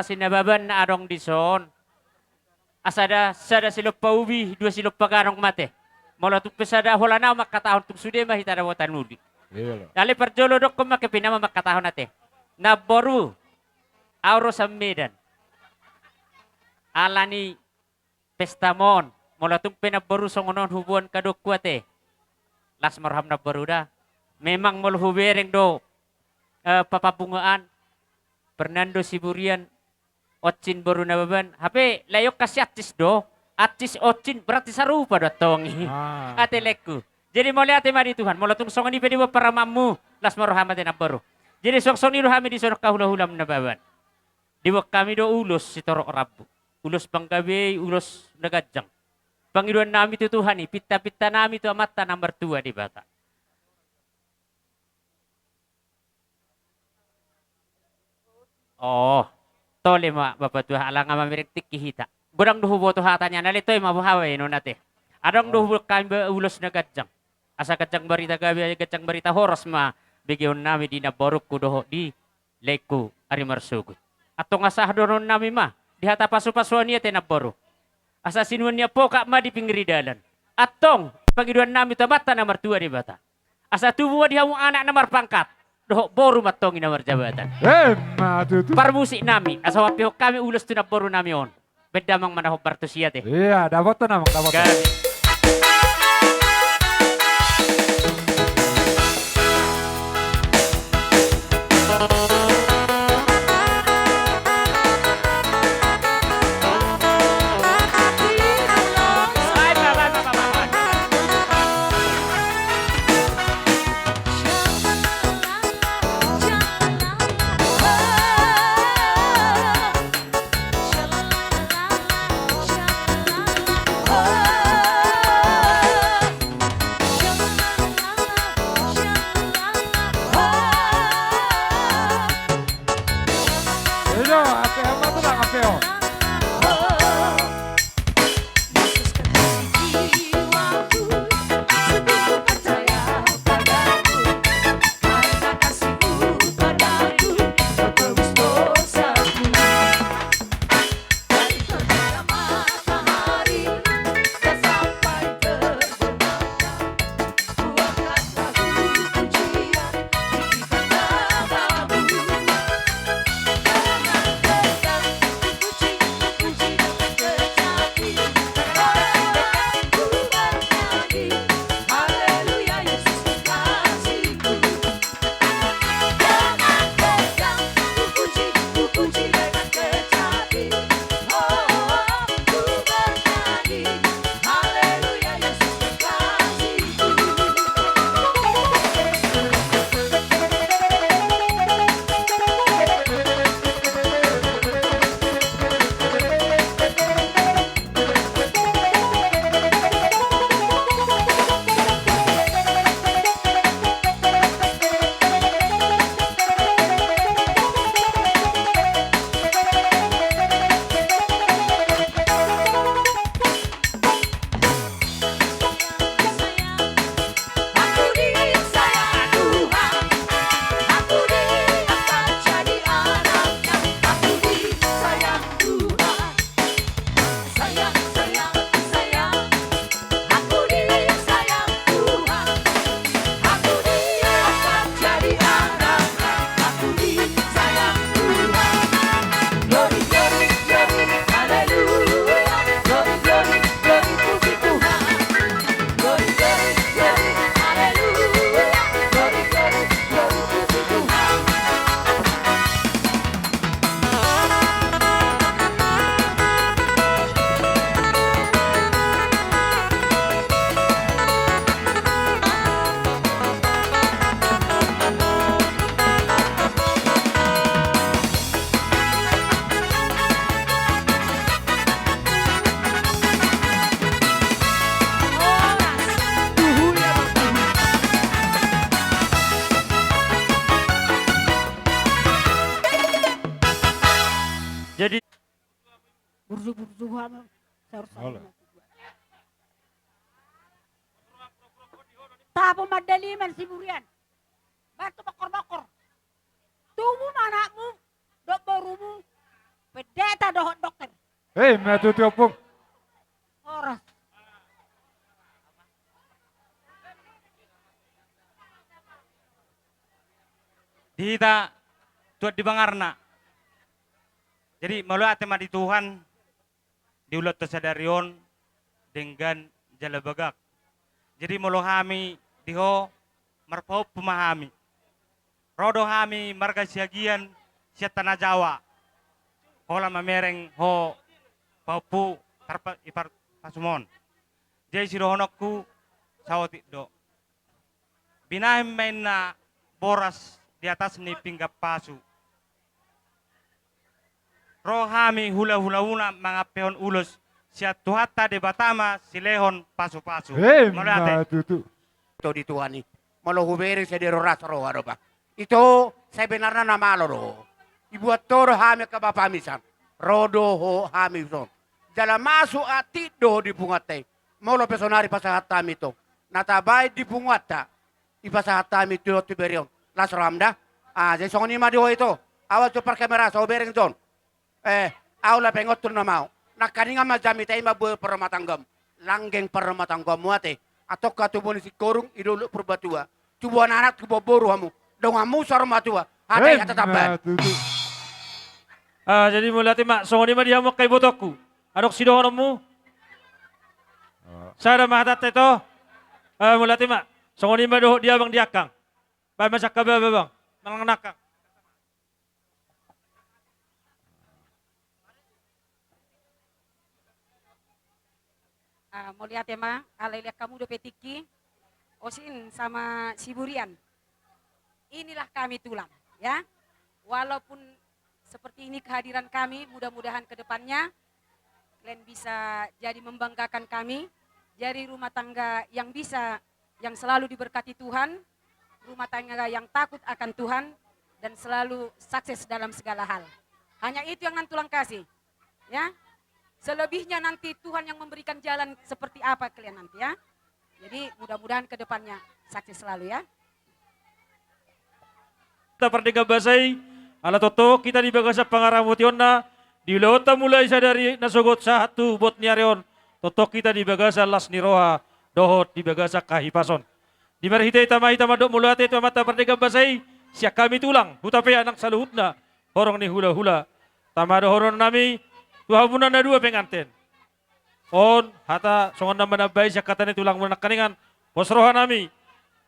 Sinababan na adong dison. Asa da, sada silompa ubi, dua silompa ganong ma ate. Molo tung pe sada holan ahu mangkatahon tung sude ma hita dapotan uli. Iya, lo. Alai parjolo dokkon ma kepe nama mangkatahon ate. Namboru, ahu ro sian Medan. Alani pesta mon. Molo tung pe namboru songon on huboan kadokku ate. Las ma roham namboru da. Memang molo hubereng do, eh, Papa Bungaan, Fernando Siburian, Oncin boru Nababan. Hape lae on kan siancis do. Ancis oncin berarti sarupa do antong i. Ah. Ate laengku. Jadi mauliate ma di Tuhan. Molo tung songon i pe diboan paramanmu, las ma roham ate namboru. Jadi songon i do hami dison angka hulahulam Nababan. Diboan hami do ulos sitorop rambu. Ulos panggabean, ulos na ganjang. Pangidoan nami tu Tuhan i, pintapinta nami tu Amanta na martua Debata. Oh, tole ma Bapa tua, ala nga mamereng tingki hita. Godang do huboto hata nian, alai toe ma boha baenon ate. Adong do huboan hami ba ulos na ganjang. Asa ganjang barita gabe, ganjang barita horas ma begeon nami di namborungku dohot di laengku ari marsogot. Antong asa dohonon nami ma di hata pasupasuon i ate namboru. Asa sinuan ni apokat ma di pinggir ni dalan. Antong pangidoan nami tu Amanta na martua Debata. Asa tubu ma di hamu anak na marpangkat dohot boru ma antong i na marjabatan. Emma tutu. Parmusik nami, asa huampehon hami ulos tu namboru nami on. Baen damang ma na hombar tusi ate. Iya, dapotan amang, dapotan. Gabe. Jadi burju-burju hamu. Saur-saur. Tapo mandaliman Siburian. Batu bokor-bokor. Tubu ma anakmu dohot borumu. Pendeta dohot dokter. Hei, ma tutu, Ompung. Horas. Di hita tuat di bangarna. Jadi, mauliate ma di Tuhan, di ulaonta sadari on, denggan jala bagak. Jadi, molo hami di ho, marpahompu ma hami. Ro do hami marga Siagian, sian Tanah Jawa. Holan mamereng ho pahompu, tarpa-, i par-, pasum on. Jadi sidohononku, saotik do. Binahen ma inna boras di atas ni pinggan pasu. Ro hami hula-hulamuna mangampehon ulos, sian Tuhanta Debata ma silehon pasu-pasu. Emma tutu. Mauliate. Ito di Tuhan i. Molo hubereng sai diroras roha do ba. Ito, sebenarna na malo do. Dibuat ho do hami angka bapami san. Ro do ho hami son. Jala masuk atik do di punguanta i. Molo pe sonari pasahat hami ito. Na tabaen di punguanta. Dipasahat hami tu, tu bere on. Las roham da. Ah, jadi songon i ma di ho ito. Awas jo parkamera, so bereng jo on. Eh, au lape ngontur nama au. Nangkaningan ma jamita i mamboan parrumatanggaon. Langgeng parrumatanggaonmu ate. Antong hatubuan ni singkoru i Dolok Purbatua. Tubuan anak, tubuan boru hamu. Donganmu saur matua. Hata i hata tambahan. Emma tutu. Ah, jadi mauliate ma, songon i ma di hamu angka ibotongku. Adong sidohononmu? Ah. Sada ma hatanta ito. Ah, mauliate ma. Songon i ma dohot di abang di angkang. Baen ma sian angka baba, bang. Manang nangkang. Ah, mauliate ma, alai lean hamu dope tingki, Osin sama Siburian. Inilah kami tulang, ya. Walaupun seperti ini kehadiran kami, mudah-mudahan ke depannya kalian bisa jadi membanggakan kami, jadi rumah tangga yang bisa, yang selalu diberkati Tuhan, rumah tangga yang takut akan Tuhan, dan selalu sukses dalam segala hal. Hanya itu yang nanti tulang kasih. Ya. Selebihnya nanti Tuhan yang memberikan jalan seperti apa kalian nanti, ya. Jadi, mudah-mudahan ke depannya sukses selalu, ya. Hita pardenggan basa i, ala tongtong hita di bagasan pangaramotionna, di ulaonta mulai sadari nasogot sahat tu bot ni ari on, tongtong hita di bagasan las ni roha, dohot di bagasan hahipason. Di marhite hita ma hita mandok mauliate tu Amanta pardenggan basa i, sian hami tulang, hutapea nang saluhutna, horong ni hulahula. Tama dohononnami tu hamuna na dua penganten. On, hata songon na manambai sian hata ni tulangmuna nangkaningan, pos rohanami,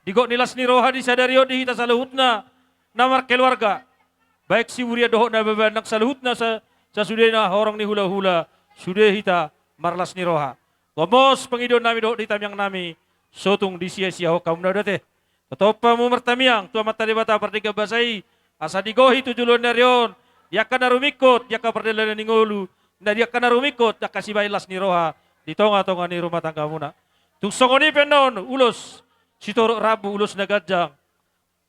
di gok ni las ni roha di sadari on di hita saluhutna na markeluarga, baik Siburian dohot Nababan nang saluhutna sa-, sasudena horong ni hulahula, sude hita marlas ni roha. Gomos pangidoannami dohot di tamiangnami, so tung disiasihon hamuna do ate. Totop hamu martamiang tu Amanta Debata pardenggan basa i, asa digohi tu joloan ni ari on, di angka na rumingkot, di angka pardalanan ni ngolu, na di angka na rumingkot, di angka sibahen las ni roha, di tonga-tonga ni rumah tanggamuna. Tung songon i pe annon, ulos sitorop rambu, ulos na ganjang.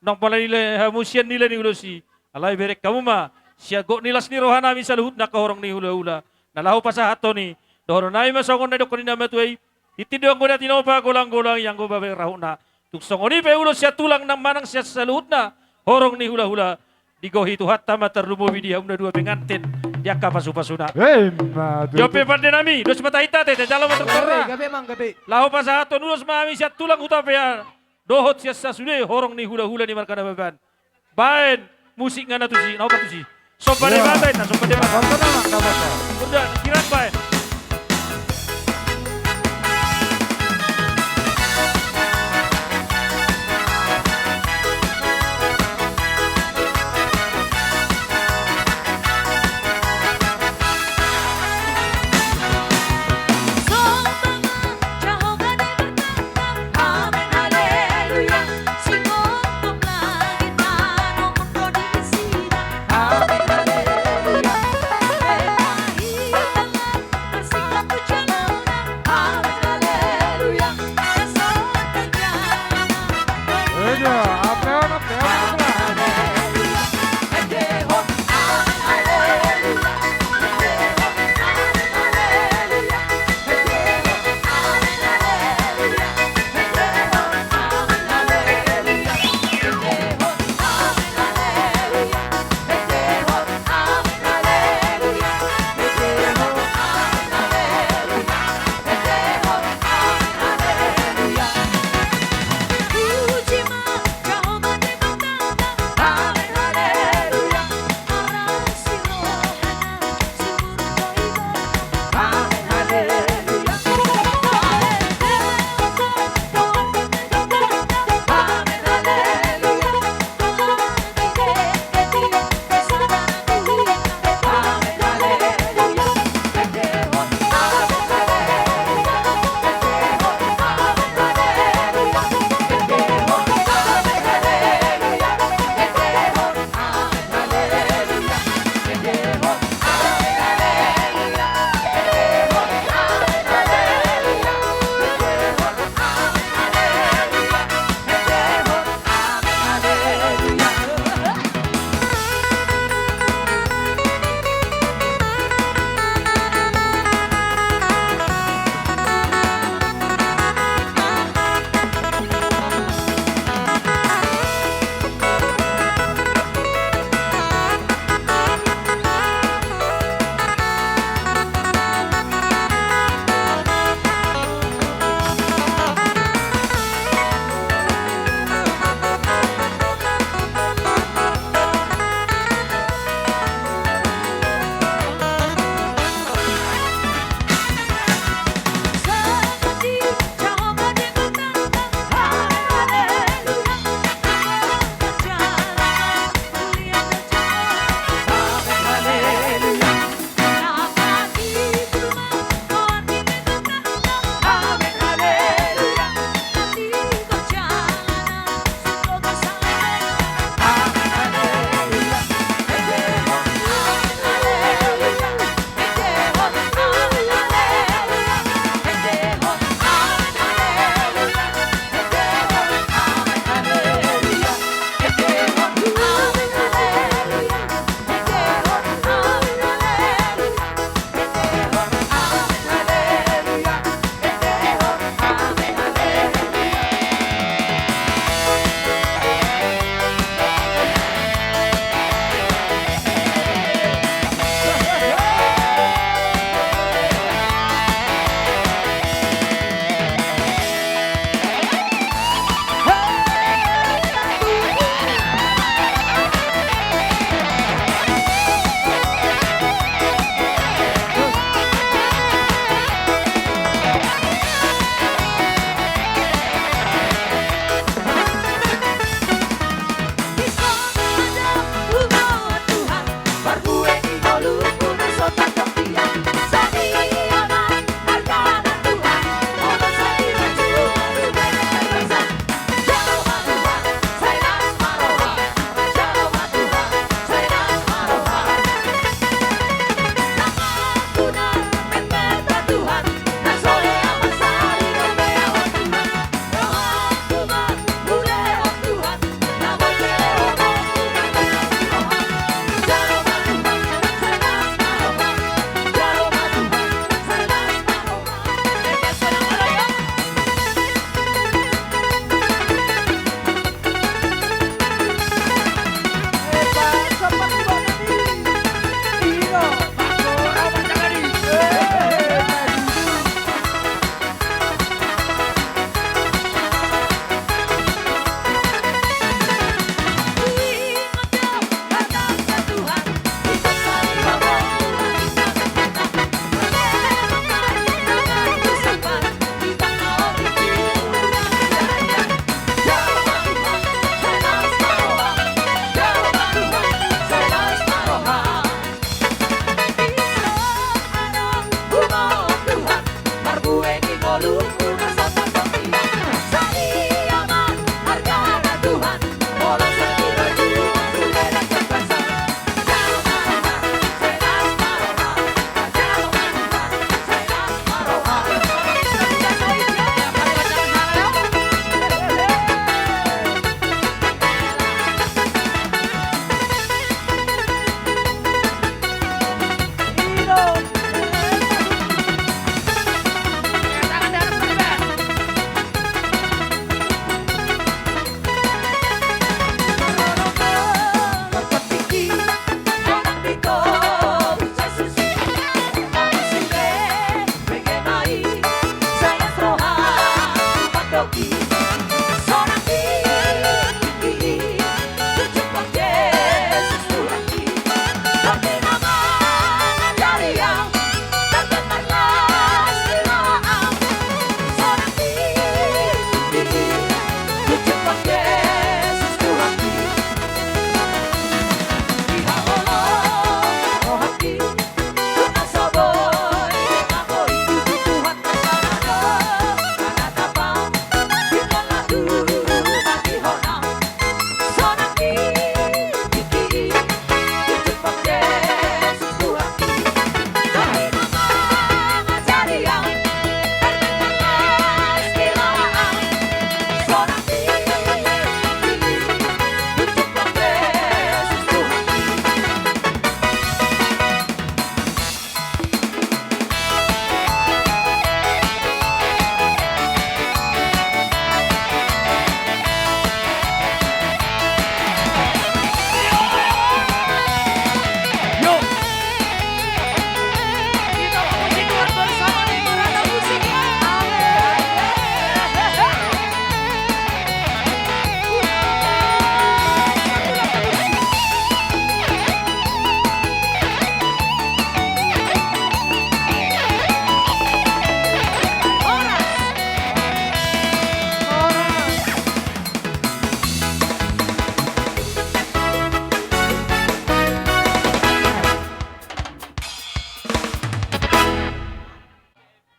Naung pola nilai hamu sian nilai ni ulos i, alai bereng hamu ma, sian gok ni las ni rohanami saluhutna angka horong ni hulahula, na laho pasahathon i, dohononnami ma songon na didokkon ni na matua i, tintin do anggo na tinopa, golang-golang i anggo bahen rahutna. Tung songon i pe ulos sian tulang nang manang sian saluhutna horong ni hulahula, digohi Tuhanta ma tarlumobi di hamu na dua penganten di angka pasu-pasuna. Emma tutu. Di on pe pandenami, dos ma tahi ate, jalo ma tortor. Gabe, gabe, Amang, gabe. Laho pasahathon ulos ma hami sian tulang hutapea dohot sian sasude horong ni hulahula ni marga Nababan. Baen musik nga na tusi, na opat tusi. Somba Debata inna, somba Debata. Somba Debata. Udah, kirap baen.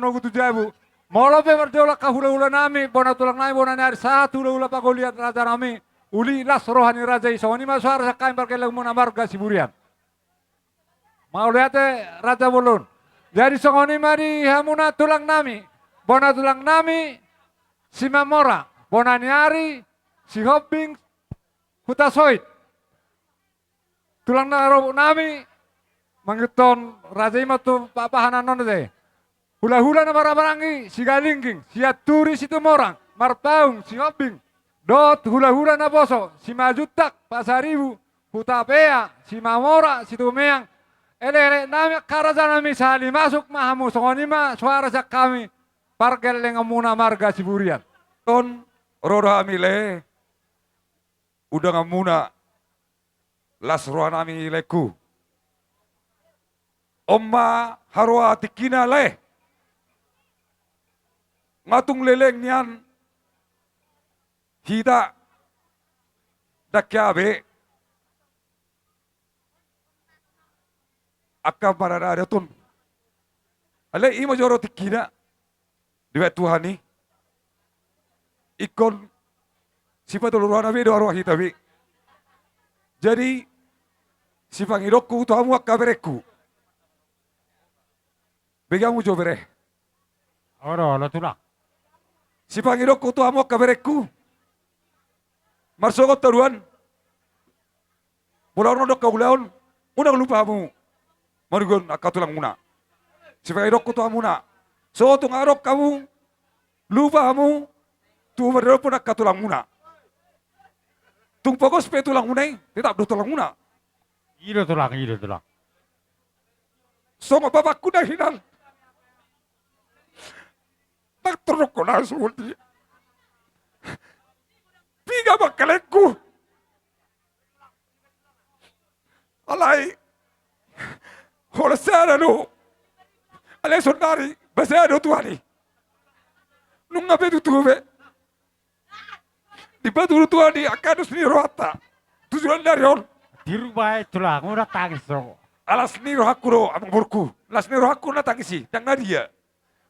tarnogu tu jabu. Molo pe marjolo angka hulahulanami, bona tulangnami, bona ni ari, sahat hulahula pagoliat rajanami, uli las roha ni raja i. Songon i ma suara sian hami pargellenganmuna marga Siburian. Mauliate raja bolon. Jadi songon i ma di hamuna tulangnami, bona tulangnami Simamora, bona ni ari Sihombing Hutasoit. Tulang na roboknami, mangihuthon raja i ma tu papahanan on ate. Hulahula na marhahamaranggi Sigalingging, Sianturi Situmorang, Marpaung Sihombing, dohot hulahula naposo Simanjuntak Pasaribu, Hutapea Simamora Situmeang, elekeleknami angka rajanami, sahali masuk ma hamu. Songon i ma suara sian hami pargellenganmuna marga Siburian. On ro do hami lae, undanganmuna, las rohanami laengku. On ma haroa tingkina lae. Nga tung leleng nian hita, ndang hea be angka marada adat on. Alai i ma jolo tingkina dibahen Tuhan i. Ingkon sipatolu rohana be do haroa hita be. Jadi sipangidokku tu hamu angka berengku. Bege hamu jo bere. Olo, olo tulang. Sipangidokku tu hamu angka berengku. Marsogot taruan. Molo adong do angka ulaon, unang lupa hamu manugion angka tulangmuna. Sipangidokku tu hamuna, so tung adong hamu lupa hamu tu mardalanhon angka tulangmuna. Tung pogos pe tulangmuna i, tetap do tulangmuna. I do tulang, i do tulang. Songon bapakku na hinan. Ndang torop hona songon dia. Piga ma angka laengku. Alai holan sada do. Alai saonari basa do Tuhan i. Nunga pe tutu be. Dipatudu Tuhan i angka dos ni rohanta tu joloan ni ari on. Tiru bae tulang, unang tangis ho. Las ni rohangku do amangborungku. Las ni rohangku na tangis i, ndang na dia.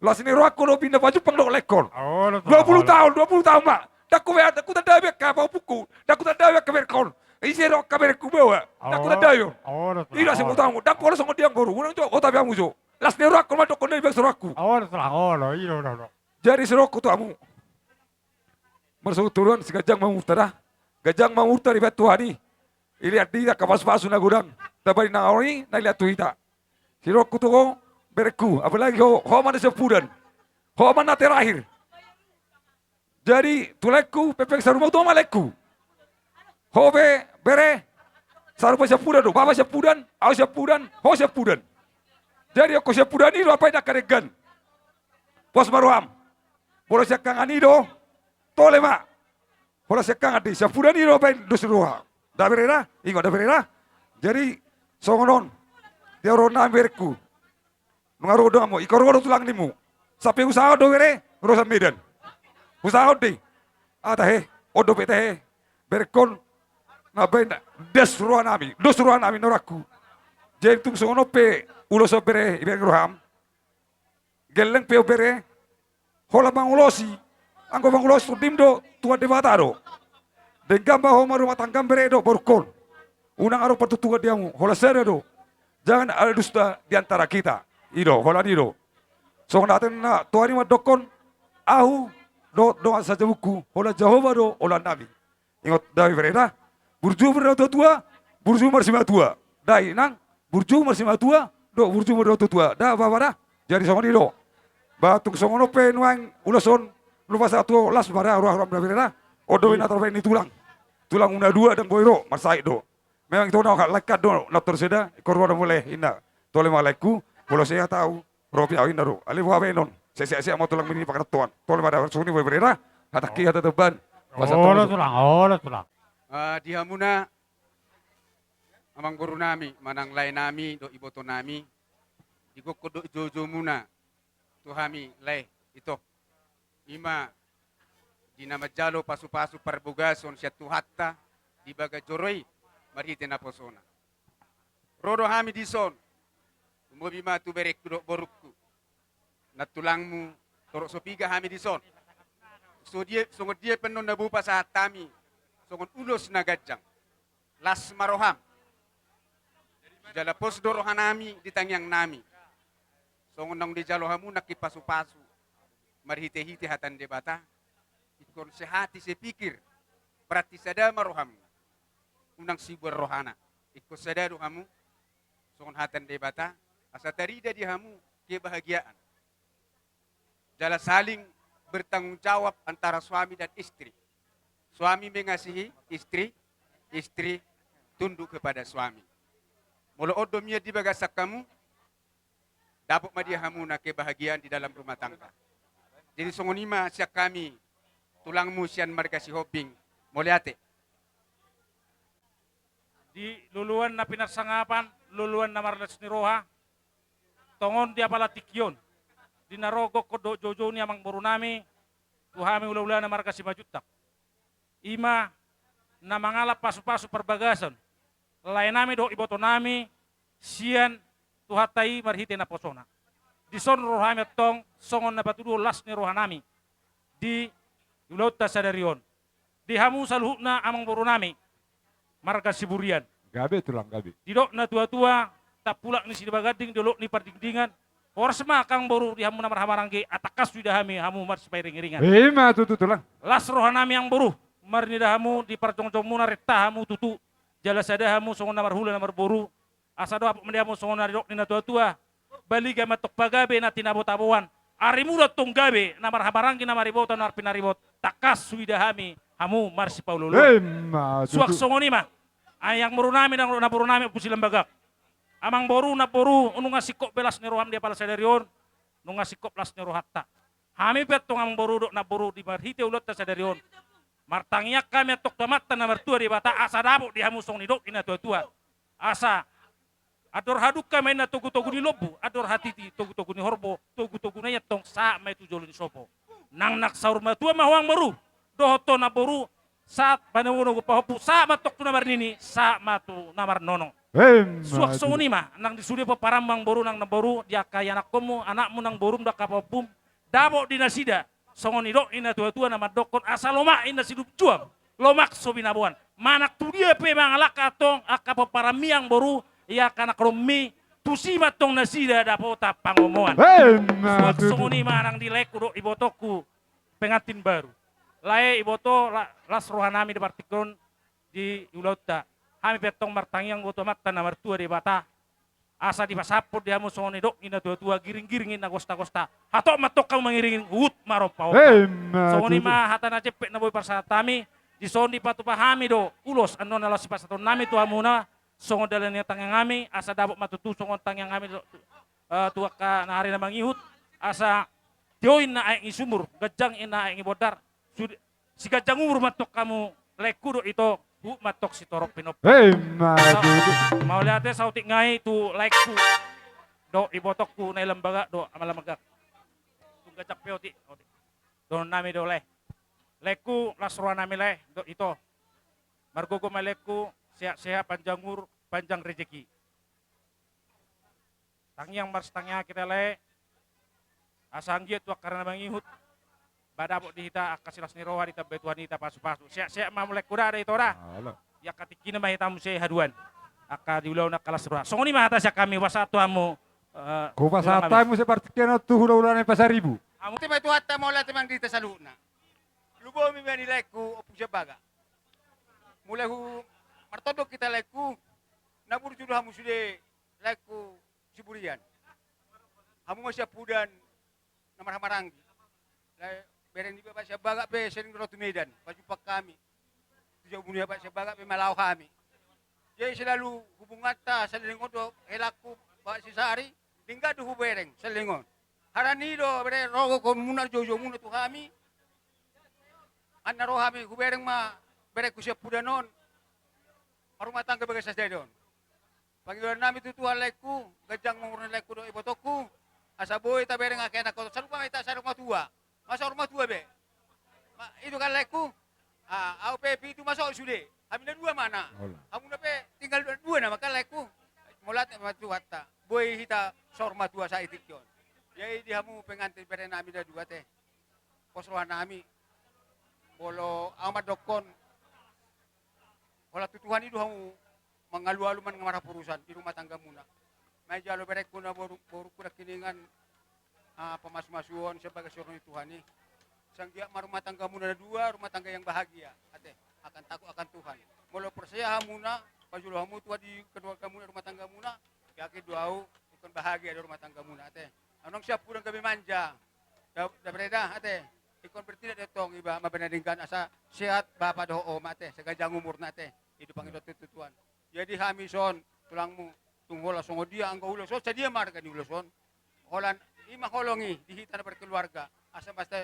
Las ni rohangku do pinda pajumpang dohot laengkon. Olo tulang, olo. Dua puluh taon, dua puluh taon ma. Ndang hutanda be angka pahompuku, ndang hutanda be angka berengkon. Ise do angka berengku baoa, ndang hutanda be on. Olo tulang, olo. Ida seng utangmu, ndang pola songon dia amangboru, unang jo hutanda be hamu jo. Las ni rohangku mandok on, na di bagas rohangku. Olo tulang, olo, olo, olo. Jadi sirohangku tu hamu. Marsogot taruan, siganjang ma umurta da. Ganjang ma umurta dibahen Tuhan i. Dilehon hita angka pasupasu na godang. Tabahen na uli na dilehon tu hita. Sirohangku tu ho berengku, apalagi ho, ho ma na siampudan. Ho ma na terakhir. Jadi tu laengku, pengpeng saur matua ma laengku. Ho pe bere, sarupa siampudan do, bapa siampudan, ahu siampudan, ho siampudan. Jadi anggo siampudan i do apaina angka denggan. Pos ma roham. Molo siangkangan i do, tole ma. Molo siangkangan i, siampudan i do baen dos roha. Da bere da, ingot da bere da. Jadi songon on. Dia roha nami berengku. Nunga ro do hamu, ingkon ro do tulang nimu. Sampe husahahon do bere, ro sian Medan. Husahahon do i. Ah tahe, on dope tahe. Berengkon. Na baen dos roha nami, dos roha nami na rohangku. Jadi tung songon on pe ulos on bere, ibereng roham. Gelleng pe ho bere, holan mangulosi, anggo mangulosi tondim do, Tuhan Debata do. Denggan ma ho marumah tanggam bere dohot borungkon. Unang adong partuktukan di hamu, holan sada do. Jangan ada dusta di antara kita. I do, holan i do. Songon hata ni natuatua i mandokkon, ahu dohot dongan sajabungku, holan Jahowa do holan nami. Ingot da bere da. Burju ma di na tuatua, burju ma di simatua. Da inang, burju ma di simatua, dohot burju ma di na tuatua. Da bapa da. Jadi songon i do. Ba tung songon on pe nuaeng ulos on, lupa sahat tu ho, las ma da roha, roham da bere da. On do i na tarbaen ni tulang. Tulang unang dua ndang boi ro, marsahit do. Memang ito na laengkan do na torus eda, ingkon ro do mule inna. Tole ma laengku, molo sehat ahu, ro pe ahu inna ro. Alai boha baenon. Sehat-sehat ma tulang, mini pakarantoan. Tole ma da, songon i ma bereda. Hatangki hata Tuhan. Olo tulang, olo tulang. Eh, di hamuna, amang boru nami, manang lae nami, dohot iboto nami, di gokhon dohot joujou muna tu hami lae, ito. Ima di na manjalo pasu-pasu parbagason sian Tuhanta di bagas joro i marhite naposona. Ro do hami dison, lumobi ma tu berengku dohot borungku, nantulangmu, torop so piga hami dison. So dia, songon dia pe annon na boi pasahat hami, songon ulos na ganjang. Las ma roham. Jala pos do rohanami di tangiangnami. Songon naung dijalo hamu nangkin pasu-pasu marhite-hite hata ni Debata. Ingkon sehati sepikir, berarti sada ma rohamuna. Unang sibuan rohana. Ingkon sada do hamu. Songon hata ni Debata, asa tarida di hamu kebahagiaan. Jala saling bertanggung jawab antara suami dan istri. Suami mengasihi istri, istri tunduk kepada suami. Molo on do mian di bagasan hamu, dapot ma di hamuna kebahagiaan di dalam rumah tangga. Jadi songon i ma sian hami, tulangmu sian marga Sihombing, mauliate. Di loloan na pinarsangapan, loloan na marlas ni roha, tongon di apala tingki on, di na ro gokhon dohot joujou ni amang boru nami, tu hami hula-hula na marga Simanjuntak. Ima na mangalap pasu-pasu parbagason lae nami dohot iboto nami sian Tuhanta i marhite naposona. Dison ro hami antong songon na patuduhon las ni roha nami di ulaonta sadari on. Di hamu saluhutna amang boru nami marga Siburian. Gabe tulang, gabe. Didok na tua-tua, tampulak ni Sidibaganding di olok ni Pardingdingan. Horas ma angka amang boru di hamu na marhahamaranggi, asa tangkas huida hami hamu marsipairing-iringan. Ima tutu tulang. Las roha nami amang boru, marnida hamu di parjongjongmuna, renta hamu tutu, jala sada hamu songon na marhula na marboru. Asa dapot ma di hamu songon na nidok ni na tua-tua: Baliga ma antong pagabe na tinabo-taboan, arimu do antong gabe na marhahamaranggi, na mariboto na marpinaribot, tangkas huida hami hamu marsipaolo-oloan. Ima tutu. Suang songon i ma, ai amang boru nami, nang na boru nami Ompu Silambagak. Amang boru, namboru, nunga singkop be las ni roham di apala sadari on, nunga singkop las ni rohanta. Hami pe antong amang boru dohot namboru, di marhite ulaonta sadari on, martangiang hami antong tu Amanta na martua Debata asa dapot di hamu songon nidok ni na tua-tua. Asa andor hadungka ma inna togu-togu ni lombu, andor hatiti togu-togu ni horbo, togu-togu na i antong sahat ma i tu jolo ni sopo. Nang, nang saur matua ma ho amang boru, dohot ho namboru, sahat ma nogu-nogu pahompu, sahat ma antong tu na marnini, sahat ma tu na marnono. Ima tutu. Suang songon i ma, nang di sude pomparanmu amang boru, nang namboru, di angka ianakkonmu, anakmu, nang borum, dohot angka pahompum, dapot di nasida songon nidok ni na tua-tua na mandokkon: Asa lomak inna sidung juang, lomak so binaboan. Manang tu dia pe mangalangka antong angka pomparanmi amang boru, ia angka anakkonmi, tusi ma antong nasida dapotan pangomoan. Ima tutu. Suang songon i ma nang di laengku dohot ibotongku pengantin baru. Lae, iboto, la-, las roha nami di partingkian on di ulaonta. Hami pe antong martangiang do tu Amanta na martua Debata asa dipasahathon di hamu songon nidok ni na tua-tua, giring-giring inna gosta-gosta, hatop ma antong hamu mangiring-iring, huhut ma ro pahompar. Ima tutu. Songon i ma hata na jempek na boi pasahat hami. Dison dipatupa hami do ulos annon na laos sipasahaton nami tu hamuna, songon dalan ni tangiang nami, asa dapot ma tutu songon tangiang nami do, eh, tu angka na ari na mangihut, asa tio inna aek ni sumur, ganjang inna aek ni bondar, sude, siganjang umur ma antong hamu laengku dohot ito, huhut ma antong sitorop pinompar. Ima tutu. Mauliate, saotik nai tu laengku dohot ibotongku na i Lambagak dohot Ama Lambagak. Tung ganjang pe otik, otik. Dohonon nami do lae. Laengku, las roha nami lae dohot ito. Margogo ma laengku, sehat-sehat, panjang umur, panjang rejeki. Tangiang marsitangiang hita lae, asa anggiat tu angka ari na mangihut, ba dapot di hita angka silas ni roha, ditambai Tuhan hita pasu-pasu. Sehat-sehat ma hamu laengku da, da ito da. Olo. Di angka tingkina ma hita muse haduan angka di ulaon angka las roha. Songon i ma hata sian hami, hupasahat tu hamu, eh, hupasahat hami muse partingkian on tu hula-hula nami Pasaribu. Hamu. Ate ma Tuhanta, mauliate ma di hita saluhutna. Lumobi ma di laengku Ompu Siambagak. Mulai hu martondong hita laengku, na burju do hamu sude laengku Siburian. Hamu ma siampudan na marhahamaranggi. Lae, bereng ni Bapak Siambagak pe sering ro tu Medan, pajumpang hami. Tu jabu ni Bapak Siambagak pe ma laho hami. Jadi selalu hubunganta saleleng on do helangku Bapak Sisari, denggan do hubereng saleleng on. Harani do bere, rogohonmuna, joujoumuna tu hami. Anna ro hami, hubereng ma berengku siampudan on marumah tangga bagas sadari on. Pangidoan nami tu Tuhan, laengku, ganjang ma umur ni laengku dohot ibotongku, asa boi tabereng angka ianakhon, sarupa ma hita saur matua. Masa saur matua be? Ma, i do kan laengku. Ah, au pe pitu ma saur sude. Hami na dua ma na. Hamuna pe tinggal dua, dua nama kan laengku. Mauliate ma tu Tuhanta, boi hita saur matua saat i tingki on. Jadi di hamu pengantin bere nami na dua, ate, pos roha nami. Molo au mandokkon, holan tu Tuhan i do hamu mangalualu manang marhaporusan di rumah tanggamuna. Manjalo berengku na boru, borungku nangkiningan, ah, pamasumasuon sian bagas joro ni Tuhan i. Sai anggiat ma rumah tanggamuna na dua rumah tangga yang bahagia, ate, akan takut akan Tuhan. Molo porsea hamuna, pajolo hamu Tuhan di keluargamuna, rumah tanggamuna, yakin do au ingkon bahagia do rumah tanggamuna, ate. Annon siampudan gabe manja. Da, da bere da, ate. Ingkon bertindak do tong iba ma bere na denggan asa sehat bapa dohot oma, ate, sai ganjang umurna, ate. I do pangidoan tu Tuhan. Jadi hami son tulangmu, tung holan songon dia anggo ulos on, sadia ma arga ni ulos on? Holan i ma holong i di hita na berkeluarga. Asa masta,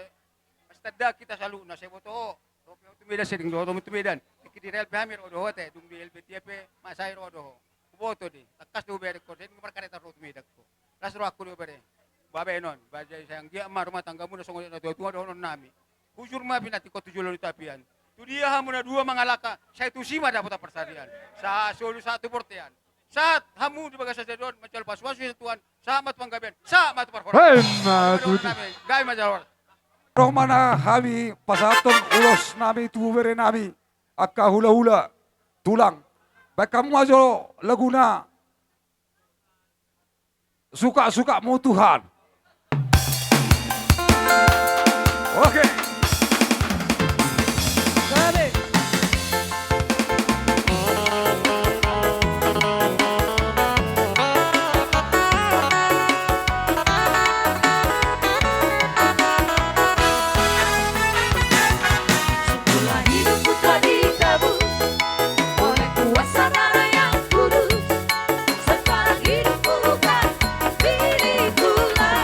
masta da hita saluhutna, sai boto ho, ro pe ho tu Medan, sai deng dohot ho tu Medan. Tingki di rel pe hami ro do ho, ate, dung di Helvetia pe ma sai ro do ho. Huboto do i, tangkas do hubereng ho, sai deng markaretan ro tu Medan ho. Las rohangku do bere. Babenon, ba jadi sai anggiat ma rumah tanggamuna songon dia na tuatua dohonon nami. Hujur ma pinantikhon tu jolo ni tapian. Tu dia hamu na dua mangalangka, sai tusi ma dapotan parsarian. Sahat solu sahat tu bortean. Sahat hamu di bagasan sadari on manjalo pasupasu sian Tuhan, sahat ma tu panggabean, sahat ma tu parhorasan. Emma tutu. Gabe ma jalo. Ro ma na hami pasahathon ulos nami tu bere nami, angka hulahula, tulang. Baen hamu ma jo laguna Suka-sukamu Tuhan. Oke. Sungguhlah hidupku telah dicabut oleh kuasa darah yang kudus. Sekarang hidupku bukan milikku lagi.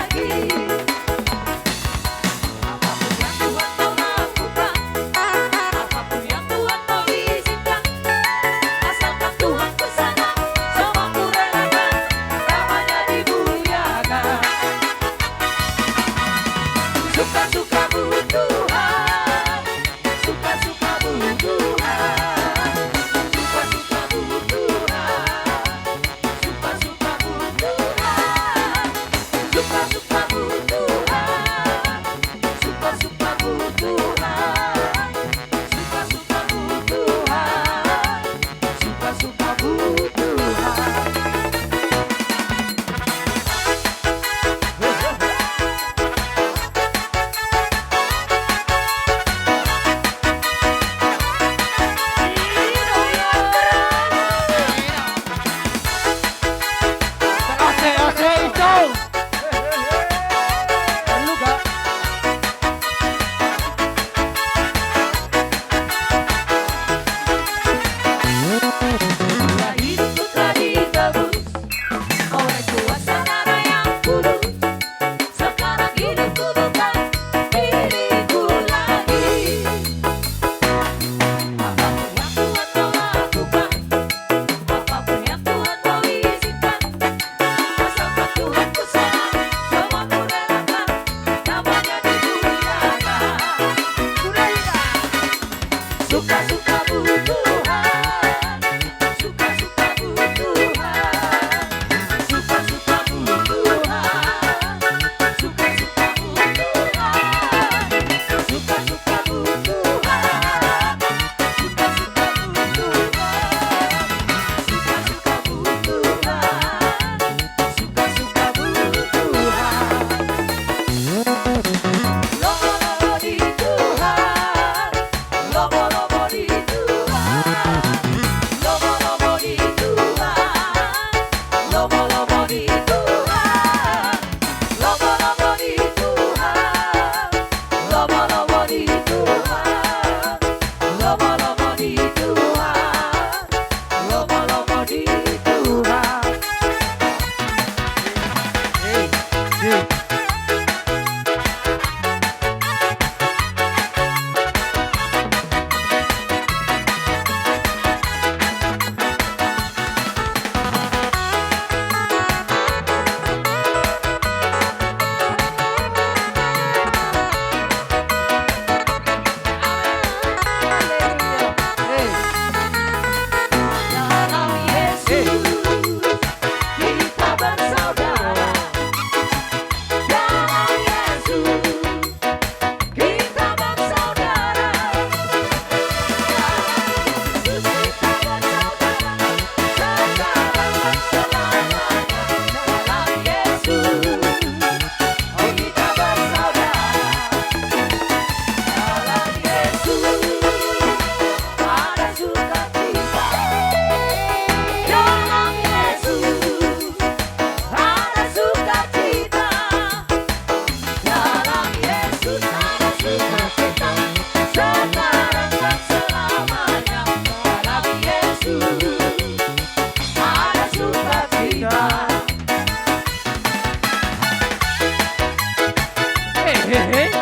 Hehe.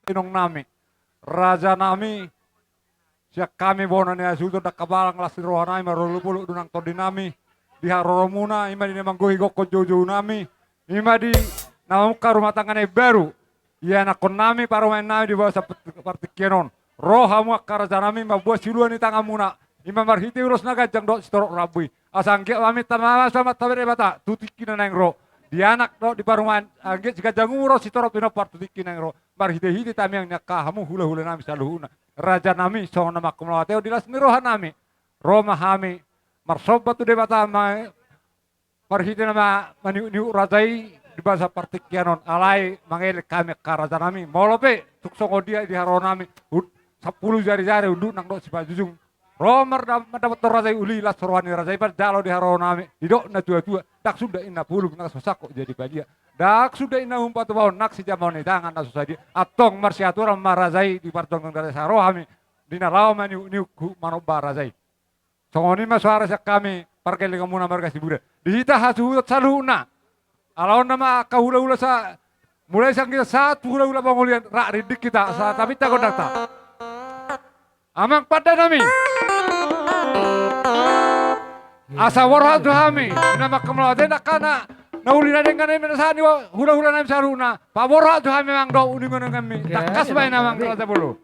Inong nami, raja nami, sian hami bona ni hasuhuton, ndang habalang las ni roha nami, marolopolop do nang tondi nami di haroromuna, i ma di na manggohi gokhon joujou nami, i ma di na mamungka rumah tangga na imbaru, ianakhon nami, parumaen nami di bagasan partingkian on. Ro hamu angka raja nami mamboan siluan ni tanganmuna, i ma marhite ulos na ganjang dohot sitorop rambu i. Asa anggiat maminta ma-, ma-, ma-, ma-, Debata tu tingki na naeng ro, di anak dohot di parumaen, anggiat siganjang umur ro sitorop pinompar tu tingki na naeng ro, marhitehite tangiang ni angka hamu hulahula nami saluhutna. Raja nami, songon na manghamauliatehon di las ni roha nami, ro ma hami marsomba tu Debata ma-, marhite na ma-, maniukniuk raja i di bagasan partingkian on, alai mangelek hami angka raja nami, molo pe tung songon dia di haroro nami, ud-, sampulu jarijari unduk nang dohot simanjujung. Ro marda-, mandapothon raja i uli las roha ni raja i, parjalo di haroro nami, didok natuatua, ndang suda inna pulung na so sangkot jadi badia, ndang suda inna umpatupaon nang sijamaon ni tangan na so sadia. Antong marsiaturan ma raja i di parjongjong ni raja i, sai ro hami di na laho maniukniuk manomba raja i. Songon i ma soara sian hami pargellenganmuna marga Sibuda di hita hasuhuton saluhutna. Ala on nama angka hulahula sa-, mulai sian hita sahat tu hulahula pangolian, rap rinding hita, asa tapinta gondangta. Amang pande nami, asa borhat tu hami na manghamauliatehon angka na uli na denggan i, na sahat ni hulahula nami saluhutna, paborhat tu hami amang dohot uninguninganmi. Tangkas ma i amang raja bolon.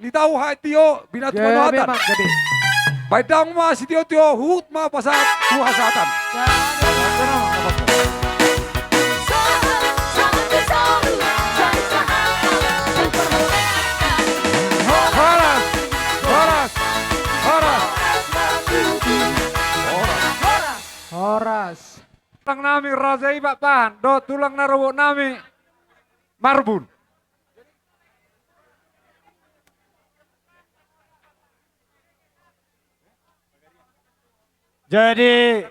Di tau haha tio, binatu manoatan. Baen damang ma sitio-tio, huhut ma pasahat tu hasahatan. Horas, horas, horas. Horas. Tulang nami Raja i Pakpahan dohot tulang na robot nami Marbun. Jadi,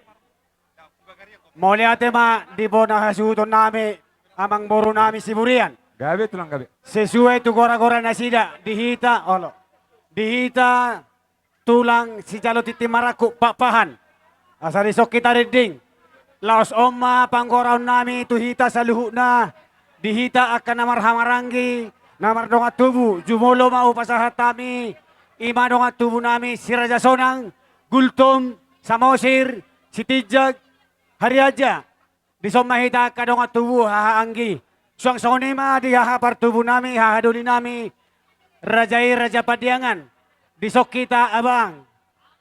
mauliate ma di bona hasuhuton nami, amangboru nami Siburian. Gabe tulang gabe. Sesuai tu gora-gora nasida di hita, olo. Di hita tulang sijalo tintin marangkup Pakpahan. Asa dison hita rinding. Laos on ma panggoraon nami tu hita saluhutna, di hita angka na marhahamaranggi, na mardongan tubu, jumolo ma hupasahat hami, i ma dongan tubu nami si Raja Sonang, Gultom, Samosir, Sitinjak, Harianja. Dison ma hita angka dongan tubu haha anggi. Suang songon i ma di haha partubu nami, haha doli nami, raja i Raja Pandiangan. Dison hita abang.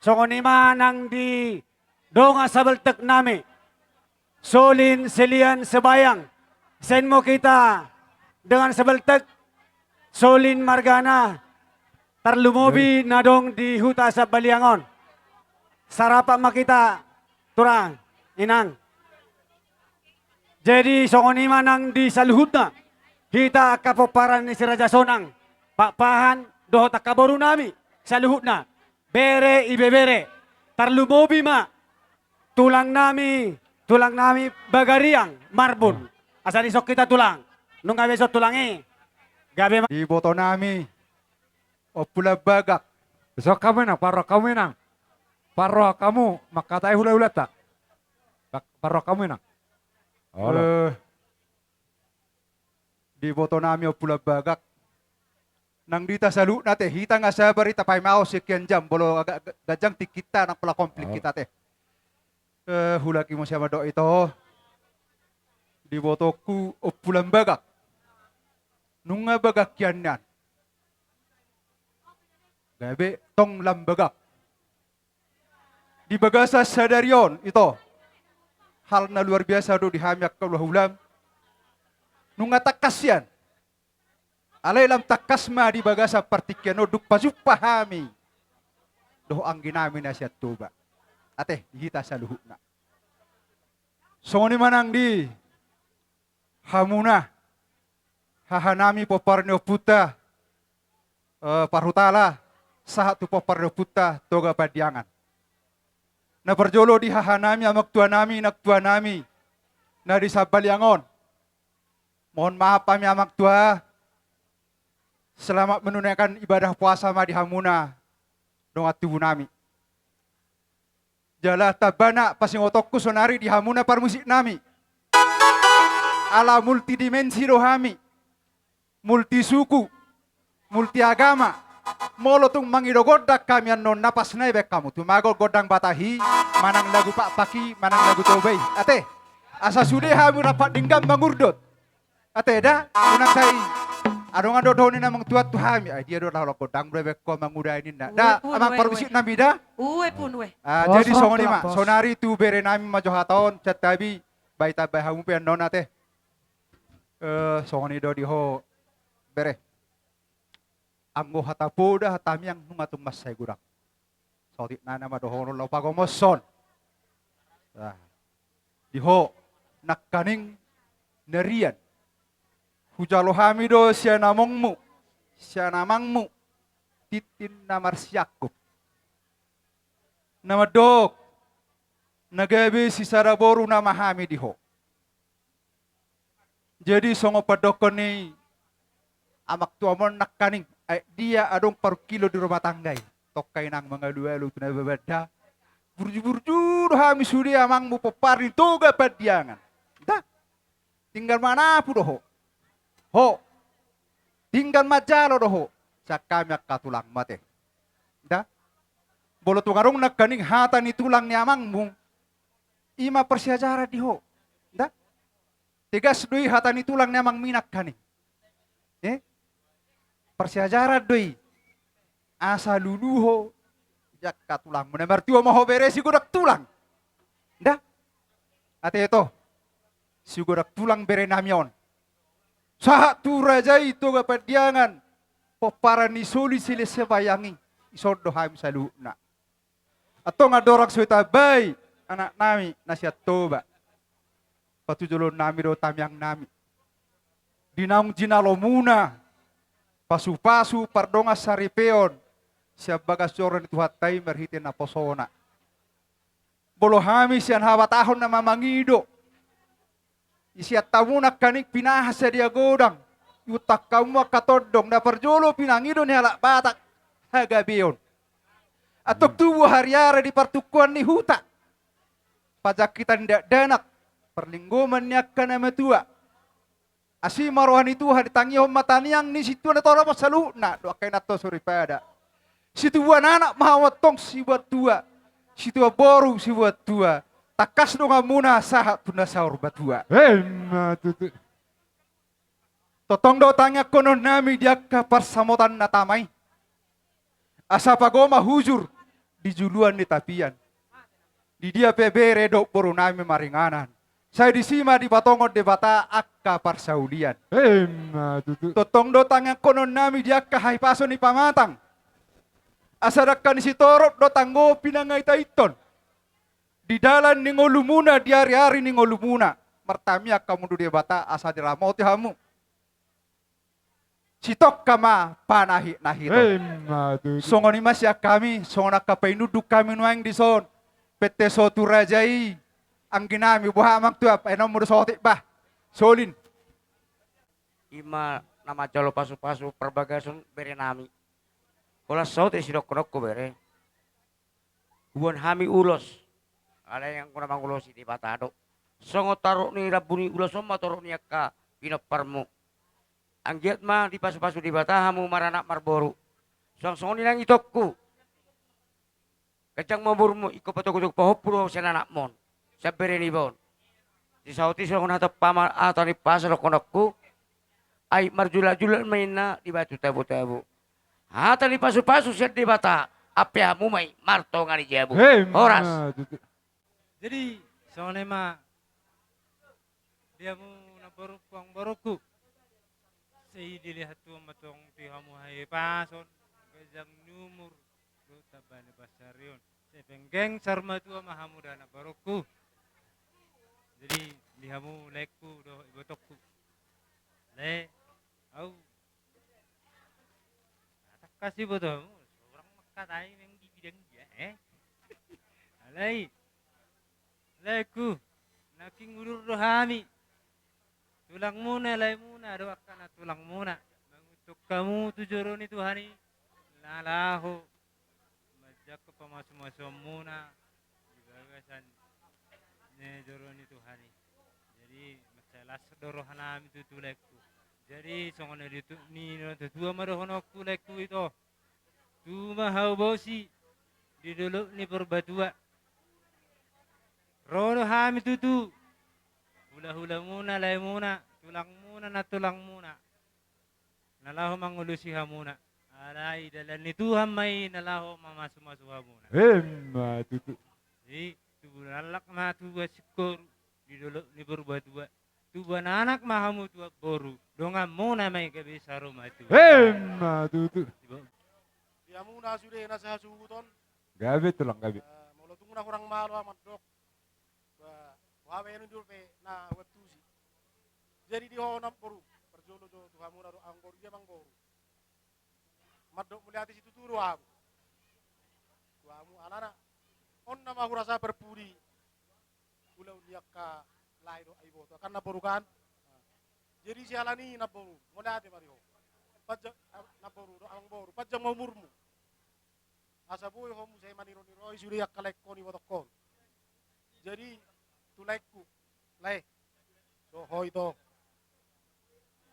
Songon i ma nang di dongan sabeltek nami. Solin, Selian, Sebayang. Sian mo hita dongan sabeltek. Solin margana. Tarlumobi na adong di huta Sambaliang on. Sarapan ma hita tulang, inang. Jadi songon i ma nang di saluhutna. Hita angka pomparan ni si Raja Sonang, Pakpahan, dohot angka boru nami saluhutna. Bere, ibebere. Tarlumobi ma tulang nami, tulang nami Bagariang, Marbun. Asa dison hita tulang. Nunga be dison tulang i. Gabe ma. Diboto nami Ompu Lambagak. Dison hamu inang, parrohahon hamu inang. Parrohahon hamu, mangkatai hula-hulanta. Ba-, parrohahon hamu inang. Olo. Eh, diboto nami Ompu Lambagak. Nang di hita saluhutna ate, hita nga sabar i tapaima on sekian jam, molo ga-, ga-, ganjang tingkinta nang pola komplit hita ate. Eh, hulaki muse ma dohot ito. Dibotoku Ompu Lambagak. Nunga bagak hian nian. Gabe tong Lambagak. Di bagasan sadari on, ito. Hal na luar biasa do di hami angka hula-hulam. Nunga tangkas hian. Alai lam tangkas ma di bagasan partingkian on dung pajumpa hami dohot anggi nami na sian Toba. Ate, di hita saluhutna. Songon i ma nang di hamuna, haha nami pomparan ni ompunta, eh, Parhutala, sahat tu pomparan ni ompunta Toga Pandiangan. Na parjolo di haha nami, amang tua nami, inang tua nami, na di Sambaliang on. Mohon maaf hami amang tua, selamat menunaikan ibadah puasa ma di hamuna, dongan tubu nami. Jala tamba na pasingotonku sonari di hamuna parmusik nami. Ala multidimensi do hami. Multisuku, multiagama. Molo tung mangido gondang hami annon na pas nai baen hamu. Tumagon gondang Batak i, manang lagu Pakpak i, manang lagu Toba i. Ate, asa sude hami rap denggan mangurdot. Ate da, unang sai. Adong do dohonon ni amang tua tu hami. Ai dia do laho gondang do baen ho manguda i ninna. Da, amang parmusik nami da. Ue pun ue. Ah, jadi songon i ma, sonari tu bere nami ma jo hata on, santabi, baen tamba hamu pe annon ate. Eh, songon i do di ho, bere. Anggo hata poda, hata miang nunga tung mansai godang. Saotik nai nama dohonon laho pagomoshon. Nah, di ho nangkaning narian. Hujalo hami do sian amongmu, sian amangmu, tintin na marsiangkup. Na mandok, na gabe sisada boru nama hami di ho. Jadi songon pandokkon ni amang tuamon nangkaning, ai dia adong parungkilon di rumah tangga i. Tongka inang mangalualu tu na babanda. Burju-burju do hami sude amangmu pomparan ni Toga Pandiangan. Da. Tinggal manapu do ho. Ho. Tinggal manjalo do ho. Sian hami angka tulangmu ate. Da. Molo tung adong nangkaning hata ni tulang ni amangmu. I ma parsiajaran di ho. Da. Tegas do i hata ni tulang ni amangmi nangkaning. Eh? Parsiajaran do i. asa luluho di angka tulangmu na martua ma ho bere, sigodang tulang. Nda? Ate to, sigodang tulang bere nami on. Sahat tu raja i Toga Pandiangan, pomparan ni soli silas siapayang i, dison do hami saluhutna. Antong andorang so ditambai anak nami na sian Toba, patujolo nami do tangiang nami. Di naung jinalomuna pasupasu pardongan saripeon sian bagas joro ni Tuhanta i marhite naposona. Molo hami sian habatahon nama mangido, isian hamu nangkaning pinahan sadia godang, ihuthon hamu angka tondong na parjolo pinangido ni halak Batak hagabeon. Antong tubu hariara di partungkoan ni huta, pajangkitan ni dakdanak, parlinggoman ni angka na matua. Asi ma roha ni Tuhan, ditangihon ma tangiang ni sintua na torop on saluhutna dohot angka inanta soripada. Situbuan anak ma hamu antong siboan tua, situbuan boru siboan tua, tangkas donganmuna sahat tu na saur matua. Emma tutu. Tongtong do tangiangkonon nami di angka parsamotan na tama i, asa pagogo ma hujur di juluan ni tapian. Di dia pe bere dohot boru nami maringanan, sai disi ma dipatongon Debata angka parsaulian. Emma tutu. Tongtong do tangiangkonon nami di angka hahipason ni pamatang, asa dangka ni sitorop do tanggo pinangaitaithon di dalan ni ngolumuna, di ariari ni ngolumuna. Martangiang hamu tu Debata asa diramoti hamu. Sitongka ma panahitnahiton. Emma tutu. Songon i ma sian hami, songon angka painundun hami nuaeng dison. Pette so tu raja i, anggi nami, boha amang tua, baenonmu do sotik bah. Solin. I ma na manjalo pasupasu parbagason bere nami. Holan sotik sidohononku bere. Huboan hami ulos, alai anggo na mangulosi Debata do. Songon torop ni rambu ni ulos on ma torop ni angka pinomparmu. Anggiat ma dipasupasu Debata hamu maranak marboru. Suang songon i nang itongku. Ganjang ma umurmu, ingkon patogutogu pahompu do sian anakmu on, sian bere niba on. Disaut i songon hata pama-, hata ni pasa dohononku. Ai marjulak-julak ma inna di batu tabo-tabo. Hata ni pasupasu sian Debata, ampe hamu ma i martonga ni jabu. Emma tutu. Horas. Jadi songon i ma di hamu namborungku, amangborungku. Sai dilehon Tuhan ma tong tu hamu hahipason, ganjang ni umur, dohot tamba ni pansarion. Sai penggeng saur matua ma hamu da namborungku. Jadi di hamu laengku dohot ibotongku. Lae, au. Tangkas ibotomu, sorang mangkatai memang di bidang dia, eh? Alai. Laengku, nangkin udur do hami. Tulangmuna, laemuna, dohot angka na tulangmuna. Mangutuk hamu tu joro ni Tuhan i, na laho manjangkon pamasumasuonmuna di bagasan ni joro ni Tuhan i. Jadi, mansai las do roha nami tutu laengku. Jadi, songon na diutuk ni natuatua ma dohononku laengku ito. Tubu ma hau bosi di dolok ni Purbatua. Ro do hami tutu, hulahulamuna, laemuna, tulangmuna, nantulangmuna. Na laho mangulosi hamuna. Alai dalan ni Tuhan ma i na laho mamasumasu hamuna. Emma tutu. Jadi, tubu laklak ma tubu singkoru di dolok ni Purbatua. Tubuan anak ma hamu tubuan boru, donganmuna ma i gabe saur matua. Emma tutu. Di hamuna sude na sahasuhuton. Gabe tulang gabe. Eh, molo tung na hurang malo ahu mandok. Ba, boha baenon do pe na huantusi. Jadi di ho namboru, parjolo jo tu hamuna dohot amangboru, dia amangboru. Mandok mauliate situtu do ahu tu hamu alana on nama hurasa parpudi ulaon ni angka lae dohot iboto, kan namboru kan? Jadi siala ni i namboru, mauliate ma di ho. Panjang, ah, namboru dohot amangboru, panjang ma umurmu. Asa boi ho muse manironirai sude angka laengkon, ibotongkon. Jadi tu laengku, lae, dohot ho ito.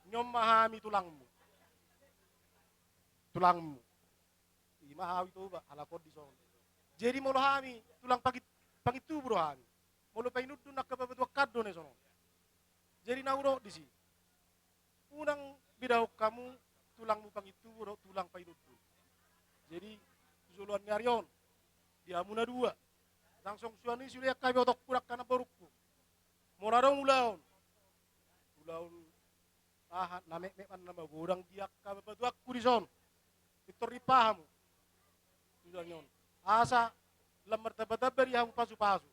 Nion ma hami tulangmu. Tulangmu. I ma hau i Toba, halak on dison. Jadi molo hami tulang pangit-, pangintubu do hami. Molo painundun angka bapatuaon do na dison on. Jadi na hudok disi, unang bedaon hamu tulangmu pangintubu dohot tulang painundun. Jadi, tu joloan ni ari on, di hamu na dua. Ndang songon i sude angka ibotongku, angka namborungku. Molo adong ulaon, ulaon aha, na metmet ma na magodang di angka bapatuangku dison. Pintor dipahamu. Sudah nyon. Asa lam martamba-tamba di hamu pasu-pasu.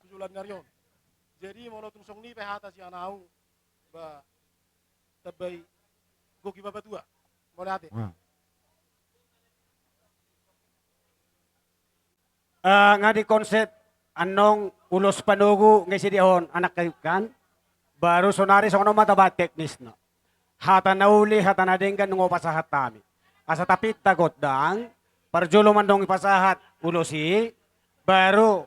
Tu joloan ni ari on. Jadi molo tung songon i pe hata sian ahu, ba, tambai goki bapatua. Mauliate. Nah. Eh, nga di konsep annon ulos panogu nga i sidea on anak kayu kan. Baru sonari songon on ma tabaen teknisna. Hata na uli, hata na denggan nunga hupasahat hami. Asa tapinta gondang, parjolo ma annon dipasahat ulos i, baru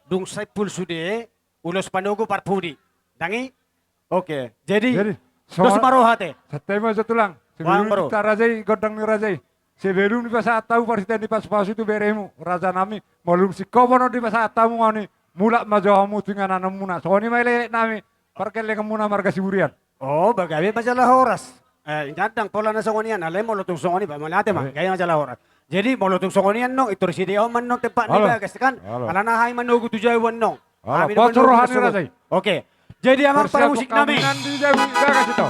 dung simpul sude, ulos panogu parpudi. Ndang i? Oke. Jadi, jadi, dos songon ma roha te. Santabi ma jo tulang. Boha, sebelum bro, di raja i, gondang ni raja i. Sebelum dipasahat hamu parsitaion ni pasu-pasu tu beremu, raja nami, molo dung singkop on dipasahat hamu, ngoni mulak ma jo hamu tu ingananmuna. Songon i ma elek-elek nami, pargellenganmuna marga Siburian. O, ba gabe ma jala horas. Eh, inda ndang pola na songon i an, alai molo tung songon i, ba mauliate ma, eh, gabe ma jala horas. Jadi, molo tung songon i annon, pintor sidea on ma annon tempat ni bagas, kan? Halo. Alana hami manogu tu jabu annon. Halo, hami do pos manogu roha ni tu jabu. Raja i. Oke. Jadi, amang parmusik nami. Persiapan kami nanti jabu i bagas ito.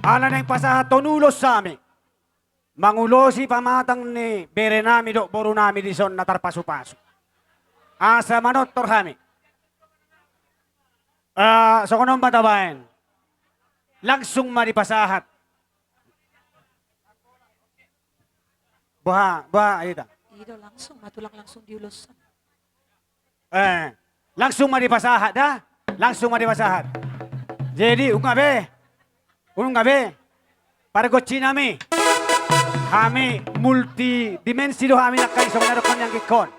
Ala naeng pasahathon ulos hami. Mangulosi pamatang ni bere nami dohot boru nami dison na tarpasu-pasu. Asa manortor hami. Eh, songon on ma tabaen. Langsung ma dipasahat. Boha, boha, ayo ta. I do, langsung ma tulang, langsung diuloshon. Eh, langsung ma dipasahat da. Langsung ma dipasahat. Jadi, nunga be. Nunga be. Pargonsi nami. Hami multidimensi do hami nangkin songon na dohonon ni anggingkon.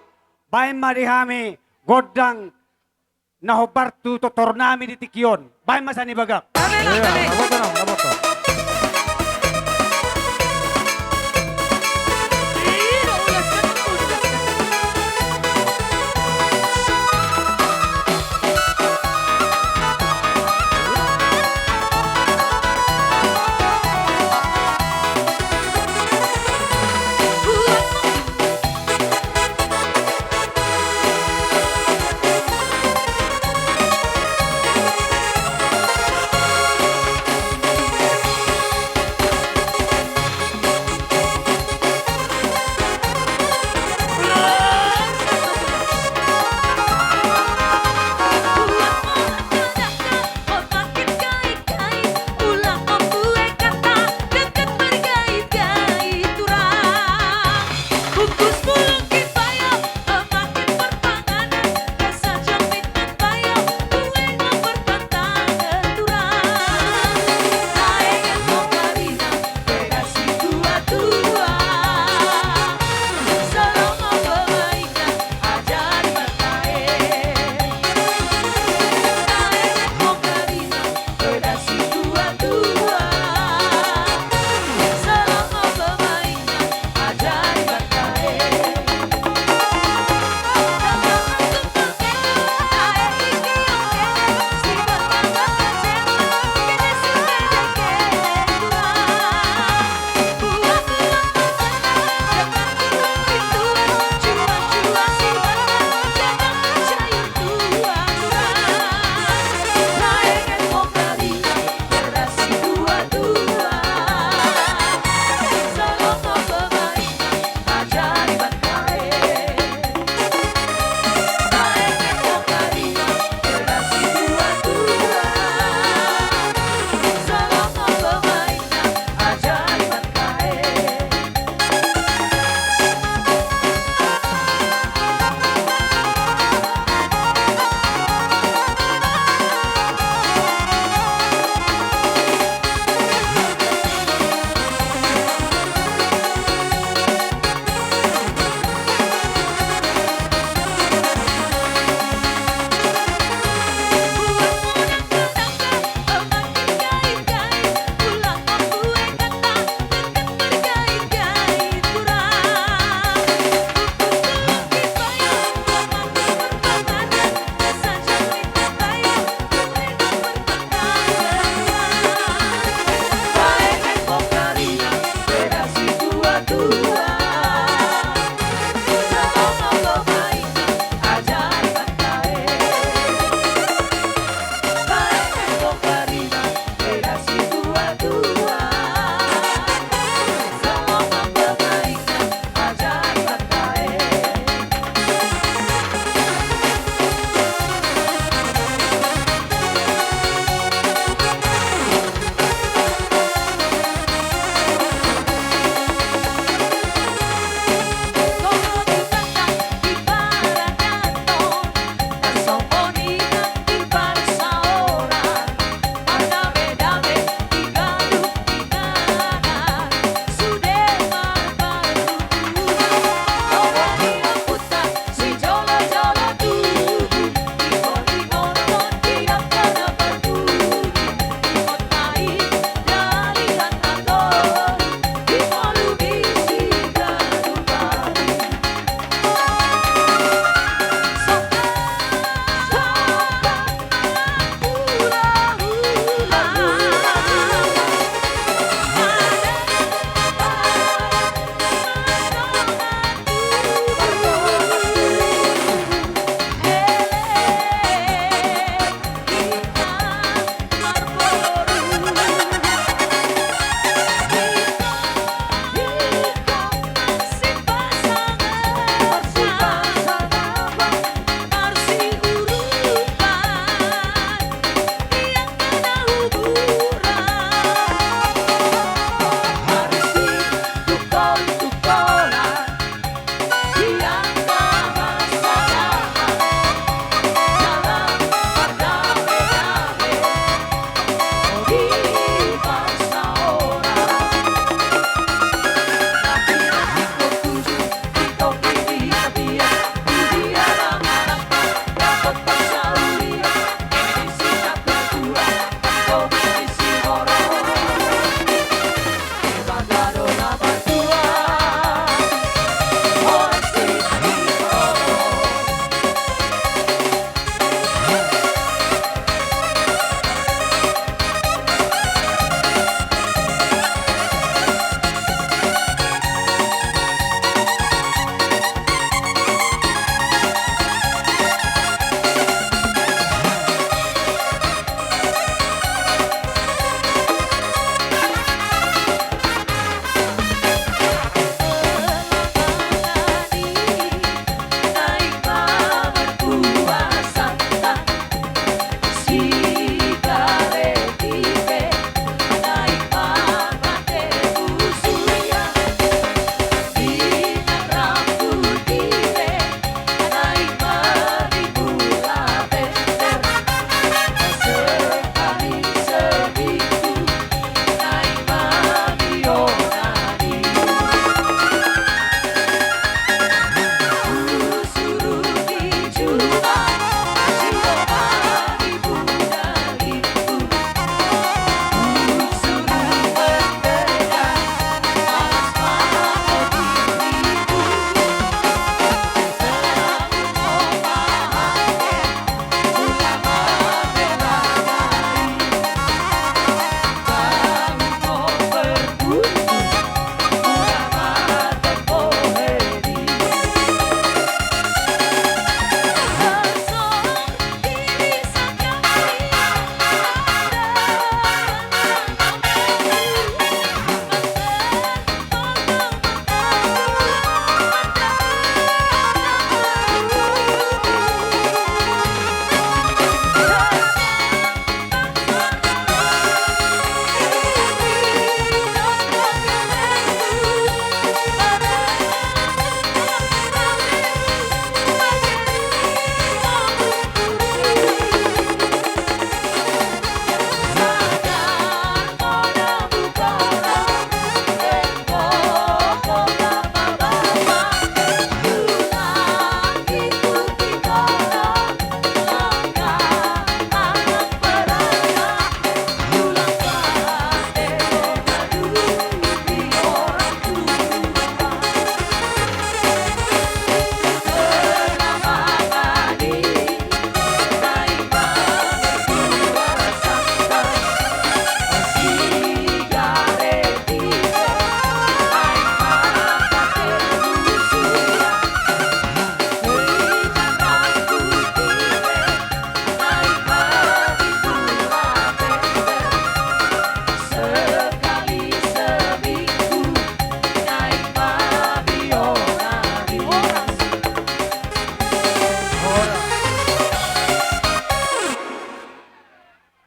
Baen ma di hami gondang na hombar tu tortor nami di tingki on. Baen ma sian i bagak. Iya, na boto, na boto.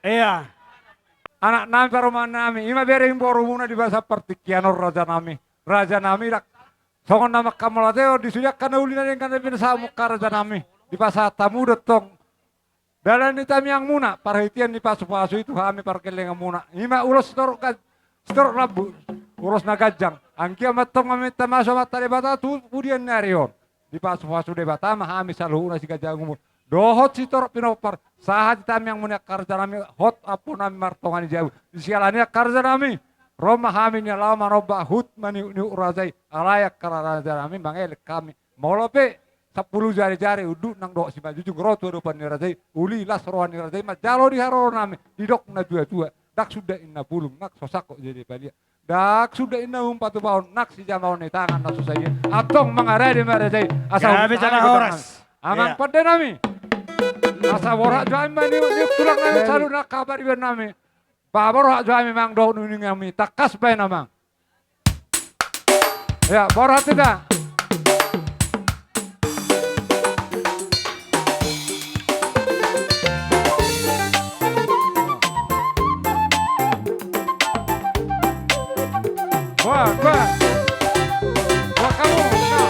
Ia. Anak nami, parumaen nami, ima bere ni borumuna di bagasan partingkian on, raja nami. Raja nami, ndang songon na manghamauliatehon di sude angka na uli na denggan na binasaonmu, raja nami. Dipasahat hamu do tong dalan ni tangiangmuna, parhitean ni pasupasu i tu hami pargellenganmuna. Ima ulos sitorop ga-, sitorop rambu, ulos na ganjang. Anggiat ma tong maminta masu Amanta Debata tu pudian ni ari on. Dipasupasu Debata ma hami saluhutna siganjang umur dohot sitorop pinompar. Sahat di tangiangmuna, raja nami, hot ampu nami martonga ni jabu. Di siala ni i, raja nami, ro ma hami na laho manomba huhut maniukniuk raja i. Alai, raja nami, mangelek hami. Molo pe sampulu jarijari unduk nang dohot simanjujung ro tu adopan ni raja i, uli las roha ni raja i manjalo di haroro nami, didok natuatua: Ndang suda inna bulung, ndang so sangkot jadi balian. Ndang suda inna umpat ubaon, ndang sijamaon ni tangan na so sadia. Antong mangarade ma raja i, asa gabe jala horas. Amang pande nami. Asa borhat jo hami maniukniuk tulang nami saluhutna, angka pariban nami. Ba borhat jo hami, amang, dohot nunga nami. Tangkas baen, amang. Ia, borhat hita. Wah, wah. Wah, kamu. Nah.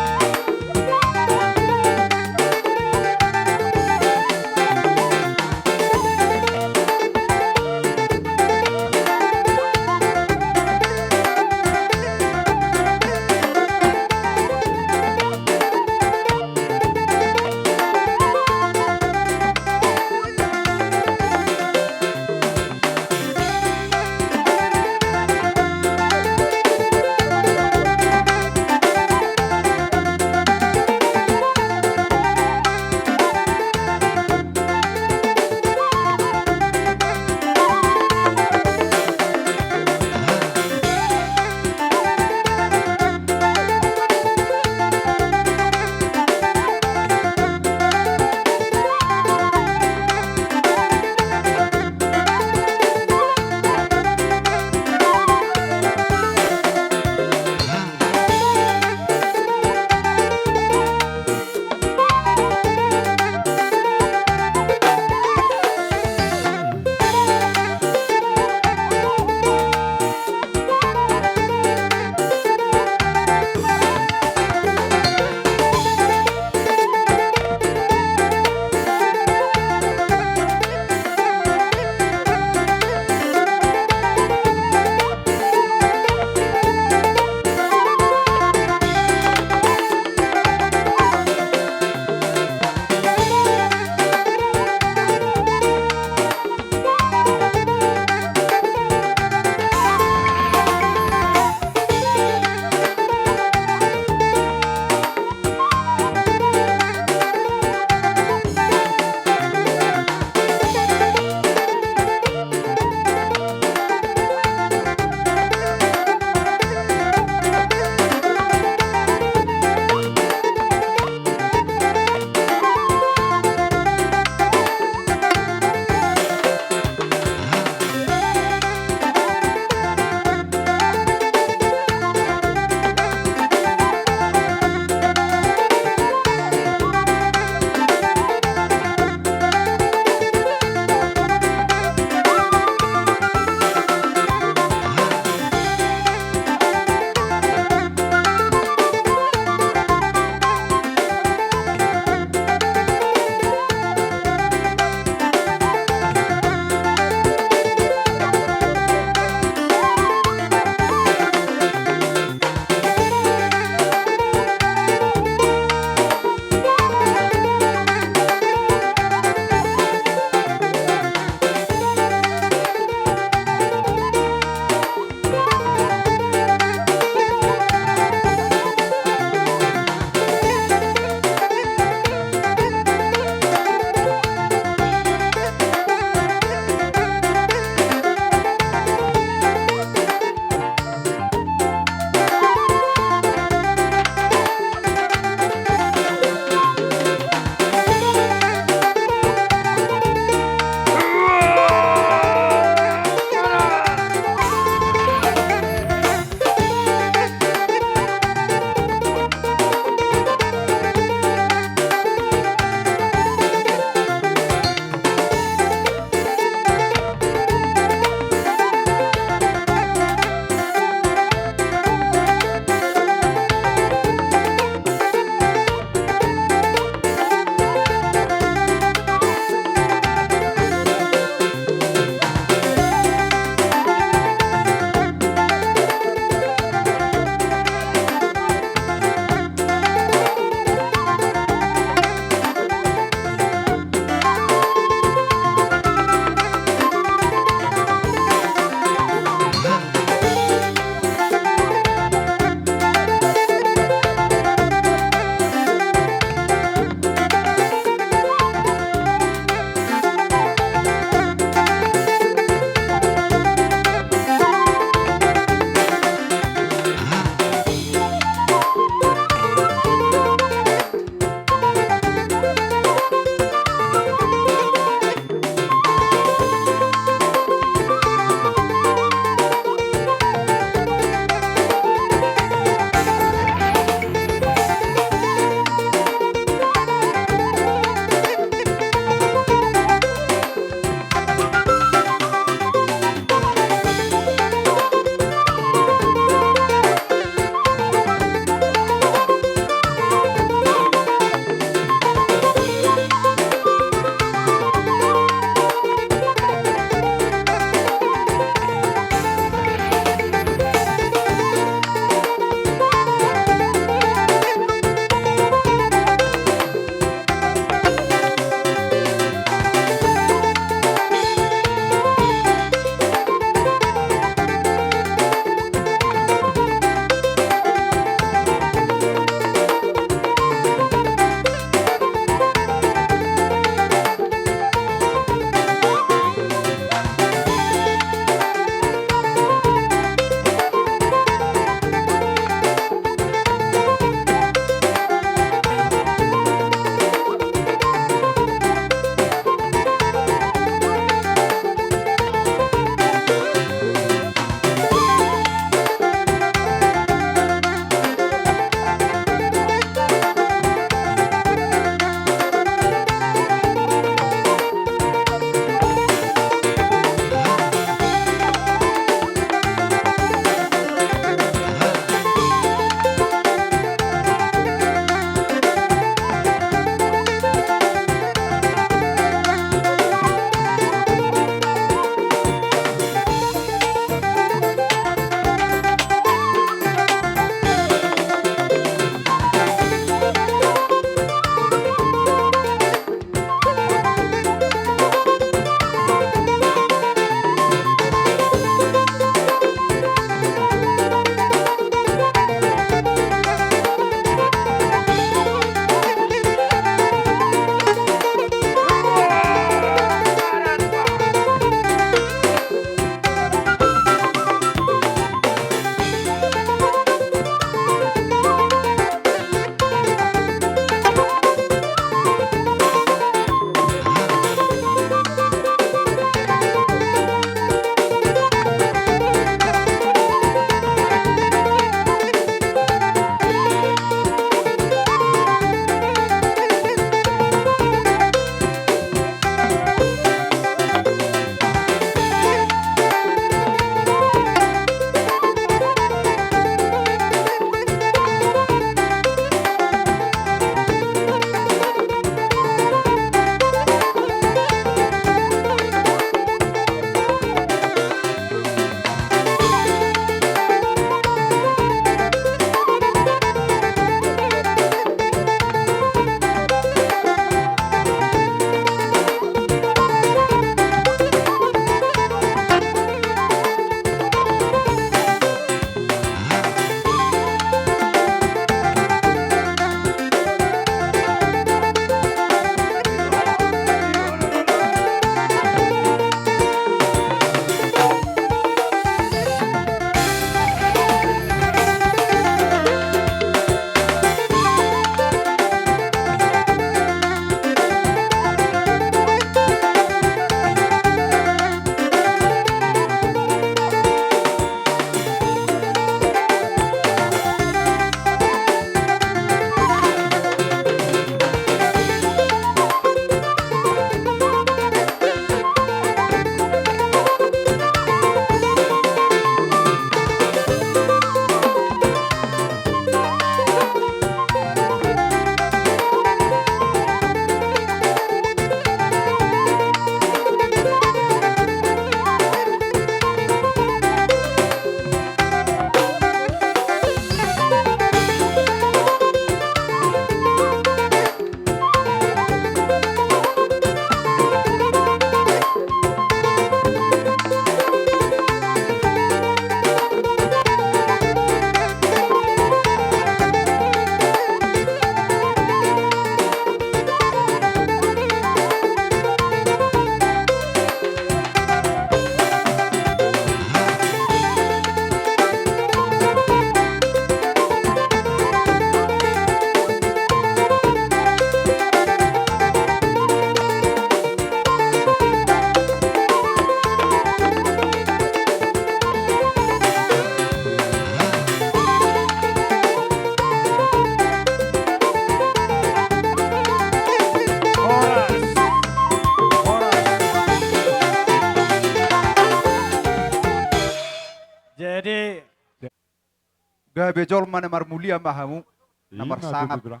gabe jolma na marmulia ma hamu, na marsangap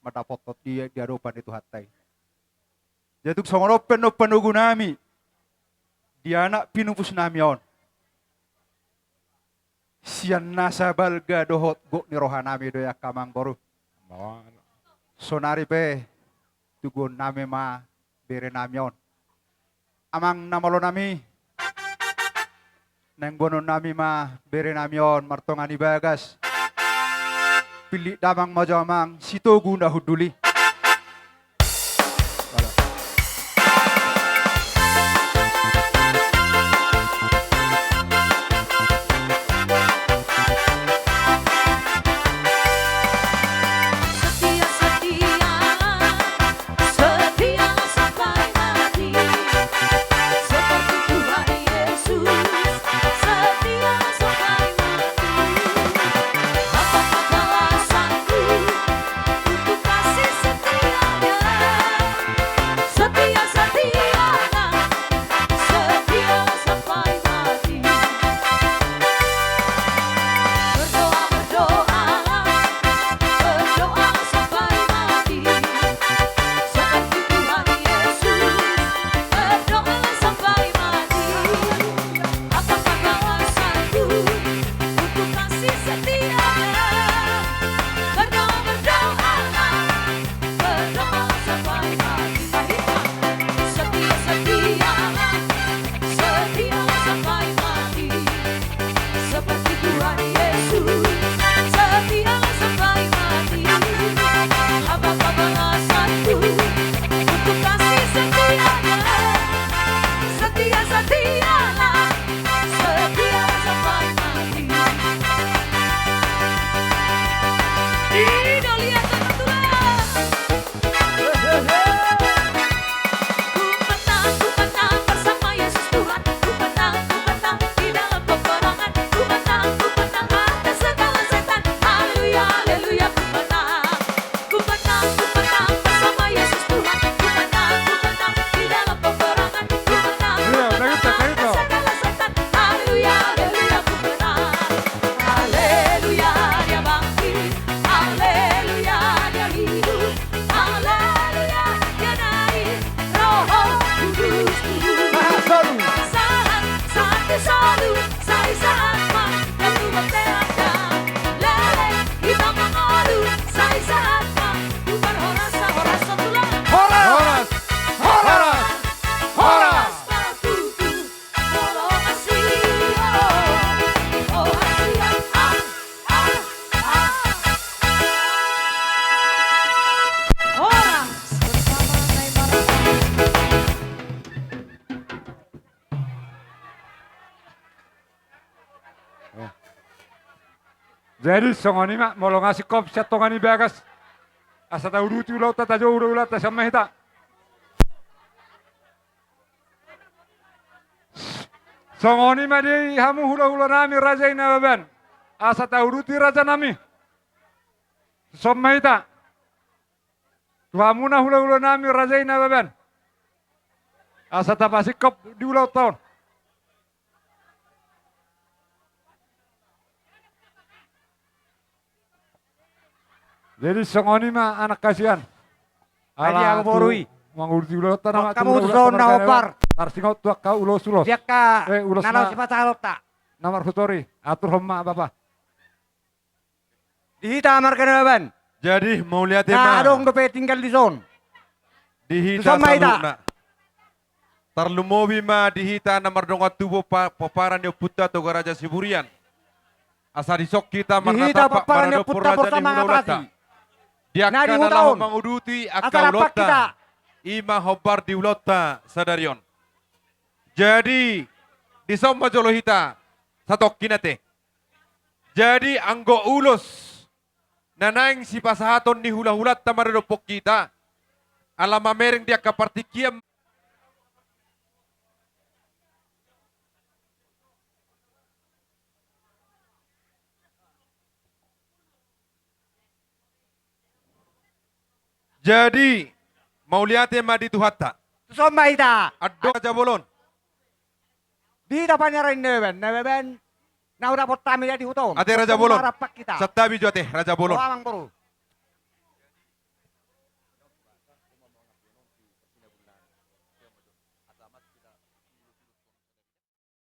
mandapothon di, di adopan ni Tuhanta i. Jadi tung songon on pe annon panogu nami di anak pinupus nami on. Sian nasa balga dohot gok ni roha nami do i angka amangboru. Sonari pe tuguon nami ma bere nami on. Amang na malo nami, naeng boanon nami ma bere nami on martonga ni bagas. Pillit damang ma jo amang, Sitogu na hundul i. Jadi songon i ma, molo nga singkop sian tonga ni bagas, asa tauduti ulaonta, tajou ulaonta, sian ma hita. Songon i ma di hamu hulahula nami raja i Nababan, asa tauduti raja nami. Sian ma hita. Tu hamuna hulahula nami raja i Nababan, asa tapasingkop di ulaonta on. Jadi songon i ma anak hasian. Ala tu manguruti ulaonta nama tu ulaonta na hombar, tarsingot tu angka ulos-ulos. Di angka na laho sipasahatonta na marhutor i, aturhon ma bapa. Di hita marga Nababan. Jadi mauliate ma. Na adong dope tinggal dison. Di hita saluhutna. Tarlumobi ma di hita na mardongan tubu pomparan ni ompunta Toga Raja Siburian. Asa dison hita marnatampak maradophon raja ni hulahulanta. Di angka na laho manguduti angka ulaonta. I ma hombar di ulaonta sadari on. Jadi dison ma jolo hita satongkin ate. Jadi anggo ulos na naeng sipasahaton ni hulahulanta maradophon hita, ala mamereng di angka partingkian. Jadi mauliate ma di Tuhanta. Tuson ma hita. Andorang na jabolon. Di hita paniaran Nababan, Nababan. Na hudapot hami di huta on. Ate Raja Bolon. Santabi jo ate Raja Bolon. O amang boru.